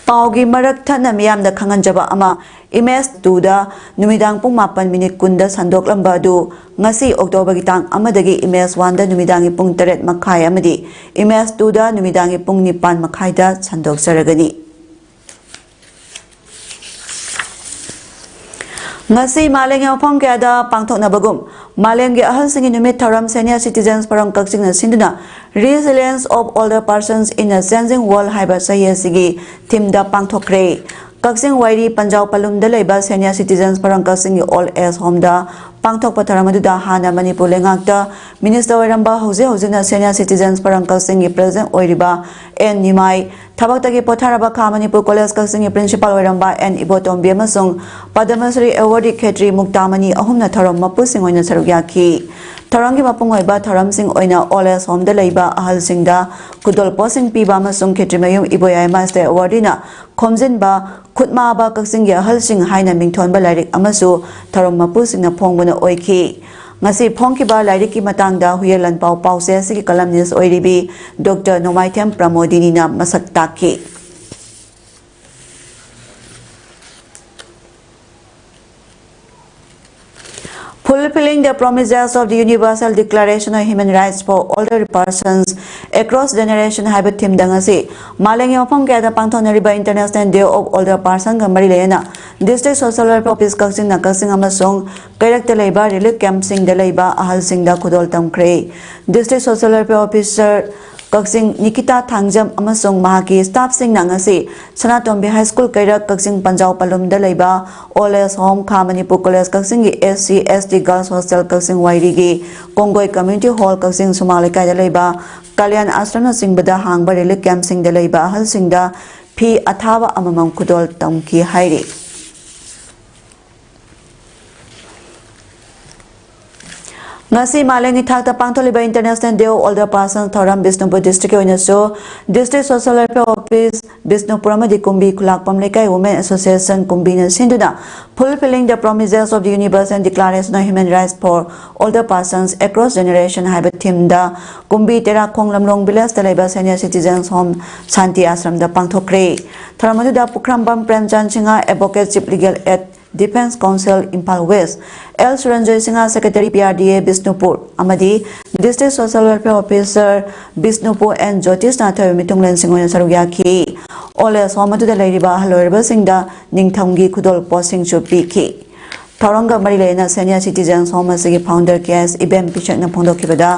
ꯄꯥꯎꯒꯤ ꯃꯔꯛ ꯊꯠꯅ ꯃꯤꯌꯥꯝꯗ ꯈꯪꯍꯟꯖꯕ ꯑꯃ, ꯏꯃꯦꯖ ꯇꯨꯗ ꯅꯨꯃꯤꯗꯥꯡ ꯄꯨꯡ ꯃꯥꯄꯟ ꯃꯤꯅꯤꯠ ꯀꯨꯟꯗ ꯁꯟꯗꯣꯛꯂꯝꯕ ꯑꯗꯨ ꯉꯁꯤ ꯑꯣꯛꯇꯣꯕꯔꯒꯤ ꯇꯥꯡ ꯑꯃꯗꯒꯤ ꯏꯃꯦꯖ ꯋꯥꯟꯗ ꯅꯨꯃꯤꯗꯥꯡꯒꯤ ꯄꯨꯡ ꯇꯔꯦꯠ ꯃꯈꯥꯏ ꯑꯃꯗꯤ ꯏꯃꯦꯖ ꯇꯨꯗ ꯅꯨꯃꯤꯗꯥꯡꯒꯤ ꯄꯨꯡ ꯅꯤꯄꯥꯟ ꯃꯈꯥꯏꯗ ꯁꯟꯗꯣꯛꯆꯔꯒꯅꯤ꯫ ꯉꯁꯤ ꯃꯥꯂꯦꯝꯒꯤ ꯃꯐꯝ ꯀꯌꯥꯗ ꯄꯥꯡꯊꯣꯛꯅꯕꯒꯨꯝ, ꯃꯥꯂꯦꯝꯒꯤ ꯑꯍꯜꯁꯤꯡꯒꯤ ꯅꯨꯃꯤꯠ ꯊꯧꯔꯝ Senior Citizens Forum ꯀꯛꯆꯤꯡꯅ ꯁꯤꯟꯗꯨꯅ Resilience of Older Persons in a Changing World ꯍꯥꯏꯕ ꯆꯍꯤ ꯑꯁꯤꯒꯤ themeꯗ ꯄꯥꯡꯊꯣꯛꯈ꯭ꯔꯦ꯫ ꯀꯛꯆꯤꯡ ꯋꯥꯏꯔꯤ ꯄꯟꯖꯥꯎ ꯄꯂꯨꯝꯗ ꯂꯩꯕ Senior Citizens Forum ꯀꯛꯆꯤꯡꯒꯤ Old Age Homeꯗ ꯄꯥꯡꯊꯣꯛꯄ ꯊꯧꯔꯝ ꯑꯗꯨꯗ ꯍꯥꯟꯅ ꯃꯅꯤꯄꯨꯔ ꯂꯩꯉꯥꯛꯇ Minister ꯑꯣꯏꯔꯝꯕ, ꯍꯧꯖꯤꯛ ꯍꯧꯖꯤꯛꯅ Senior Citizens Forum ꯀꯛꯆꯤꯡꯒꯤ President ꯑꯣꯏꯔꯤꯕ ꯑꯦꯟ ꯅꯤꯃꯥꯏ, ꯊꯕꯛꯇꯒꯤ ꯄꯣꯊꯥꯔꯕ ꯈꯥ ꯃꯅꯤꯄꯨꯔ College ꯀꯛꯆꯤꯡꯒꯤ Principal ꯑꯣꯏꯔꯝꯕ ꯑꯦꯟ ꯏꯕꯣꯇꯣꯝꯕꯤ ꯑꯃꯁꯨꯡ ꯄꯗꯃꯁ꯭ꯔꯤ Awardee ꯈꯦꯇ꯭ꯔꯤ ꯃꯨꯛꯇꯥꯃꯅꯤ ꯑꯍꯨꯝꯅ ꯊꯧꯔꯝ ꯃꯄꯨꯁꯤꯡ ꯑꯣꯏꯅ ꯁꯔꯨꯛ ꯌꯥꯈꯤ꯫ ꯊꯧꯔꯝꯒꯤ ꯃꯄꯨꯡ ꯑꯣꯏꯕ ꯊꯧꯔꯝꯁꯤꯡ ꯑꯣꯏꯅ Old Age Homeꯗ ꯂꯩꯕ ꯑꯍꯜꯁꯤꯡꯗ ꯈꯨꯗꯣꯜ ꯄꯣꯠꯁꯤꯡ ꯄꯤꯕ ꯑꯃꯁꯨꯡ ꯈꯦꯇ꯭ꯔꯤꯃꯌꯨꯝ ꯏꯕꯣꯌꯥꯏꯃ State Awardeeꯅ ꯈꯣꯝꯖꯤꯟꯕ ꯈꯨꯠꯃꯥꯕ ꯀꯛꯆꯤꯡꯒꯤ ꯑꯍꯜꯁꯤꯡ ꯍꯥꯏꯅ ꯃꯤꯡꯊꯣꯟꯕ ꯂꯥꯏꯔꯤꯛ ꯑꯃꯁꯨ ꯊꯧꯔꯝ ꯃꯄꯨꯁꯤꯡꯅ ꯐꯣꯡꯕꯅ ꯑꯣꯏꯈꯤ꯫ ꯉꯁꯤ ꯐꯣꯡꯈꯤꯕ ꯂꯥꯏꯔꯤꯛꯀꯤ ꯃꯇꯥꯡꯗ ꯍꯨꯌꯦꯟ ꯂꯥꯟꯄꯥꯎ ꯄꯥꯎꯆꯦ ꯑꯁꯤꯒꯤ columnist ꯑꯣꯏꯔꯤꯕꯤ Doctor ꯅꯣꯡꯃꯥꯏꯊꯦꯝ ꯄ꯭ꯔꯃꯣꯗꯤꯅꯤꯅ ꯃꯁꯛ ꯇꯥꯛꯈꯤ꯫ Fulfilling the Promises of the Universal Declaration of Human Rights for Older Persons Across Generation ꯍꯥꯏꯕ themeꯗ ꯉꯁꯤ ꯃꯥꯂꯦꯝꯒꯤ ꯃꯐꯝ ꯀꯌꯥꯗ ꯄꯥꯡꯊꯣꯛꯅꯔꯤꯕ International Day of Older Personꯒ ꯃꯔꯤ ꯂꯩꯅꯅ District Social Welfare Office ꯀꯛꯆꯤꯡꯅ ꯀꯛꯆꯤꯡ ꯑꯃꯁꯨꯡ ꯀꯩꯔꯛꯇ ꯂꯩꯕ relief campꯁꯤꯡꯗ ꯂꯩꯕ ꯑꯍꯜꯁꯤꯡꯗ ꯈꯨꯗꯣꯜ ꯇꯝꯈ꯭ꯔꯦ꯫ District Social Welfare Officer ꯀꯛꯆꯤꯡ ꯅꯤꯀꯤꯇꯥ ꯊꯥꯡꯖꯝ ꯑꯃꯁꯨꯡ ꯃꯍꯥꯛꯀꯤ staffꯁꯤꯡꯅ ꯉꯁꯤ ꯁꯅꯥꯇꯣꯝꯕꯤ High School ꯀꯩꯔꯛ ꯀꯛꯆꯤꯡ ꯄꯟꯖꯥꯎ ꯄꯂꯨꯝꯗ ꯂꯩꯕ Old Age Home ꯈꯥ ꯃꯅꯤꯄꯨꯔ College ꯀꯛꯆꯤꯡꯒꯤ S C S T Girls Hostel ꯀꯛꯆꯤꯡ ꯋꯥꯏꯔꯤꯒꯤ ꯀꯣꯡꯒꯣꯏ Community Hall ꯀꯛꯆꯤꯡ ꯁꯨꯃꯥꯡ ꯂꯩꯀꯥꯏꯗ ꯂꯩꯕ ꯀꯂꯌꯥꯟ ꯑꯥꯁ꯭ꯔꯝꯅꯆꯤꯡꯕꯗ ꯍꯥꯡꯕ relief campꯁꯤꯡꯗ ꯂꯩꯕ ꯑꯍꯜꯁꯤꯡꯗ ꯐꯤ ꯑꯊꯥꯕ ꯑꯃꯃꯝ ꯈꯨꯗꯣꯜ ꯇꯝꯈꯤ ꯍꯥꯏꯔꯤ꯫ ꯉꯁꯤ ꯃꯥꯂꯦꯝꯒꯤ ꯊꯥꯛꯇ ꯄꯥꯡꯊꯣꯛꯂꯤꯕ International Day of Older Persons ꯊꯧꯔꯝ ꯕꯤꯁꯅꯨꯄꯨꯔ districtꯀꯤ ꯑꯣꯏꯅꯁꯨ District Social Welfare Office Bishnupur ꯑꯃꯗꯤ ꯀꯨꯝꯕꯤ ꯈꯨꯂꯥꯛꯄꯝ ꯂꯩꯀꯥꯏ Women Association ꯀꯨꯝꯕꯤꯅ ꯁꯤꯟꯗꯨꯅ Fulfilling the Promises of the Universal Declaration of Human Rights for Older Persons Across Generation ꯍꯥꯏꯕ themeꯗ ꯀꯨꯝꯕꯤ ꯇꯦꯔꯥꯈꯣꯡ ꯂꯝꯂꯣꯡ villageꯇ ꯂꯩꯕ Senior Citizens Home ꯁꯥꯟꯇꯤ ꯑꯥꯁ꯭ꯔꯝꯗ ꯄꯥꯡꯊꯣꯛꯈ꯭ꯔꯦ꯫ ꯊꯧꯔꯝ ꯑꯗꯨꯗ Pukhrambam Premchand Singh, Advocate Chief Legal at Defence Council, Imphal West, L Suranjoy Singh, Secretary, P R D A, Bishnupur, ꯑꯃꯗꯤ District Social Welfare Officer, Bishnupur, N ꯖꯣꯇꯤꯁꯅ ꯑꯊꯣꯏꯕ ꯃꯤꯊꯨꯡꯂꯦꯟꯁꯤꯡ ꯑꯣꯏꯅ ꯁꯔꯨꯛ ꯌꯥꯈꯤ꯫ Old Age Home ꯑꯗꯨꯗ ꯂꯩꯔꯤꯕ ꯑꯍꯜ ꯑꯣꯏꯔꯕꯁꯤꯡꯗ ꯅꯤꯡꯊꯝꯒꯤ ꯈꯨꯗꯣꯜ ꯄꯣꯠꯁꯤꯡꯁꯨ ꯄꯤꯈꯤ꯫ ꯊꯧꯔꯝꯒ ꯃꯔꯤ ꯂꯩꯅꯅ Senior Citizens Home ꯑꯁꯤꯒꯤ founder K S ꯏꯕꯦꯝ ꯄꯤꯁꯛꯅ ꯐꯣꯡꯗꯣꯛꯈꯤꯕꯗ,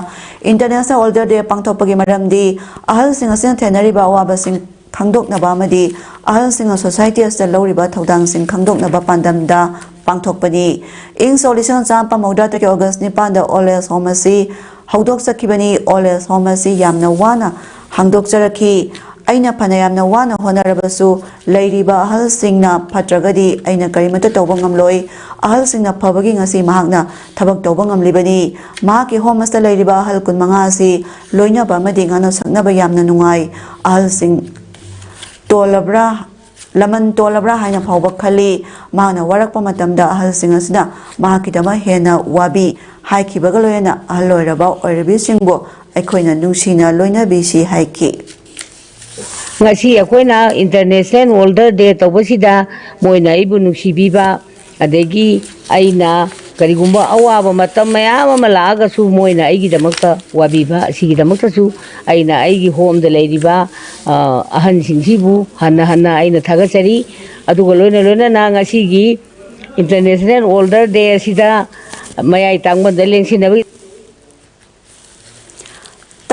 International Older Day ꯄꯥꯡꯊꯣꯛꯄꯒꯤ ꯃꯔꯝꯗꯤ ꯑꯍꯜꯁꯤꯡ ꯑꯁꯤꯅ ꯊꯦꯡꯅꯔꯤꯕ ꯑꯋꯥꯕꯁꯤꯡ ꯈꯪꯗꯣꯛꯅꯕ ꯑꯃꯗꯤ ꯑꯍꯜꯁꯤꯡꯅ society ꯑꯁꯤꯗ ꯂꯧꯔꯤꯕ ꯊꯧꯗꯥꯡꯁꯤꯡ ꯈꯪꯗꯣꯛꯅꯕ ꯄꯥꯟꯗꯝꯗ ꯄꯥꯡꯊꯣꯛꯄꯅꯤ꯫ ꯏꯪ ꯁꯣꯛ ꯂꯤꯁꯤꯡ ꯑꯃ ꯆꯥꯃꯥꯄꯟ ꯃꯧꯗ꯭ꯔꯥ ꯇꯔꯦꯠꯀꯤ August ꯅꯤꯄꯥꯟꯗ Old Age Home ꯑꯁꯤ ꯍꯧꯗꯣꯛꯆꯈꯤꯕꯅꯤ꯫ Old Age Home ꯑꯁꯤ ꯌꯥꯝꯅ ꯋꯥꯅ ꯍꯥꯡꯗꯣꯛꯆꯔꯛꯈꯤ꯫ ꯑꯩꯅ ꯐꯅ ꯌꯥꯝꯅ ꯋꯥꯅ ꯍꯣꯠꯅꯔꯕꯁꯨ, ꯂꯩꯔꯤꯕ ꯑꯍꯜꯁꯤꯡꯅ ꯐꯠꯇ꯭ꯔꯒꯗꯤ ꯑꯩꯅ ꯀꯔꯤꯃꯠꯇ ꯇꯧꯕ ꯉꯝꯂꯣꯏ꯫ ꯑꯍꯜꯁꯤꯡꯅ ꯐꯕꯒꯤ ꯉꯁꯤ ꯃꯍꯥꯛꯅ ꯊꯕꯛ ꯇꯧꯕ ꯉꯝꯂꯤꯕꯅꯤ꯫ ꯃꯍꯥꯛꯀꯤ home ꯑꯁꯤꯗ ꯂꯩꯔꯤꯕ ꯑꯍꯜ ꯀꯨꯟꯃꯉꯥ ꯑꯁꯤ ꯂꯣꯏꯅꯕ ꯑꯃꯗꯤ ꯉꯥꯡꯅ ꯁꯛꯅꯕ ꯌꯥꯝꯅ ꯅꯨꯡꯉꯥꯏ꯫ ꯑꯍꯜꯁꯤꯡ ꯇꯣꯜꯂꯕ꯭ꯔꯥ, ꯂꯃꯟ ꯇꯣꯜꯂꯕ꯭ꯔꯥ ꯍꯥꯏꯅ ꯐꯥꯎꯕ ꯈꯜꯂꯤ꯫ ꯃꯍꯥꯛꯅ ꯋꯥꯔꯛꯄ ꯃꯇꯝꯗ ꯑꯍꯜꯁꯤꯡ ꯑꯁꯤꯅ ꯃꯍꯥꯛꯀꯤꯗꯃꯛ ꯍꯦꯟꯅ ꯋꯥꯕꯤ꯫ ꯍꯥꯏꯈꯤꯕꯒ ꯂꯣꯏꯅꯅ ꯑꯍꯜ ꯑꯣꯏꯔꯕ ꯑꯣꯏꯔꯕꯤꯁꯤꯡꯕꯨ ꯑꯩꯈꯣꯏꯅ ꯅꯨꯡꯁꯤꯅ ꯂꯣꯏꯅꯕꯤꯁꯤ ꯍꯥꯏꯈꯤ꯫ ꯉꯁꯤ ꯑꯩꯈꯣꯏꯅ International Older Day ꯇꯧꯕꯁꯤꯗ ꯃꯣꯏꯅ ꯑꯩꯕꯨ ꯅꯨꯡꯁꯤꯕꯤꯕ, ꯑꯗꯒꯤ ꯑꯩꯅ ꯀꯔꯤꯒꯨꯝꯕ ꯑꯋꯥꯕ ꯃꯇꯝ ꯃꯌꯥꯝ ꯑꯃ ꯂꯥꯛꯑꯒꯁꯨ ꯃꯣꯏꯅ ꯑꯩꯒꯤꯗꯃꯛꯇ ꯋꯥꯕꯤꯕ, ꯑꯁꯤꯒꯤꯗꯃꯛꯇꯁꯨ ꯑꯩꯅ ꯑꯩꯒꯤ home ꯗ ꯂꯩꯔꯤꯕ, ꯑ, ꯑꯍꯟꯁꯤꯡꯁꯤꯕꯨ ꯍꯟꯅ ꯍꯟꯅ ꯑꯩꯅ ꯊꯥꯒꯠꯆꯔꯤ꯫ ꯑꯗꯨꯒ ꯂꯣꯏꯅ ꯂꯣꯏꯅꯅ ꯉꯁꯤꯒꯤ International Older Day ꯑꯁꯤꯗ ꯃꯌꯥꯏ ꯇꯥꯡꯕꯟꯗ ꯂꯦꯡꯁꯤꯟꯅꯕꯒꯤ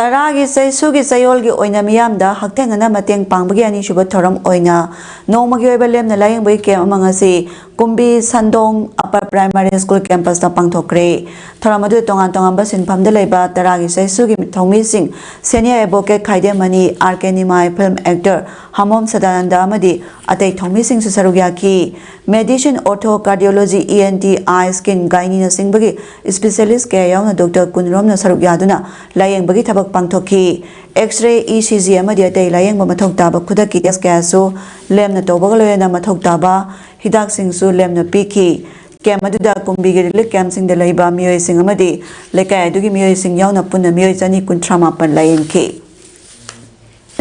ꯇꯔꯥꯒꯤ ꯆꯩꯁꯨꯒꯤ ꯆꯌꯣꯜꯒꯤ ꯑꯣꯏꯅ ꯃꯤꯌꯥꯝꯗ ꯍꯛꯊꯦꯡꯅꯅ ꯃꯇꯦꯡ ꯄꯥꯡꯕꯒꯤ ꯑꯅꯤꯁꯨꯕ ꯊꯧꯔꯝ ꯑꯣꯏꯅ ꯅꯣꯡꯃꯒꯤ ꯑꯣꯏꯕ ꯂꯦꯝꯅ ꯂꯥꯌꯦꯡꯕꯒꯤ camp ꯑꯃ ꯉꯁꯤ ꯀꯨꯝꯕꯤ ꯁꯟꯗꯣꯡ Upper Primary School campus ꯇ ꯄꯥꯡꯊꯣꯛꯈ꯭ꯔꯦ꯫ ꯊꯧꯔꯝ ꯑꯗꯨꯗ ꯇꯣꯉꯥꯟ ꯇꯣꯉꯥꯟꯕ ꯁꯤꯟꯐꯝꯗ ꯂꯩꯕ ꯇꯔꯥꯒꯤ ꯆꯩꯁꯨꯒꯤ ꯊꯧꯃꯤꯁꯤꯡ, Senior Advocate ꯈꯥꯏꯗꯦꯝꯃꯅꯤ, R K ꯅꯤꯃꯥꯏ, film actor ꯍꯥꯃꯣꯝ ꯁꯗꯥꯅꯟꯗ ꯑꯃꯗꯤ ꯑꯇꯩ ꯊꯧꯃꯤꯁꯤꯡꯁꯨ ꯁꯔꯨꯛ ꯌꯥꯈꯤ꯫ Medicine, Ortho, Cardiology, E N T, Eye, Skin, Gynae ꯅꯆꯤꯡꯕꯒꯤ specialist ꯀꯌꯥ ꯌꯥꯎꯅ doctor ꯀꯨꯟꯔꯣꯝꯅ ꯁꯔꯨꯛ ꯌꯥꯗꯨꯅ ꯂꯥꯌꯦꯡꯕꯒꯤ ꯊꯕꯛ ꯄꯥꯡꯊꯣꯛꯈꯤ꯫ X-ray, E C G ꯑꯃꯗꯤ ꯑꯇꯩ ꯂꯥꯌꯦꯡꯕ ꯃꯊꯧ ꯇꯥꯕ ꯈꯨꯗꯛꯀꯤ test ꯀꯌꯥꯁꯨ ꯂꯦꯝꯅ ꯇꯧꯕꯒ ꯂꯣꯏꯅꯅ ꯃꯊꯧ ꯇꯥꯕ ꯍꯤꯗꯥꯛꯁꯤꯡꯁꯨ ꯂꯦꯝꯅ ꯄꯤꯈꯤ꯫ Camp ꯑꯗꯨꯗ ꯀꯨꯝꯕꯤꯒꯤ relief camp ꯁꯤꯡꯗ ꯂꯩꯕ ꯃꯤꯑꯣꯏꯁꯤꯡ ꯑꯃꯗꯤ ꯂꯩꯀꯥꯏ ꯑꯗꯨꯒꯤ ꯃꯤꯑꯣꯏꯁꯤꯡ ꯌꯥꯎꯅ ꯄꯨꯟꯅ ꯃꯤꯑꯣꯏ ꯆꯅꯤ ꯀꯨꯟꯊ꯭ꯔꯥ ꯃꯥꯄꯟ ꯂꯥꯌꯦꯡꯈꯤ꯫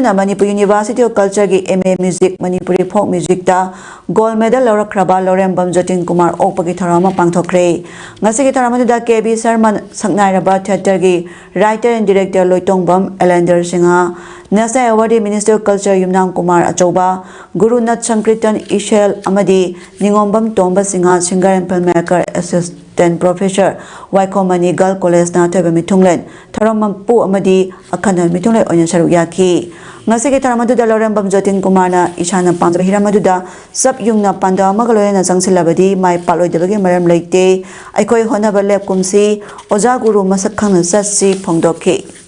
ꯅ ꯃꯅꯤꯄꯨꯔ University of Culture ꯒꯤ M A Music, Manipuri folk music ꯇ gold medal ꯂꯧꯔꯛꯈ꯭ꯔꯕ ꯂꯧꯔꯦꯝꯕꯝ ꯖꯣꯇꯤꯟ ꯀꯨꯃꯥꯔ ꯑꯣꯛꯄꯒꯤ ꯊꯧꯔꯝ ꯑꯃ ꯄꯥꯡꯊꯣꯛꯈ꯭ꯔꯦ꯫ ꯉꯁꯤꯒꯤ ꯊꯧꯔꯝ ꯑꯗꯨꯗ K B ꯁꯔꯃꯟ, ꯁꯛꯅꯥꯏꯔꯕ theatre ꯒꯤ writer and director Loitongbam ꯑꯦꯂꯦꯟꯗꯔ Singh, National Awardee Minister of Culture ꯌꯨꯝꯅꯥꯝ ꯀꯨꯃꯥꯔ ꯑꯆꯧꯕ, ꯒꯨꯔꯨꯅꯥꯊ ꯁꯪꯀ꯭ꯔꯤꯇꯟ ꯏꯁꯦꯜ ꯑꯃꯗꯤ Ningombam Tomba Singh, singer and filmmaker, assistant professor, Waikhom Mani Girls College ꯅ ꯑꯊꯣꯏꯕ ꯃꯤꯊꯨꯡꯂꯦꯟ, ꯊꯧꯔꯝ ꯃꯄꯨ ꯑꯃꯗꯤ ꯑꯈꯟꯅꯕ ꯃꯤꯊꯨꯡꯂꯦꯟ ꯑꯣꯏꯅ ꯁꯔꯨꯛ ꯌꯥꯈꯤ꯫ ꯉꯁꯤꯒꯤ ꯊꯧꯔꯝ ꯑꯗꯨꯗ ꯂꯧꯔꯦꯝꯕꯝ ꯖꯣꯇꯤꯟ ꯀꯨꯃꯥꯔꯅ ꯏꯁꯥꯅ ꯄꯥꯝꯖꯕ ꯍꯤꯔꯝ ꯑꯗꯨꯗ ꯆꯞ ꯌꯨꯡꯅ ꯄꯥꯟꯗꯝ ꯑꯃꯒ ꯂꯣꯏꯅꯅ ꯆꯪꯁꯤꯜꯂꯕꯗꯤ ꯃꯥꯏ ꯄꯥꯛꯂꯣꯏꯗꯕꯒꯤ ꯃꯔꯝ ꯂꯩꯇꯦ꯫ ꯑꯩꯈꯣꯏ ꯍꯣꯠꯅꯕ ꯂꯦꯞꯀꯨꯝꯁꯤ, ꯑꯣꯖꯥ ꯒꯨꯔꯨ ꯃꯁꯛ ꯈꯪꯅ ꯆꯠꯁꯤ ꯐꯣꯡꯗꯣꯛꯈꯤ꯫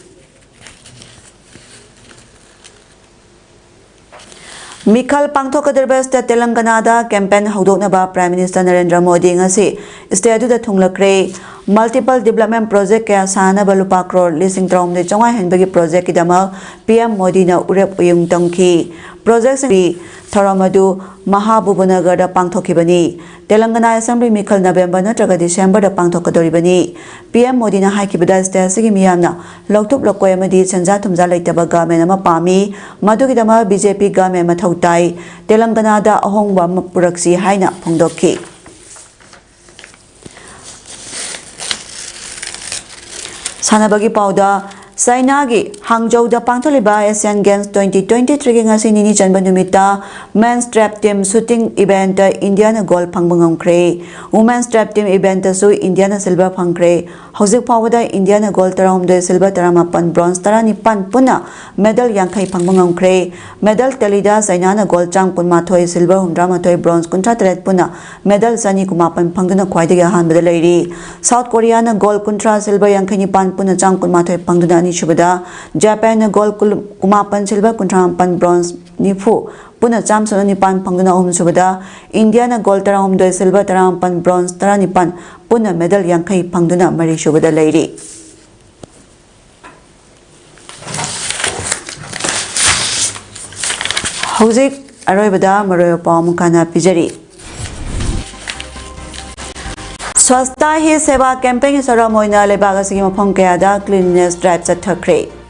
ꯃꯤꯈꯜ ꯄꯥꯡꯊꯣꯛꯀꯗꯧꯔꯤꯕ state ꯇꯦꯂꯪꯒꯅꯥꯗ campaign ꯍꯧꯗꯣꯛꯅꯕ Prime Minister Narendra Modi ꯉꯁꯤ state ꯑꯗꯨꯗ ꯊꯨꯡꯂꯈ꯭ꯔꯦ꯫ Multiple development project ꯀꯌꯥ ꯁꯥꯅꯕ ꯂꯨꯄꯥ ꯀ꯭ꯔꯣꯔ ꯂꯤꯁꯤꯡ ꯇꯔꯥꯍꯨꯝꯗꯣꯏ ꯆꯥꯝꯃꯉꯥ ꯍꯦꯟꯕꯒꯤ project ꯀꯤꯗꯃꯛ P M ꯃꯣꯗꯤꯅ ꯎꯔꯦꯞ ꯎꯌꯨꯡ ꯇꯝꯈꯤ꯫ Project ꯁꯤꯡꯒꯤ ꯊꯧꯔꯝ ꯑꯗꯨ ꯃꯍꯥꯕꯨꯕꯅꯒꯔꯗ ꯄꯥꯡꯊꯣꯛꯈꯤꯕꯅꯤ꯫ ꯇꯦꯂꯪꯒꯅꯥ Assembly ꯃꯤꯈꯜ November ꯅꯠꯇ꯭ꯔꯒ December ꯗ ꯄꯥꯡꯊꯣꯛꯀꯗꯧꯔꯤꯕꯅꯤ꯫ P M ꯃꯣꯗꯤꯅ ꯍꯥꯏꯈꯤꯕꯗ state ꯑꯁꯤꯒꯤ ꯃꯤꯌꯥꯝꯅ ꯂꯧꯊꯣꯛ ꯂꯧꯀꯣꯏ ꯑꯃꯗꯤ ꯁꯦꯟꯖꯥ ꯊꯨꯝꯖꯥ ꯂꯩꯇꯕ government ꯑꯃ ꯄꯥꯝꯃꯤ꯫ ꯃꯗꯨꯒꯤꯗꯃꯛ B J P government ꯃꯊꯧ ꯇꯥꯏ꯫ ꯇꯦꯂꯪꯒꯅꯥꯗ ꯑꯍꯣꯡꯕ ꯑꯃ ꯄꯨꯔꯛꯁꯤ ꯍꯥꯏꯅ ꯐꯣꯡꯗꯣꯛꯈꯤ꯫ ꯁꯥꯟꯅꯕꯒꯤ ꯄꯥꯎꯗ, ꯆꯥꯏꯅꯥꯒꯤ ꯍꯥꯡꯖꯧꯗ ꯄꯥꯡꯊꯣꯛꯂꯤꯕ Asian Games twenty twenty-three ꯒꯤ ꯉꯁꯤ ꯅꯤꯅꯤ ꯆꯟꯕ ꯅꯨꯃꯤꯠꯇ men's trap team shooting event ꯇ ꯏꯟꯗꯤꯌꯥꯅ gold ꯐꯪꯕ ꯉꯝꯈ꯭ꯔꯦ꯫ Women's trap team event ꯇꯁꯨ ꯏꯟꯗꯤꯌꯥꯅ silver ꯐꯪꯈ꯭ꯔꯦ꯫ ꯍꯧꯖꯤꯛ ꯐꯥꯎꯕꯗ ꯏꯟꯗꯤꯌꯥꯅ gold ꯇꯔꯥꯍꯨꯝꯗꯣꯏ, silver ꯇꯔꯥꯃꯥꯄꯟ, bronze ꯇꯔꯥꯅꯤꯄꯥꯟ ꯄꯨꯟꯅ medal ꯌꯥꯡꯈꯩ ꯐꯪꯕ ꯉꯝꯈ꯭ꯔꯦ꯫ Medal tally ꯗ ꯆꯥꯏꯅꯥꯅ gold ꯆꯥꯝ ꯀꯨꯟꯃꯥꯊꯣꯏ, silver ꯍꯨꯝꯗ꯭ꯔꯥꯃꯥꯊꯣꯏ, bronze ꯀꯨꯟꯊ꯭ꯔꯥ ꯇꯔꯦꯠ ꯄꯨꯟꯅ medal ꯆꯅꯤ ꯀꯨꯟꯃꯥꯄꯟ ꯐꯪꯗꯨꯅ ꯈ꯭ꯋꯥꯏꯗꯒꯤ ꯑꯍꯥꯟꯕꯗ ꯂꯩꯔꯤ꯫ South Korea ꯅ gold ꯀꯨꯟꯊ꯭ꯔꯥ, silver ꯌꯥꯡꯈꯩ ꯅꯤꯄꯥꯟ ꯄꯨꯟꯅ ꯆꯥꯝ ꯀꯨꯟꯃꯥꯊꯣꯏ ꯐꯪꯗꯨꯅ ꯑꯅꯤꯁꯨꯕꯗ, Japan ꯅ gold ꯀꯨꯟ, ꯀꯨꯟꯃꯥꯄꯟ, silver ꯀꯨꯟꯊ꯭ꯔꯥ ꯃꯥꯄꯟ, bronze ꯅꯤꯐꯨ ꯄꯨꯟꯅ ꯆꯥꯝ ꯁꯨꯞꯅ ꯅꯤꯄꯥꯟ ꯐꯪꯗꯨꯅ ꯑꯍꯨꯝꯁꯨꯕꯗ, ꯏꯟꯗꯤꯌꯥꯅ gold ꯇꯔꯥꯍꯨꯝꯗꯣꯏ, silver ꯇꯔꯥꯃꯥꯄꯟ, bronze ꯇꯔꯥꯅꯤꯄꯥꯟ ꯄꯨꯟꯅ medal ꯌꯥꯡꯈꯩ ꯐꯪꯗꯨꯅ ꯃꯔꯤꯁꯨꯕꯗ ꯂꯩꯔꯤ꯫ ꯍꯧꯖꯤꯛ ꯑꯔꯣꯏꯕꯗ ꯃꯔꯨꯑꯣꯏꯕ ꯄꯥꯎ ꯑꯃꯨꯛ ꯍꯟꯅ ꯄꯤꯖꯔꯤ꯫ Swachhata Hi Seva campaign ꯒꯤ ꯊꯧꯔꯝ ꯑꯣꯏꯅ ꯂꯩꯕꯥꯛ ꯑꯁꯤꯒꯤ ꯃꯐꯝ ꯀꯌꯥꯗ cleanliness drive ꯆꯠꯊꯈ꯭ꯔꯦ꯫